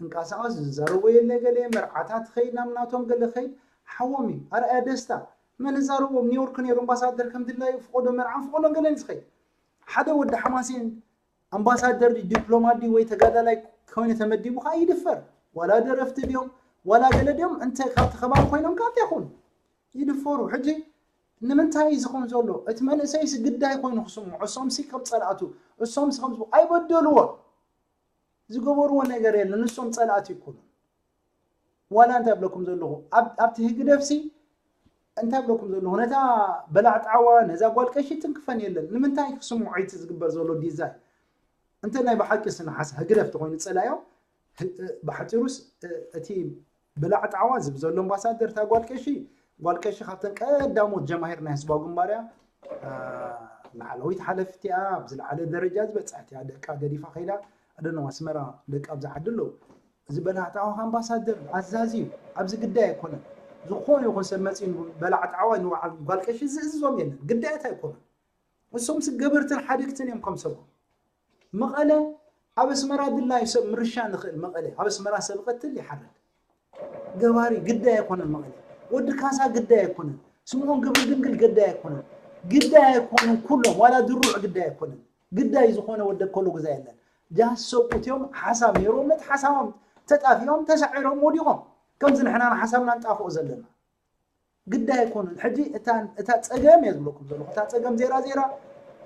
እንቃሳቀስ ዝዛረቦ የለ ገለ መርዓታት ትኸይድ ናብ ናቶም ገለ ኸይድ ሓዎም እዩ ኣርኣያ ደስታ መን ዛረቦም ኒውዮርክ ነይሩ ኣምባሳደር ከም ድላዩ ፍቆዶ መርዓን ፍቆዶ ገለን ዝኸይድ ሓደ ወዲ ሓማሴን ኣምባሳደር ድዩ ዲፕሎማት ድዩ ወይ ተጋዳላይ ኮይኑ ተመዲቡ ከዓ ይድፈር ዋላ ደረፍቲ ድዮም ዋላ ገለ ድዮም እንተ ካብቲ ከባቢ ኮይኖም ከዓ እንታይ ይኾኑ ይድፈሩ ሕጂ ንምንታይ እዩ ዝኸውን ዘሎ እቲ መንእሰይስ ግዳይ ኮይኑ ክስምዖ እሶምሲ ከም ፀላእቱ እሶምሲ ከም ዝበ- ኣይበደልዎ ዝገበርዎ ነገር የለን ንሶም ፀላእቲ ይኮኑ ዋላ እንታይ ብለኩም ዘለኹ ኣብ- ኣብቲ ህግደፍሲ እንታይ ብለኩም ዘለኹ ነታ በላዕ ጣዕዋ ነዛ ጓል ቀሺ ትንክፈን የለን ንምንታይ ክስምዖ እቲ ዝግበር ዘሎ ዲዛይን እንተ ናይ ብሓቂ ስንሓስ ህግደፍ ተኮይኑ ፀላዮም ህ- ብሓፂሩስ እ- እቲ በላዕ ጣዕዋ ዝብ ዘሎ ኣምባሳደር እታ ጓል ቀሺ ጓል ቀሺ ካብተን ቀዳሞት ጀማሂር ናይ ህዝባዊ ግንባር እያ እ፣ ላዕለዊት ሓለፍቲ እያ ኣብ ዝለዓለ ደረጃ ዝበፅሐት እያ ደቃ ገዲፋ ከይዳ ኣደነው ኣስመራ ደቂ ኣብዚ ዓዲ ኣለዉ ዝበላዕ ጣዕዋ ኣምባሳደር ኣዛዚ እዩ ኣብዚ ግዳይ ኣይኮነን ዝኾነ ይኹን ሰብ መፂኡ በላዕ ጣዕዋ ንበዓል ጓል ቀሺ ዝእዝዞም የለን ግዳያት ኣይኮነን እሶም ስ ገበርትን ሓደግትን እዮም ከም ሰቦም መቐለ ኣብ ኣስመራ ድላዩ ሰብ ምርሻ ንኽእል መቐለ ኣብ ኣስመራ ሰብ ይቐትል ይሓርድ ገባሪ ግዳይ ኣይኮነን መቐለ ወዲ ካሳ ግዳይ ኣይኮነን ስምዖን ገብረ ድንግል ግዳይ ኣይኮነን ግዳይ ኣይኮኑን ኩሎም ዋላ ድሩዕ ግዳይ ኣይኮነን ግዳይ ዝኾነ ወዲ ኣኮሎ ግዛይ የለን ጃስ ሰብኡት እዮም ሓሳብ ነይሮም ነቲ ሓሳቦም ተጣፊኦም ተሳዒሮም ወዲቖም ከምዚ ንሕና ንሓሳብና ንጣፍኦ ዘለና ግዳይ ኣይኮኑን። ሕጂ እታ ጸገም እየ ዝብለኩም ዘለኹ፣ እታ ጸገም ዜራ ዜራ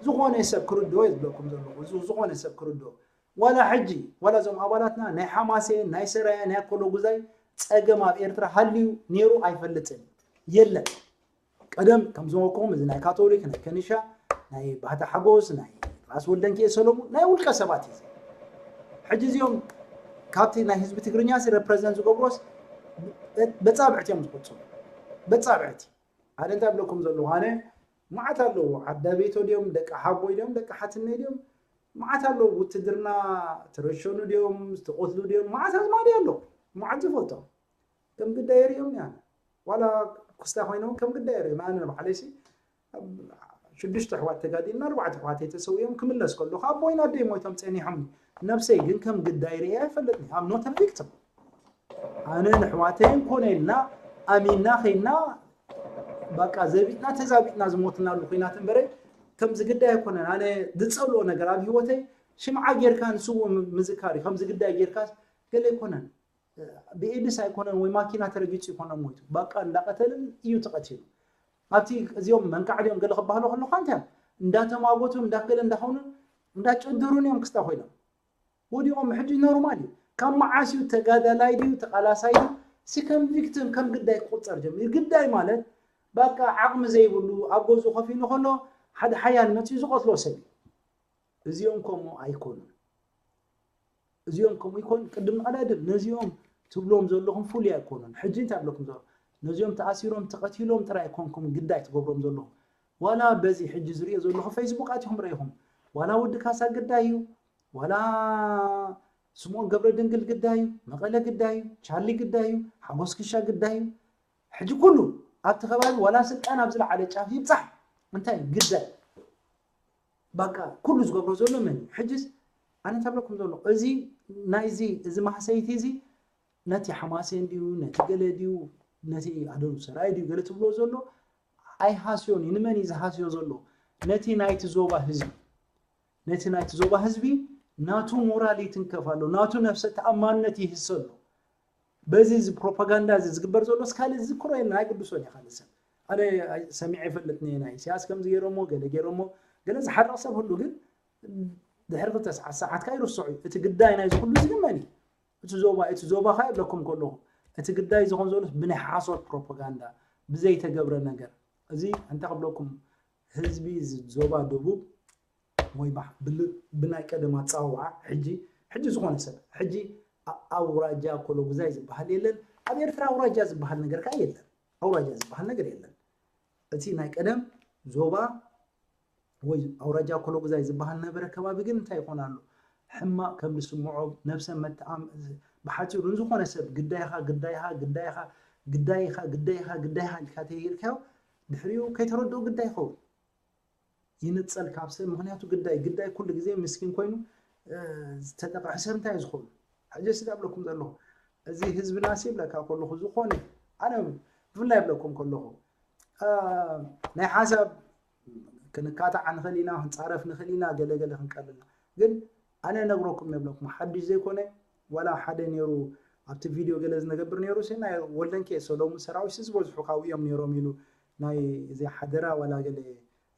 ዝኾነ ሰብ ክርድኦ እየ ዝብለኩም ዘለኹ፣ ዝኾነ ሰብ ክርድኦ። ዋላ ሕጂ ዋላ እዞም ኣባላትና ናይ ሓማሴን፣ ናይ ሰራየ፣ ናይ ኣኮሎጉዛይ ጸገም ኣብ ኤርትራ ሃልዩ ነይሩ ኣይፈልጥን፣ የለን። ቀደም ከም ዝበልኩኹም እዚ ናይ ካቶሊክ፣ ናይ ከኒሻ፣ ናይ ባህታ ሓጎስ፣ ናይ ራስ ወልደንኪኤ ሰሎሙን ናይ ውልቀ ሰባት እዩ። ሕጂ እዚኦም ካብቲ ናይ ህዝቢ ትግርኛ ሲ ረፕረዘንት ዝገብሮስ በጻብዕቲ እዮም ዝቆጽሩ። በጻብዕቲ ኣነ እንታይ ብለኩም ዘለኹ ኣነ መዓት ኣለዉ ዓዳ ቤቶ ድዮም ደቂ ሓቦይ ድዮም ደቂ ሓትነይ ድዮም መዓት ኣለዉ ውትድርና ተረሸኑ ድዮም ዝተቆትሉ ድዮም መዓት ኣዝማዲ ኣለዉ መዓት ዝፈልጦም ከም ግዳይ የርእዮም እያ ዋላ ኩስታ ኮይኖም ከም ግዳይ የርእዮም ኣነ ባዕለይሲ ሽዱሽተ ኣሕዋት ተጋዲልና ኣርባዕተ ኣሕዋተይ ተሰዊኦም ክምለስ ከለኹ ኣቦይን ኣደይ ሞይቶም ፀኒሖም ነብሰይ ግን ከም ግዳይ ርእየ ኣይፈልጥን I'm not a victim ኣነ ንኣሕዋተይን ኮነ ኢልና ኣሚንና ከይና በቃ ዘቢጥና ተዛቢጥና ዝሞትናሉ ኩናት እምበረ ከምዚ ግዳይ ኣይኮነን ኣነ ዝፀልኦ ነገር ኣብ ሂወተይ ሽምዓ ጌርካ ንስውእ ምዝካር እዩ ከምዚ ግዳይ ጌርካ ገለ ኣይኮነን ብኤድስ ኣይኮነን ወይ ማኪና ተረጊፁ ይኮነን ሞይቱ በቃ እንዳቀተልን እዩ ተቀቲሉ ኣብቲ እዚኦም መንካዕ ድዮም ገለ ክባህሉ ከለኳ እንታይ እዮም እንዳተማጎቱ እንዳገለ እንዳኾኑ እንዳጨደሩን እዮም ክስታ ኮይኖም ወዲቖም ሕጂ ኖርማል እዩ ካብ መዓስ እዩ ተጋዳላይ ድዩ ተቃላሳይ ድዩ ሲ ከም ቪክቲም ከም ግዳይ ክቁፀር ጀሚሩ ግዳይ ማለት በቃ ዓቕሚ ዘይብሉ ኣብ ገዝኡ ኮፍ ኢሉ ከሎ ሓደ ሓያል መፅኡ ዝቐትሎ ሰብ እዩ እዚኦም ከምኡ ኣይኮኑን እዚኦም ከምኡ ይኮን ቅድም ንቐዳድም ነዚኦም ትብሎም ዘለኹም ፍሉይ ኣይኮኑን ሕጂ እንታይ ብለኩም ዘሎ ነዚኦም ተኣሲሮም ተቐቲሎም ጥራይ ኣይኮንኩም ግዳይ ትገብሮም ዘለኹም ዋላ በዚ ሕጂ ዝሪኦ ዘለኹ ፌስቡክ ኣቲኹም ረኢኹም ዋላ ወዲ ካሳ ግዳይ እዩ ዋላ ስምኦን ገብረ ድንግል ግዳይ እዩ መቐለ ግዳይ እዩ ቻርሊ ግዳይ እዩ ሓጎስ ክሻ ግዳይ እዩ ሕጂ ኩሉ ኣብቲ ከባቢ ዋላ ስልጣን ኣብ ዝለዓለ ጫፍ ይብፃሕ እንታይ ግዳይ በቃ ኩሉ ዝገብሮ ዘሎ መን እዩ ሕጅስ ኣነ ተብለኩም ዘሎ እዚ ናይዚ እዚ ማህሰይቲ እዚ ነቲ ሓማሴን ድዩ ነቲ ገለ ድዩ ነቲ ኣደሩ ሰራይ ድዩ ገለ ትብሎ ዘሎ ኣይሃስዮን እዩ ንመን እዩ ዝሃስዮ ዘሎ ነቲ ናይቲ ዞባ ህዝቢ ነቲ ናይቲ ዞባ ህዝቢ ናቱ ሞራል ይትንከፍ ኣሎ ናቱ ነፍሰ ተኣማንነት ይህሰ ኣሎ በዚ እዚ ፕሮፓጋንዳ እዚ ዝግበር ዘሎ እስካሊ ዝክሮ የለን ኣይቅዱሶን እዩ ካልእ ሰብ ኣነ ሰሚዐ ይፈልጥ ናይ ኢሳያስ ከምዚ ገይሮሞ ገለ ገይሮሞ ገለ ዝሓርቕ ሰብ ህሉ ግን ድሕሪ ክልተ ሰዓት ሰዓትካ ይርስዑ እዩ እቲ ግዳይ ናይዚ ኩሉ እዚ ግን መን እዩ እቲ ዞባ እቲ ዞባ ካ ይብለኩም ከለኹ እቲ ግዳይ ዝኾን ዘሎ ብናይ ሓሶት ፕሮፓጋንዳ ብዘይተገብረ ነገር እዚ እንታይ ክብለኩም ህዝቢ ዞባ ደቡብ ወይ ብናይ ቀደም ኣፀዋውዓ ሕጂ ሕጂ ዝኾነ ሰብ ሕጂ ኣውራጃ ኮሎጉዛይ ዝበሃል የለን ኣብ ኤርትራ ኣውራጃ ዝበሃል ነገር ከዓ የለን ኣውራጃ ዝበሃል ነገር የለን እቲ ናይ ቀደም ዞባ ወይ ኣውራጃ ኮሎጉዛይ ዝበሃል ነበረ ከባቢ ግን እንታይ ይኾን ኣሎ ሕማቕ ከም ዝስምዖ ነብሰ መተኣም ብሓፂሩ ንዝኾነ ሰብ ግዳይኻ ግዳይኻ ግዳይኻ ግዳይኻ ግዳይኻ ግዳይኻ ኢልካ ተይርካዮ ድሕሪኡ ከይተረድኦ ግዳይ ይኸውን ይንፀል ካብ ሰብ ምክንያቱ ግዳይ ግዳይ ኩሉ ግዜ ምስኪን ኮይኑ ዝተጠቕዐ ሰብ እንታይ ዝኸውን ሕጂ ስጋ ብለኩም ዘለኹ እዚ ህዝብና ሲ ይብለካ ከለኹ ዝኾነ ኣነ ብፍላይ ብለኩም ከለኹ ናይ ሓሳብ ክንካታዕ ንኽእል ኢና ክንፃረፍ ንኽእል ኢና ገለገለ ክንቀልልና ግን ኣነ ነግረኩም የብለኩም ሓድሽ ዘይኮነ ዋላ ሓደ ነይሩ ኣብቲ ቪድዮ ገለ ዝነገብር ነይሩ ሲ ናይ ወልደንኬ ሰሎሙ ሰራዊት ዝበዝሑ ካብኡ እዮም ነይሮም ኢሉ ናይ እዚ ሓደራ ዋላ ገለ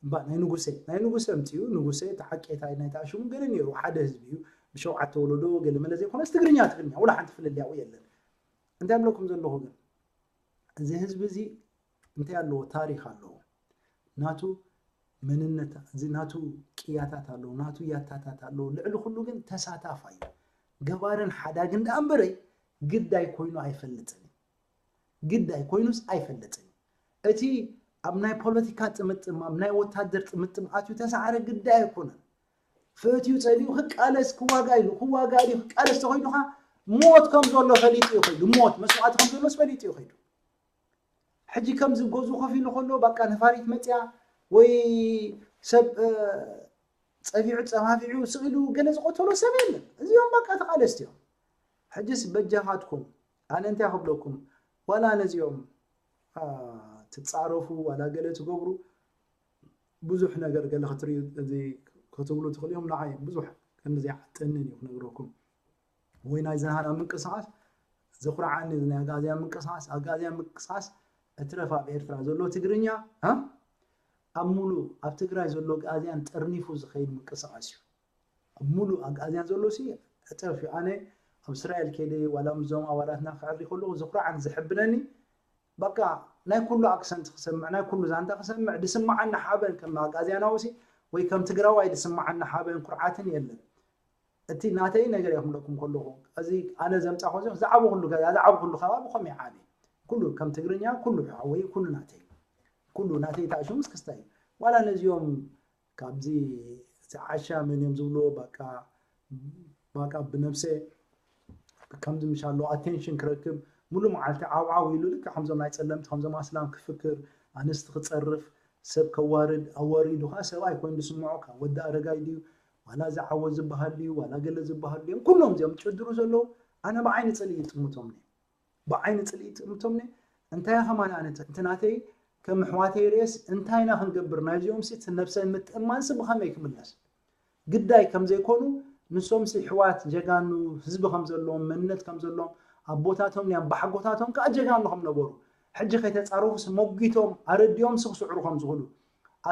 እባ ናይ ንጉሰ ናይ ንጉሰ ኣምፅኡ ንጉሰ ተዓቄታይ ናይ ተኣሽሙ ገለ ነይሩ ሓደ ህዝቢ እዩ ብሸውዓተ ወለዶ ገለ መለ ዘይኮነስ ትግርኛ ትግርኛ ወላ ሓንቲ ፍልልያኡ የለን እንታይ ብለኩም ዘለኹ ግን እዚ ህዝቢ እዚ እንታይ ኣለዎ ታሪክ ኣለዎ ናቱ መንነት እዚ ናቱ ቅያታት ኣለዎ ናቱ ያታታት ኣለዎ ልዕሊ ኩሉ ግን ተሳታፋ እዩ ገባርን ሓዳግን ደኣ እምበረይ ግዳይ ኮይኑ ኣይፈልጥን እዩ ግዳይ ኮይኑስ ኣይፈልጥን እዩ እቲ ኣብ ናይ ፖለቲካ ጥምጥም ኣብ ናይ ወታደር ጥምጥም ኣትዩ ተሳዕረ ግዳይ ኣይኮነን ፈትዩ ፀሊኡ ክቃለስ ክዋጋ ኢሉ ክዋጋ ኢሉ ክቃለስ ተኮይኑካ ሞት ከም ዘሎ ፈሊጡ እዩ ከይዱ ሞት መስዋዕቲ ከም ዘሎስ ፈሊጡ እዩ ከይዱ ሕጂ ከም ዝገዙ ከፊሉ ከሎ በቃ ነፋሪት መፅያ ወይ ሰብ ፀፊዑ ፀፋፊዑ ስቕ ኢሉ ገለ ዝቐተሎ ሰብ የለን እዚኦም በቃ ተቃለስቲ እዮም ሕጅስ በጃኻትኩም ኣነ እንታይ ክብለኩም ዋላ ነዚኦም ትፃረፉ ዋላ ገለ ትገብሩ ብዙሕ ነገር ገለ ክትርእዩ እዚ ክትብሉ ትኽእሉ እዮም ንዓይ ብዙሕ ከምዚ ይዓጥንን እዩ ክነግረኩም ወይ ናይ ዝናሃና ምንቅስቃስ ዘኹርዓኒ ናይ ኣጋዝያ ምንቅስቃስ ኣጋዝያ ምንቅስቃስ እትረፍ ኣብ ኤርትራ ዘሎ ትግርኛ ኣብ ሙሉእ ኣብ ትግራይ ዘሎ ኣግኣዝያን ጠርኒፉ ዝኸይድ ምንቅስቃስ እዩ። ኣብ ሙሉእ ኣግኣዝያን ዘሎ ሲ እጥፍ እዩ። ኣነ ኣብ እስራኤል ከይደ ዋላ ምስዞም ኣባላትና ክዕሪ ከለኹ ዝኩራዕን ዝሕብነኒ በቃ ናይ ኩሉ ኣክሰንት ክሰምዕ ናይ ኩሉ ዛንታ ክሰምዕ ድስማዓኒ ሓበን ከም ኣግኣዝያናዊ ሲ ወይ ከም ትግራዋይ ድስማዓኒ ሓበን ኩርዓትን የለን። እቲ ናተይ ነገር እየ ክብለኩም ከለኹ እዚ ኣነ ዘምፃኹ እዚ ዝዓበኹሉ ገዛ ዝዓበኹሉ ከባቢ ከምኡ ይዓቢ ኩሉ ከም ትግርኛ ኩሉ ሓወይ ኩሉ ናተይ ኩሉ ናተይ ተኣሽሙ እስክስታ እዩ ዋላ ነዚኦም ካብዚ እቲ ዓሻ መን እዮም ዝብልዎ ባቃ ባቃ ብነብሰ ከምዚ ምሻሎ ኣቴንሽን ክረክብ ሙሉ መዓልቲ ዓውዓው ኢሉ ልክ ከምዞም ናይ ፀለምቲ ከምዞም ኣስላም ክፍክር ኣንስቲ ክፀርፍ ሰብ ከዋርድ ኣዋሪዱ ከዓ ሰብኣይ ኮይኑ ዝስምዖ ካብ ወዲ ኣረጋይ ድዩ ዋላ እዚ ዓወት ዝበሃል ድዩ ዋላ ገለ ዝበሃል ድዮም ኩሎም እዚኦም ጭድሩ ዘለዉ ኣነ ብዓይኒ ፅልኢ ይጥምቶም ብዓይኒ ፅልኢ ይጥምቶም እንታይ ከማን ኣነ እቲ ናተይ ከም ኣሕዋተይ ርእየስ እንታይ ኢና ክንገብር ናይዚኦም ሲ እቲ ነብሰ ምትእማንሲ ብኸመይ ክምለስ ግዳይ ከም ዘይኮኑ ንሶም ሲ ኣሕዋት ጀጋኑ ህዝቢ ከም ዘለዎም መንነት ከም ዘለዎም ኣቦታቶም ናይ ኣባሓጎታቶም ከዓ ጀጋኑ ከም ነበሩ ሕጂ ከይተፃረፉ ሲ ሞጊቶም ኣረዲኦም ሲ ክስዕሩ ከም ዝኽእሉ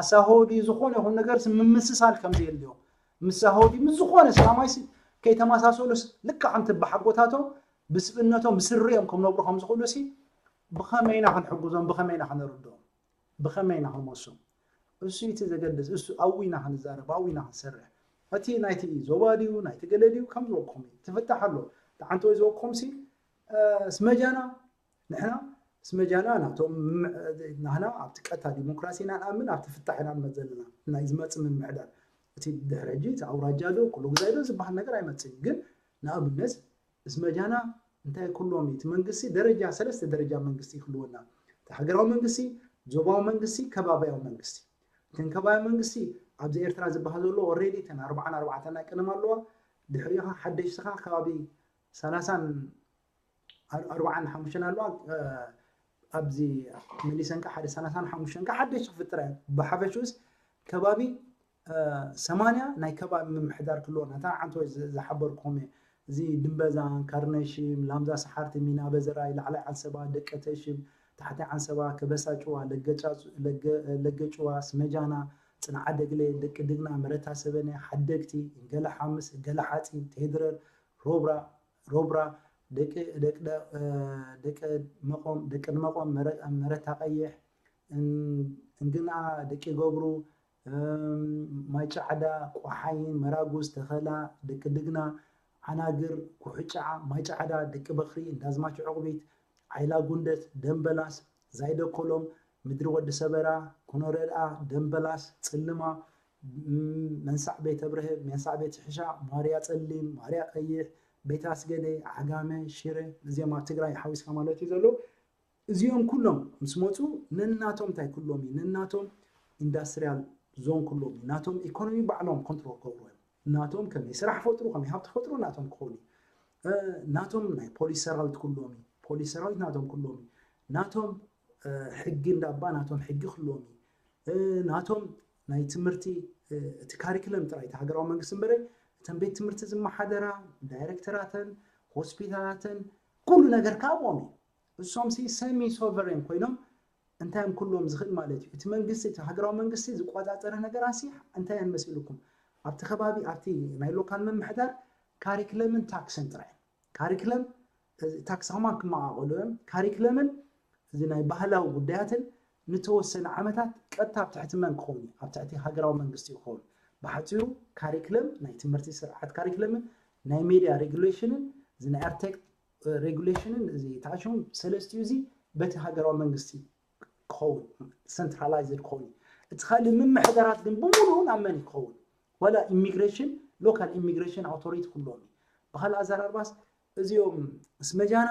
ኣሳሆዲ ዝኾነ ይኹን ነገር ሲ ምምስሳል ከም ዘየድልዮም ምስ ሳሆዲ ምስ ዝኾነ ሰላማይ ሲ ከይተመሳሰሉ ሲ ልክዕ ከምቲ ኣባሓጎታቶም ብስብእነቶም ብስሪ እዮም ክነብሩ ከም ዝኽእሉ ሲ ብኸመይ ኢና ክንሕግዞም ብኸመይ ኢና ከነርድኦም ብኸመይ ኢና ክንመሶም እሱ እቲ ዘገድስ እሱ ኣብኡ ኢና ክንዛረብ ኣብኡ ኢና ክንሰርሕ እቲ ናይቲ ዞባ ድዩ ናይቲ ገለ ድዩ ከም ዝበልኩም እዩ ትፍታሕ ኣሎ ተዓንተወይ ዝበልኩም ሲ ስመጃና ንሕና ስመጃና ናቶም ናህና ኣብቲ ቀታ ዲሞክራሲ ኢና ንኣምን ኣብቲ ፍታሕ ኢና ንመት ዘለና ናይ ዝመፅ ምምሕዳር እቲ ድሕሪ ሕጂ እቲ ኣውራጃ ዶ ኩሉ ግዛይ ዶ ዝበሃል ነገር ኣይመፅን ግን ንኣብነት እስመጃና እንታይ ኩሎም እቲ መንግስቲ ደረጃ ሰለስተ ደረጃ መንግስቲ ይክልወና እቲ ሃገራዊ መንግስቲ ዞባዊ መንግስቲ ከባቢያዊ መንግስቲ እተን ከባቢ መንግስቲ ኣብዚ ኤርትራ ዝበሃል ዘሎ ኦሬዲ እተን ኣርባዓን ኣርባዕተን ናይ ቀደም ኣለዋ ድሕሪኻ ሓደሽትኻ ከባቢ ሰላሳን ኣርባዓን ሓሙሽተን ኣለዋ ኣብዚ መሊሰንካ ሓደ ሰላሳን ሓሙሽተን ሓደሽቲ ክፍጥራ ብሓፈሽኡስ ከባቢ ሰማንያ ናይ ከባቢ ምምሕዳር ክልዎ ናታ ዓንቶ ዝሓበርኩም እየ እዚ ድንበዛን ካርነሽም ላምዛ ሰሓርቲ ሚና በዘራይ ላዕላይ ዓንሰባ ደቂ ተሽም ታሕቲ ዓንሰባ ከበሳ ጭዋ ለገጭዋ ስመጃና ፅንዓ ደግለ ደቂ ድግና መረታ ሰበነ ሓደግቲ እንገለ ሓምስ እንገለ ሓፂን ቴድረር ሮብራ ሮብራ ደቂ ደቂ ደቂ መቆም ደቂ መቆም መረታ ቀይሕ እንግና ደቂ ገብሩ ማይ ጫዕዳ ቆሓይን መራጉዝ ተኸላ ደቂ ድግና ዓናግር ኩሕጫዓ ማይ ጫዕዳ ደቂ በኽሪ እንዳዝማች ዕቑቢት ዓይላ ጉንደት ደንበላስ ዛይደ ኮሎም ምድሪ ወዲ ሰበራ ኩኖረድኣ ደንበላስ ጽልማ መንሳዕ ቤት ኣብርሀ መንሳዕ ቤት ሕሻ ማርያ ጸሊም ማርያ ቀይሕ ቤት ኣስገደ ዓጋመ ሽረ እዚኦም ኣብ ትግራይ ሓዊስካ ማለት እዩ ዘሎ እዚኦም ኩሎም ምስ መፁ ነናቶም እንታይ ኩሎም እዩ ነናቶም ኢንዳስትሪያል ዞን ኩሎም እዩ ናቶም ኢኮኖሚ ባዕሎም ኮንትሮል ክገብሩ እዮም ናቶም ከመይ ስራሕ ፈጥሩ ከመይ ሃብቲ ፈጥሩ ናቶም ክኾኑ ናቶም ናይ ፖሊስ ሰራዊት ኩሎም እዩ ፖሊስ ሰራዊት ናቶም ኩሎም እዩ ናቶም ሕጊ እንዳባ ናቶም ሕጊ ክሎም እዩ ናቶም ናይ ትምህርቲ እቲ ካሪክለም ጥራይ እቲ ሃገራዊ መንግስቲ እምበረ እተን ቤት ትምህርቲ ዝመሓደራ ዳይሬክተራተን ሆስፒታላተን ኩሉ ነገር ካብኦም እዩ እሶም ሲ ሰሚ ሶቨሬን ኮይኖም እንታይ እዮም ኩሎም ዝኽእል ማለት እዩ እቲ መንግስቲ እቲ ሃገራዊ መንግስቲ ዝቆፃፀረ ነገራት ሲ እንታይ እዮም መሲልኩም ኣብቲ ከባቢ ኣብቲ ናይ ሎካል ምምሕዳር ካሪክለምን ታክስን ጥራይ ካሪክለም ታክስ ከማን ክመቃቀሉ እዮም ካሪክለምን እዚ ናይ ባህላዊ ጉዳያትን ንተወሰነ ዓመታት ቀጥታ ኣብ ትሕቲ መን ክኸውን እዩ ኣብ ትሕቲ ሃገራዊ መንግስቲ ክኸውን ብሓፂሩ ካሪክለም ናይ ትምህርቲ ስርዓት ካሪክለምን ናይ ሜድያ ሬጉሌሽንን እዚ ናይ ኣርቴክ ሬጉሌሽንን እዚ ተኣሽሙ ሰለስቲኡ እዚ በቲ ሃገራዊ መንግስቲ ክኸውን ሰንትራላይዝድ ክኸውን እዩ እቲ ካልእ ምምሕዳራት ግን ብምሉኡ ናብ መን ክኸውን ዋላ ኢሚግሬሽን ሎካል ኢሚግሬሽን ኣውቶሪቲ ክህልዎም እዩ ብካልእ ኣዘራርባስ እዚኦም እስመጃና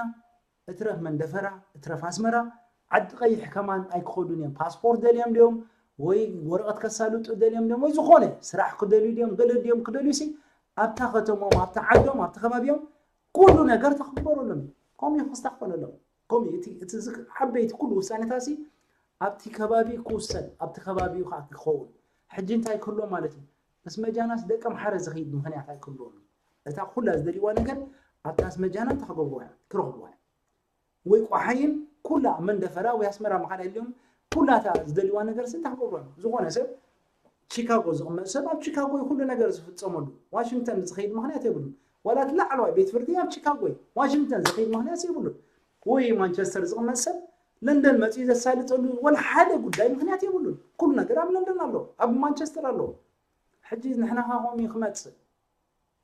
እትረፍ መንደፈራ እትረፍ ኣስመራ ዓዲ ቀይሕ ከማን ኣይክኸዱን እዮም ፓስፖርት ደልዮም ድዮም ወይ ወረቐት ከሳልጡ ደልዮም ድዮም ወይ ዝኾነ ስራሕ ክደልዩ ድዮም ገለ ድዮም ክደልዩ ሲ ኣብታ ከተሞም ኣብታ ዓዶም ኣብቲ ከባቢኦም ኩሉ ነገር ተኽበረሎም እዩ ከምኡ እዩ ክስተኽፈለሎም ከምኡ እቲ እቲ ዓበይቲ ኩሉ ውሳኔታት ሲ ኣብቲ ከባቢ ክውሰን ኣብቲ ከባቢኡ ከዓ ክኸውን ሕጂ እንታይ ክህሎ ማለት እዩ ምስ መጃናስ ደቂ ኣምሓረ ዝኸይድ ምኽንያት ኣይክህልዎም እዩ እታ ኩላ ዝደልይዋ ነገር ኣብታ ኣስመጃና እንታይ ክገብርዋ እዮም ክረኽብዋ እዮም ወይ ቆሓይን ኩላ ኣብ መንደፈራ ወይ ኣስመራ ምኻድ ኣድልዮም ኩላታ ዝደልዋ ነገር ስንታ ክገብሮ። ዝኾነ ሰብ ቺካጎ ዝቕመጥ ሰብ ኣብ ቺካጎ እዩ ኩሉ ነገር ዝፍፀመሉ። ዋሽንግተን ዝኸይድ ምኽንያት የብሉን። ዋላ እቲ ላዕለዋይ ቤት ፍርዲ ኣብ ቺካጎ እዩ። ዋሽንግተን ዝኸይድ ምኽንያት የብሉን። ወይ ማንቸስተር ዝቕመጥ ሰብ ለንደን መፂኡ ዘሳልጠሉ ወላ ሓደ ጉዳይ ምኽንያት የብሉን። ኩሉ ነገር ኣብ ለንደን ኣሎ፣ ኣብ ማንቸስተር ኣሎ። ሕጂ ንሕና ኸ ከምኡ ክመፅእ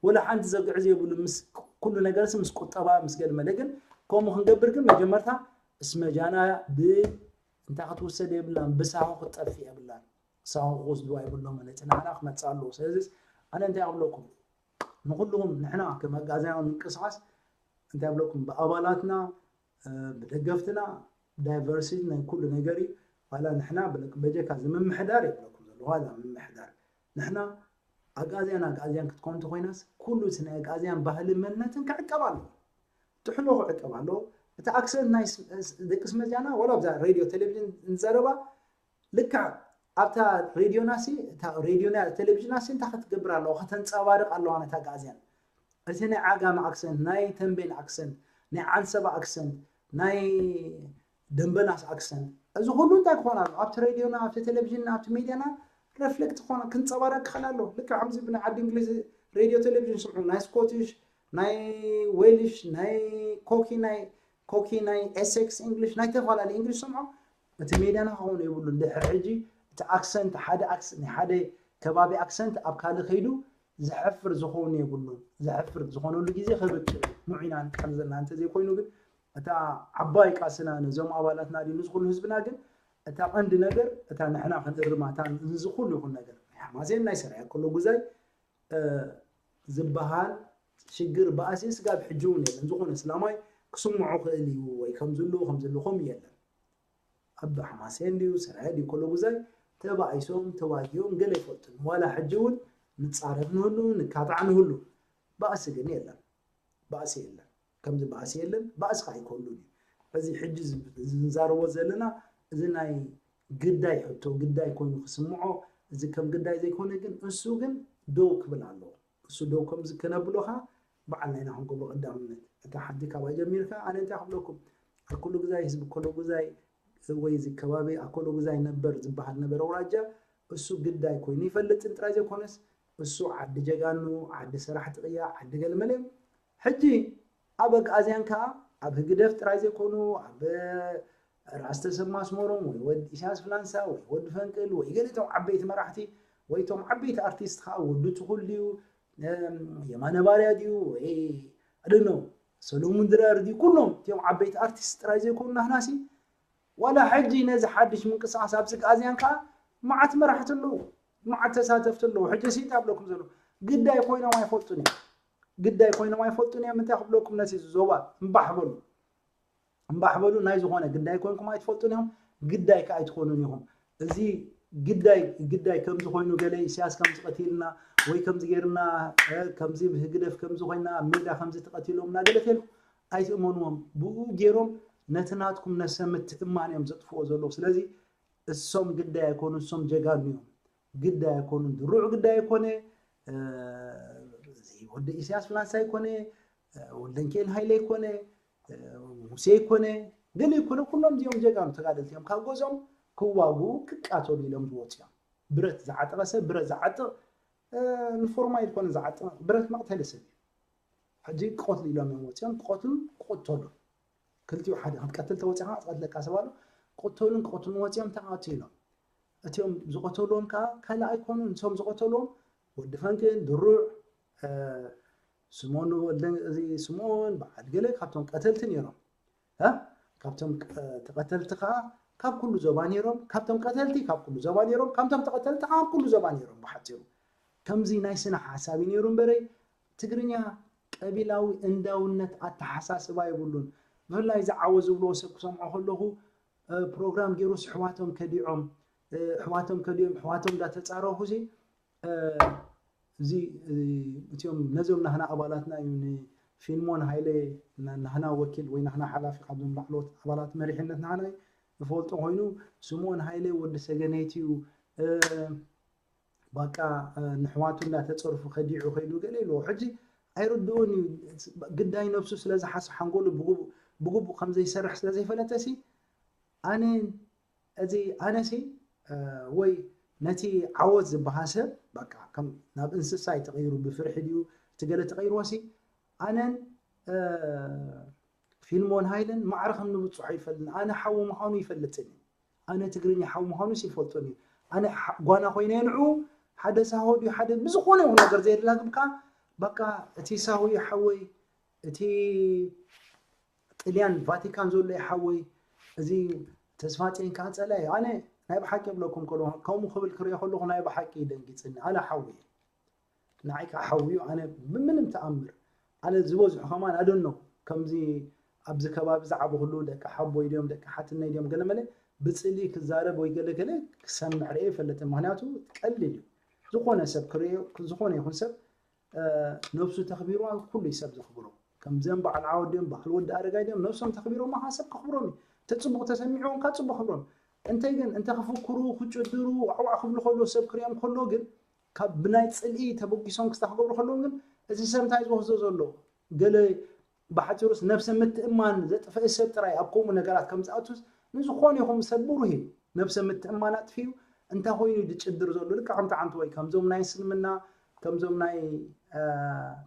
ወላ ሓንቲ ዘግዕዝ የብሉ። ምስ ኩሉ ነገርስ ምስ ቁጠባ ምስ ገለ መለ ግን ከምኡ ክንገብር ግን መጀመርታ እስመጃና ብ እንታይ ክትውሰድ የብላን፣ ብሳሆ ክትጠፍእ የብላን። ሳሆ ክወስድዋ የብሎም፣ ነቲ ንዓና ክመፅእ ኣለዎ። ስለዚ ኣነ እንታይ ኣብለኩም ንኩልኹም ንሕና ከም ኣጋዛያን ምንቅስቃስ እንታይ ኣብለኩም ብኣባላትና ብደገፍትና ዳይቨርሲቲ ናይ ኩሉ ነገር እዩ። ዋላ ንሕና በጀካ እዚ ምምሕዳር የብለኩም ዘሎ ዋላ ምምሕዳር ንሕና ኣግኣዝያን ኣግኣዝያን ክትኮን እንተኮይናስ ኩሉ እቲ ናይ ኣግኣዝያን ባህልን መንነትን ክዕቀብ ኣለዎ። ጥሕሎ ክዕቀብ ኣለዎ። እቲ ኣክሰንት ናይ ደቂ ስመጃና ወላ ኣብዛ ሬድዮ ቴሌቪዥን ንዘረባ ልክዕ ኣብታ ሬድዮና ሲ እታ ሬድዮና ቴሌቪዥና ሲ እንታይ ክትገብር ኣለዋ ከተንፀባርቕ ኣለዋ ነታ ኣግኣዝያን እቲ ናይ ዓጋመ ኣክሰንት ናይ ተንቤን ኣክሰንት ናይ ዓንሰባ ኣክሰንት ናይ ደንበናስ ኣክሰንት እዚ ኩሉ እንታይ ክኾን ኣሎ ኣብቲ ሬድዮና ኣብቲ ቴሌቪዥንና ኣብቲ ሚድያና ሬፍሌክት ክኾን ክንፀባረቅ ክኽእል ኣሎ ልክዕ ከምዚ ብናይ ዓዲ እንግሊዝ ሬድዮ ቴሌቪዥን ስምዑ ናይ ስኮቲሽ ናይ ዌልሽ ናይ ኮኪ ናይ ኮኪ ናይ ኤሴክስ እንግሊሽ ናይ ተፈላለዩ እንግሊሽ ስምዖ እቲ ሚድያና ክኸውን የብሉ እንድሕር ሕጂ እቲ ኣክሰንት ሓደ ኣክሰንት ናይ ሓደ ከባቢ ኣክሰንት ኣብ ካልእ ከይዱ ዘሕፍር ዝኸውን የብሉን ዘሕፍር ዝኾነሉ ግዜ ከብቅዕ ምዑ ኢና ንጥዕም ዘለና እንተዘይኮይኑ ግን እታ ዓባይ ቃስና ነዞም ኣባላትና ድዩ ንዝኩሉ ህዝብና ግን እታ ቀንዲ ነገር እታ ንሕና ክንእርማ እታ ንዝኩሉ ይኹን ነገር ናይ ሓማሴን ናይ ሰራያ ከሎ ጉዛይ ዝበሃል ሽግር ባእሲ ስጋብ ሕጂ እውን የለን ዝኾነ ስላማይ ክስምዖ ክእል እዩ ወይ ከምዝሉ ከምዝልኹም የለን ኣብ ሓማሴን ድዩ ሰራያ ድዩ ከሎ ጉዛይ ተባኢሶም ተዋጊኦም ገለ ይፈልጡን ዋላ ሕጂ እውን ንፃረፍ ንህሉ ንካታዕ ንህሉ ባእሲ ግን የለን ባእሲ የለን ከምዚ ባእሲ የለን ባእሲ ከዓ ይከሉን እዩ እዚ ሕጂ ዝንዛረቦ ዘለና እዚ ናይ ግዳይ ሕቶ ግዳይ ኮይኑ ክስምዖ እዚ ከም ግዳይ ዘይኮነ ግን እሱ ግን ደው ክብል ኣለዎ እሱ ደው ከምዚ ከነብሎ ከዓ በዓል ናይና ክንገብሮ ቀዳምነት እታ ሓንቲ ካባይ ጀሚርካ ኣነ እንታይ ክብለኩም ኣብ ኩሉ ግዛይ ህዝቢ ኮሎ ግዛይ ወይ እዚ ከባቢ ኣኮሎ ግዛይ ነበር ዝበሃል ነበረ ኣውራጃ እሱ ግዳይ ኮይኑ ይፈልጥን ጥራይ ዘይኮነስ እሱ ዓዲ ጀጋኑ ዓዲ ሰራሕቲ ቅያ ዓዲ ገልመለ ሕጂ ኣብ ኣግኣዝያን ከዓ ኣብ ህግደፍ ጥራይ ዘይኮኑ ኣብ ራስ ተሰማ ኣስመሮም ወይ ወዲ ኢሳያስ ፍላንሳ ወይ ወዲ ፈንቅል ወይ ገሊቶም ዓበይቲ መራሕቲ ወይ ቶም ዓበይቲ ኣርቲስት ከዓ ወዲ ትኹል ድዩ የማነ ባርያ ድዩ ወይ ኣደኖ ሰሎሙን ድራር ድዩ ኩሎም እቲኦም ዓበይቲ ኣርቲስት ጥራይ ዘይኮኑ ናህናሲ ዋላ ሕጂ ነዚ ሓድሽ ምንቅስቃስ ኣብዚ ኣግኣዝያን ከዓ መዓት መራሕቲ ኣለዉ መዓት ተሳተፍቲ ኣለዉ ሕጂ ሲት ኣብለኩም ዘሎ ግዳይ ኮይኖም ኣይፈልጡን እዮም ግዳይ ኮይኖም ኣይፈልጡን እዮም እንታይ ክብለኩም ነቲ ዞባ እምባሕ በሉ እምባሕ በሉ ናይ ዝኾነ ግዳይ ኮይንኩም ኣይትፈልጡን ኢኹም ግዳይ ከዓ ኣይትኾኑን ኢኹም እዚ ግዳይ ግዳይ ከምዚ ኮይኑ ገለ ኢሳያስ ከምዚ ቀቲልና ወይ ከምዚ ገይርና ከምዚ ህግደፍ ከምዚ ኮይና ኣብ ሜዳ ከምዚ ተቐቲሎም እና ገለ ተልኩም ኣይትእመንዎም ብኡ ገይሮም ነቲ ናትኩም ነሰ ምትእማን እዮም ዘጥፍዎ ዘለዉ ስለዚ እሶም ግዳይ ኣይኮኑ እሶም ጀጋኑ እዮም ግዳይ ኣይኮኑን ድሩዕ ግዳይ ኣይኮነ ወዲ ኢሳያስ ፍላንሳ ኣይኮነ ወልደንኬን ሃይለ ኣይኮነ ሙሴ ኣይኮነ ገለ ኣይኮነ ኩሎም እዚኦም ጀጋኑ ተጋደልቲ እዮም ካብ ገዝኦም ክዋጉ ክቃተሉ ኢሎም ዝወፁ እዮም ብረት ዝዓጠቐ ሰብ ብረት ዝዓጥቕ ንፎርማይል ኮነ ዝዓጥቕ ብረት መቕተሊ ሰብ እዩ ሕጂ ክቐትሉ ኢሎም እዮም ወፂኦም ክቐትሉ ክቕተሉ ክልቲኡ ሓደ ክትቀትል ተወፂኻ ዝቐትለካ ሰብ ኣሎ ክቕተሉን ክቐትሉን ወፂኦም ተቐቲሎም እቲኦም ዝቐተልዎም ከዓ ካልእ ኣይኮኑን እቶም ዝቐተልዎም ወዲ ፈንቅል ድሩዕ ስምኦን ወልደ እዚ ስምኦን በዓል ገለ ካብቶም ቀተልቲ ነይሮም እ? ካብቶም ቀ- ተቐተልቲ ከዓ ካብ ኩሉ ዞባ ነይሮም ካብቶም ቀተልቲ ካብ ኩሉ ዞባ ነይሮም ካብቶም ተቐተልቲ ከዓ ካብ ኩሉ ዞባ ነይሮም ብሓፂሩ ከምዚ ናይ ስነ ሓሳብ እዩ ነይሩ እምበረይ ትግርኛ ቀቢላዊ እንዳውነት ኣተሓሳስባ የብሉን ብፍላይ ዝዓወ ዝብልዎ ሰብ ክሰምዖ ከለኹ ፕሮግራም ገይሩስ ኣሕዋቶም ከዲዖም ኣሕዋቶም ከዲዖም ኣሕዋቶም እንዳተፃረፉ እዚ እዚኦም ነዞም ናህና ኣባላትና እዩ ንፊልሞን ሃይለ ናህና ወኪል ወይ ናህና ሓላፊ ካብዞም ላዕለዎት ኣባላት መሪሕነት ናህና እዩ ዝፈልጦ ኮይኑ ስምኦን ሃይለ ወዲ ሰገነይቲ እዩ ባቃ ንሕዋቱ እንዳተፀርፉ ከዲዑ ከይዱ ገለ ኢልዎ ሕጂ ኣይርድኡን እዩ ግዳይ ነብሱ ስለዝሓስ ሓንጎሉ ብግቡእ ከምዘይሰርሕ ስለዘይፈለጠ ሲ ኣነ እዚ ኣነሲ ወይ ነቲ ዓወት ዝበሃል ሰብ በቃ ከም ናብ እንስሳ እዩ ተቐይሩ፣ ብፍርሒ ድዩ እቲ ገለ ተቐይርዎ ሲ ኣነን ፊልሞን ሃይለን ማዕረ ከም ንብፅሖ ይፈልጥን። ኣነ ሓዊ ምዃኑ ይፈልጥን። ኣነ ትግርኛ ሓዊ ምዃኑስ ይፈልጦን እዩ። ኣነ ጓና ኮይነ ንዑ ሓደ ሳሆ ድዩ ሓደ ብዝኾነ ይኹን ነገር ዘየላግብ ከዓ በቃ እቲ ሳሆ እዩ ሓወይ፣ እቲ ጥልያን ቫቲካን ዘሎ እዩ ሓወይ፣ እዚ ተስፋ ጼን ከዓ ፀላኢ እዩ። ኣነ ናይ ብሓቂ ብለኩም ከሎ ከምኡ ክብል ክሪኦ ከለኹ ናይ ብሓቂ ደንጊፅኒ። ኣነ ሓዊ እየ። ንዓይ ከዓ ሓዊ እዩ። ኣነ ብምንም ተኣምር ኣነ ዝበዝሑ ከማን ኣደኖ ከምዚ ኣብዚ ከባቢ ዝዓበኹሉ ደቂ ሓቦይ ድዮም ደቂ ሓትነይ ድዮም ገለመለ ብፅሊ ክዛረብ ወይ ገለ ገለ ክሰምዕ ርኤ ይፈልጥን። ምክንያቱ ቀሊል እዩ። ዝኾነ ሰብ ክርእዮ ዝኾነ ይኹን ሰብ ነብሱ ተኽቢርዋ ኩሉ እዩ ሰብ ዘኽብሮ። ከምዚኦም በዓል ዓወት ድዮም በዓል ወዲ ኣረጋይ ድዮም ነብሶም ተኽቢሮም ከዓ ሰብ ከኽብሮም እዩ። ተፅቡቕ ተሰሚዕዎም ከዓ ፅቡቕ ክብሮም። እንተይ ግን እንተ ክፍክሩ ክጭድሩ ዋዕዋዕ ክብሉ ከሎ ሰብ ክሪኦም ከሎ ግን ካብ ብናይ ፅልኢ ተበጊሶም ክስታ ክገብሩ ከለዉ ግን እዚ ሰብ እንታይ ዝወስዶ ዘሎ ገለ ብሓፂሩስ ነብሰ ምትእማን ዘጥፍእ ሰብ ጥራይ ኣብ ከምኡ ነገራት ከም ዝኣቱስ ንዝኾነ ይኹን ሰብ ብሩህ እዩ። ነብሰ ምትእማን ኣጥፊኡ እንታይ ኮይኑ ድጭድር ዘሎ ልክዕ ከምቲ ዓንተ ወይ ከምዞም ናይ እስልምና ከምዞም ናይ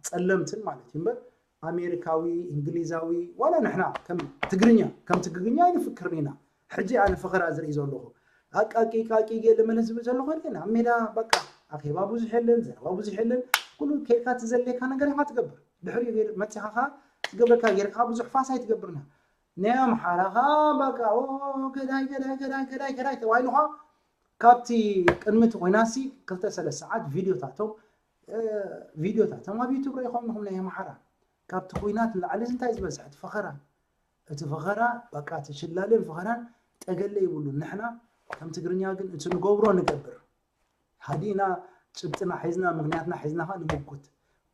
ጸለምትን ማለት እዩ እምበር ኣሜሪካዊ እንግሊዛዊ ዋላ ንሕና ከም ትግርኛ ከም ትግርኛ ኣይንፍክርን ኢና። ሕጂ ኣነ ፈኸራ ዝርኢ ዘለኹ ኣቃቂ ቃቂ ገለ መለ ዝብል ዘለኹ የለን ኣብ ሜዳ በቃ ኣኼባ ብዙሕ የለን ዘረባ ብዙሕ የለን። ኩሉ ኬድካ እቲ ዘድልየካ ነገር ኢኻ ትገብር። ድሕሪኡ ገይር- መፂኻ ኸዓ ዝገብረካ ጌርካ ብዙሕ ፋስ ኣይትገብርና። ናይ ኣምሓራ ኸዓ በቃ ኦ ገዳይ ገዳይ ገዳይ ገዳይ ገዳይ ተባሂሉ ኸዓ ካብቲ ቅድሚ እቲ ኹናት ሲ ክልተ ሰለስተ ሰዓት ቪድዮታቶም እ፣ ቪድዮታቶም ኣብ ዩቱብ ረኢኹም ኢኹም ናይ ኣምሓራ። ካብቲ ኹናት ንላዕሊ እንታይ ዝበዝሐ እቲ ፈኸራ እቲ ፈኸራ በቃ እቲ ሽላለን ፈኸራን ጠገለ ይብሉን። ንሕና ከም ትግርኛ ግን እቲ ንገብሮ ንገብር። ሃዲእና ጭብጥና ሒዝና ምኽንያትና ሒዝና ከዓ ንምጉት።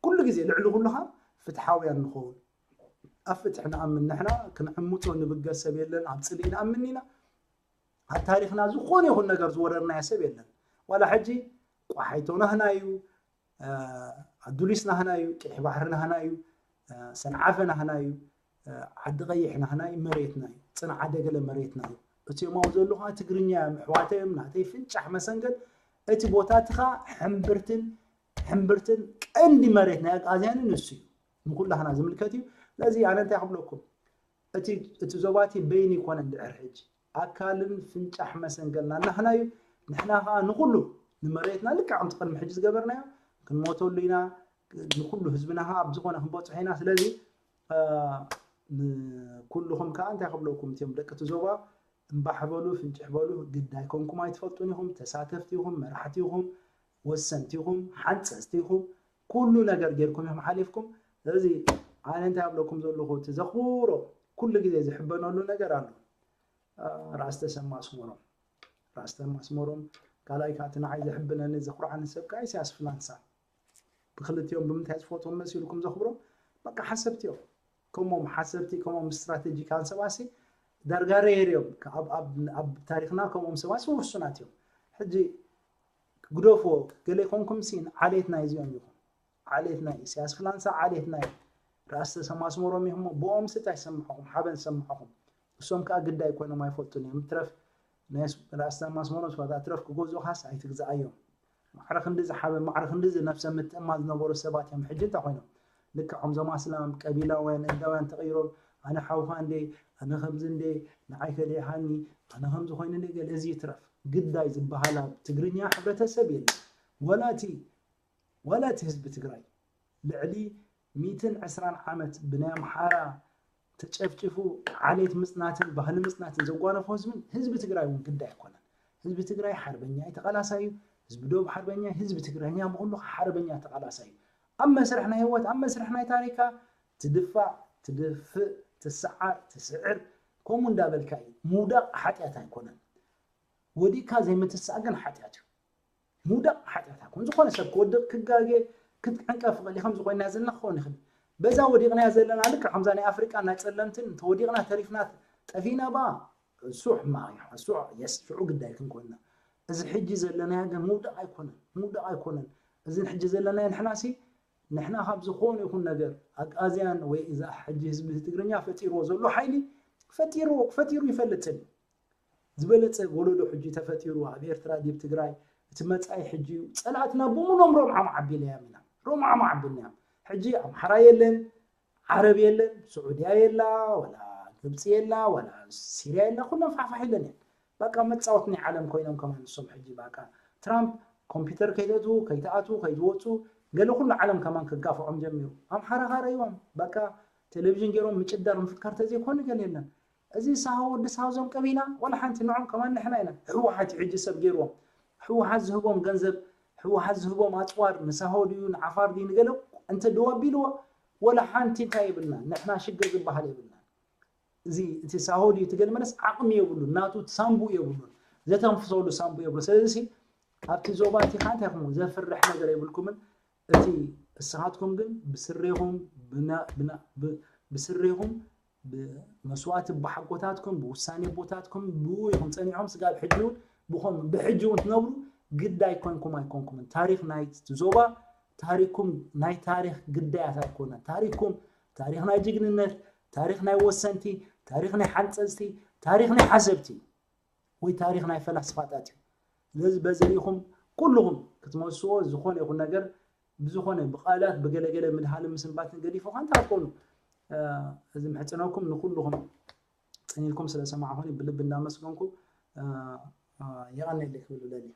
ኩሉ ግዜ ልዕሊ ኩሉ ከዓ ፍትሓውያን ንኸውን። ኣብ ፍትሒ ንኣምን ንሕና ክንዕምፆ ንብገስ ሰብ የለን ኣብ ፅልኢ ንኣምን ኢና። ኣብ ታሪኽና ዝኾነ ይኹን ነገር ዝወረርናዮ ሰብ የለን። ዋላ ሕጂ ቋሓይቶ ናህና እዩ፣ ኣዱሊስ ናህና እዩ፣ ቀይሕ ባሕሪ ናህና እዩ፣ ሰንዓፈ ናህና እዩ፣ ዓዲ ቀይሕ ናህና እዩ፣ መሬትና እዩ። ፅንዓ ደገለ መሬትና እዩ። እቲኦም ኣብኡ ዘለዉ ከዓ ትግርኛ እዮም፣ ኣሕዋተይ እዮም፣ ናተይ ፍንጫሕ መሰንገል። እቲ ቦታ እቲ ከዓ ሕምብርትን ሕምብርትን ቀንዲ መሬት ናይ ኣግኣዝያንን ንሱ እዩ። ንኩላህና ዝምልከት እዩ። ስለዚ ኣነ እንታይ ክብለኩም እቲ እቲ ዞባ እቲ በይኑ ይኮነን ድሕር ሕጂ ኣካልን ፍንጫሕ መሰንገልና ናህና እዩ። ንሕና ከዓ ንኩሉ ንመሬትና ልክዕ ከምቲ ቅድሚ ሕጂ ዝገበርናዮ ክንሞተሉ ኢና። ንኩሉ ህዝብና ከዓ ኣብ ዝኾነ ክንበፅሖ ኢና። ስለዚ ንኩልኹም ከዓ እንታይ ክብለኩም እትዮም ደቂ እቲ ዞባ እምባሕ በሉ ፍንጭሕ በሉ ግዳይ ኮንኩም ኣይትፈልጡን ኢኹም። ተሳተፍቲ ኢኹም፣ መራሕቲ ኢኹም፣ ወሰንቲ ኢኹም፣ ሓንፀፅቲ ኢኹም። ኩሉ ነገር ጌርኩም ኢኹም ሓሊፍኩም። ስለዚ ኣነ እንታይ ኣብለኩም ዘለኹ እቲ ዘኽብሮ ኩሉ ግዜ ዝሕበነሉ ነገር ኣሎ። ራእሲ ተሰማ ኣስመሮም ራእሲ ተሰማ ኣስመሮም ካልኣይ ከዓ እቲ ንዓይ ዘሕብነኒ ዘኩርዓኒ ሰብ ከዓ ኢሳያስ ፍላንሳ ብክልቲኦም ብምንታይ ዝፈትዎም መሲልኩም ዘኽብሮም በቃ ሓሰብቲ እዮም። ከምኦም ሓሰብቲ ከምኦም ስትራቴጂካን ሰባሲ ዳርጋ ሬር እዮም። ኣብ ታሪክና ከምኦም ሰባሲ ውሱናት እዮም። ሕጂ ግደፍዎ ገለ ይኮንኩም ሲን ዓሌት ናይ እዚኦም ኢኹም። ዓሌት ናይ ኢሳያስ ፍላንሳ ዓሌት ናይ ራእሲ ተሰማ ኣስመሮም ኢኹም። ብኦም ስታይ ሰምዕኹም ሓበን ሰምዕኹም። እሶም ከዓ ግዳይ ኮይኖም ኣይፈልጡን እዮም። ትረፍ ናይ ራእሲ ተሰማ ኣስመሮም ስዋት ኣትረፍ ክገዝኡኻስ ኣይትግዝኣዮም። ማዕረ ክንድዚ ሓበን ማዕረ ክንድዚ ነብሰ ምትእማን ዝነበሩ ሰባት እዮም። ሕጂ እንታይ ኮይኖም ልክዕ ከምዞም ኣስላም ቀቢላውያን እንዳውያን ተቐይሮም ኣነ ሓውኻ እንዴ ኣነ ከምዚ እንዴ ንዓይ ከሊእኻኒ ኣነ ከምዚ ኮይኑ እንዴ ገለ እዚ ይትረፍ ግዳይ ዝበሃል ኣብ ትግርኛ ሕብረተሰብ የለን። ወላ እቲ ወላ እቲ ህዝቢ ትግራይ ልዕሊ ሚእትን ዕስራን ዓመት ብናይ ኣምሓራ ተጨፍጭፉ ዓሌት ምፅናትን ባህሊ ምፅናትን ዘጓነፎ ህዝብን ህዝቢ ትግራይ እውን ግዳይ ኣይኮነን። ህዝቢ ትግራይ ሓርበኛ እዩ ተቓላሳይ እዩ። ህዝቢ ዶብ ሓርበኛ እዩ። ህዝቢ ትግራኛ ብኩሉ ሓርበኛ ተቓላሳይ እዩ። ኣብ መስርሕ ናይ ህይወት ኣብ መስርሕ ናይ ታሪካ ትድፋእ ትድፍእ ትሰዓር ትስዕር ከምኡ እንዳበልካ እዩ። ምውዳቕ ሓጢኣት ኣይኮነን። ወዲቕካ ዘይምትሳእ ግን ሓጢኣት እዩ። ምውዳቕ ሓጢኣት ኣይኮን። ዝኾነ ሰብ ክወድቕ ክጋጌ ክትዕንቀፍ ይኽእል እዩ። ከምዚ ኮይና ዘለና ክኸውን ይኽእል። በዛ ወዲቕናያ ዘለና ልክዕ ከምዛ ናይ ኣፍሪቃ ናይ ጸለምትን እንተወዲቕና ተሪፍና ጠፊእና ባ እሱ ሕማቕ እዩ። እሱ የስ ሽዑ ግዳይ ክንኮንና እዚ ሕጂ ዘለናዮ ግን ምውዳቕ ኣይኮነን። ምውዳቕ ኣይኮነን። እዚ ሕጂ ዘለናዮ ንሕና ሲ ንሕና ካብ ዝኾነ ይኹን ነገር ኣግኣዝያን ወይ እዛ ሕጂ ህዝቢ ትግርኛ ፈጢርዎ ዘሎ ሓይሊ ፈጢርዎ ፈጢሩ ይፈልጥን ዝበለፀ ወለዶ ሕጂ ተፈጢሩ ኣብ ኤርትራ ድብ ትግራይ እቲ መፃኢ ሕጂ እዩ። ፀላእትና ብምሎም ሮምዓም ዓቢልናዮም ኢና፣ ሮምዓም ዓቢልናዮም። ሕጂ ኣምሓራ የለን፣ ዓረብ የለን፣ ስዑድያ የላ፣ ወላ ግብፂ የላ፣ ወላ ሲርያ የላ፣ ኩሎም ፋሕፋሕ ኢለን እየን። በቃ መፃወት ናይ ዓለም ኮይኖም ከማን ንሶም ሕጂ በቃ ትራምፕ ኮምፒውተር ከይተእቱ ከይተኣቱ ከይትወፁ ገለ ኩሉ ዓለም ከማን ክጋፍዖም ጀሚሩ። ኣምሓራ ካረይዎም በቃ ቴሌቪዥን ገይሮም ምጭዳር ምፍካር ተዘይኮኑ ገለ የለን። እዚ ሳሆ ወዲ ሳሆ ዞም ቀቢላ ወላ ሓንቲ ንዖም ከማን ንሕና ኢና። ህወሓት እዩ ሕጂ ሰብ ገይርዎም። ህወሓት ዝህቦም ገንዘብ፣ ህወሓት ዝህቦም ኣፅዋር ንሳሆ ድዩ ንዓፋር ድዩ ንገለ እንተ ደው ኣቢልዎ ወላ ሓንቲ እንታይ የብልና። ንሕና ሽግር ዝበሃል የብልና። እዚ እቲ ሳሆ ድዩ እቲ ገለ መለስ ዓቕሚ የብሉን። ናቱ ሳምቡ የብሉን። ዘተንፍሰሉ ሳምቡ የብሉን። ስለዚ ሲ ኣብቲ ዞባ እቲ ከዓ እንታይ ይኹም ዘፍርሕ ነገር የብልኩምን። እቲ እስኻትኩም ግን ብስሬኹም ብና- ብና- ብ- ብስሬኹም ብመስዋእቲ ባሓጎታትኩም ብውሳኔ ኣቦታትኩም ብኡ ኢኹም ጸኒዕኹም ስጋብ ሕጂ እውን ብኸም ብሕጂ እውን ትነብሩ ግዳይ ኮንኩም ኣይኮንኩምን። ታሪኽ ናይ ዞባ ታሪኩም ናይ ታሪኽ ግዳያት ኣይኮነን። ታሪኩም ታሪኽ ናይ ጅግንነት፣ ታሪኽ ናይ ወሰንቲ፣ ታሪኽ ናይ ሓንጸጽቲ፣ ታሪኽ ናይ ሓሰብቲ ወይ ታሪኽ ናይ ፈላስፋታት እዩ። ስለዚ በዚ ርኢኹም ኩልኹም ክትመልስዎ ዝኾነ ይኹን ነገር ብዝኾነ ብቃላት ብገለገለ ምድሃልን ምስንባትን ገዲፉ ከንታ ኣትኮኑ። እዚ ምሕጽነኩም ንኩልኹም ጽን ኢልኩም ስለ ሰማዕኹኒ ብልቢ እንዳመስገንኩ የቐንየለይ ክብል እደሊ።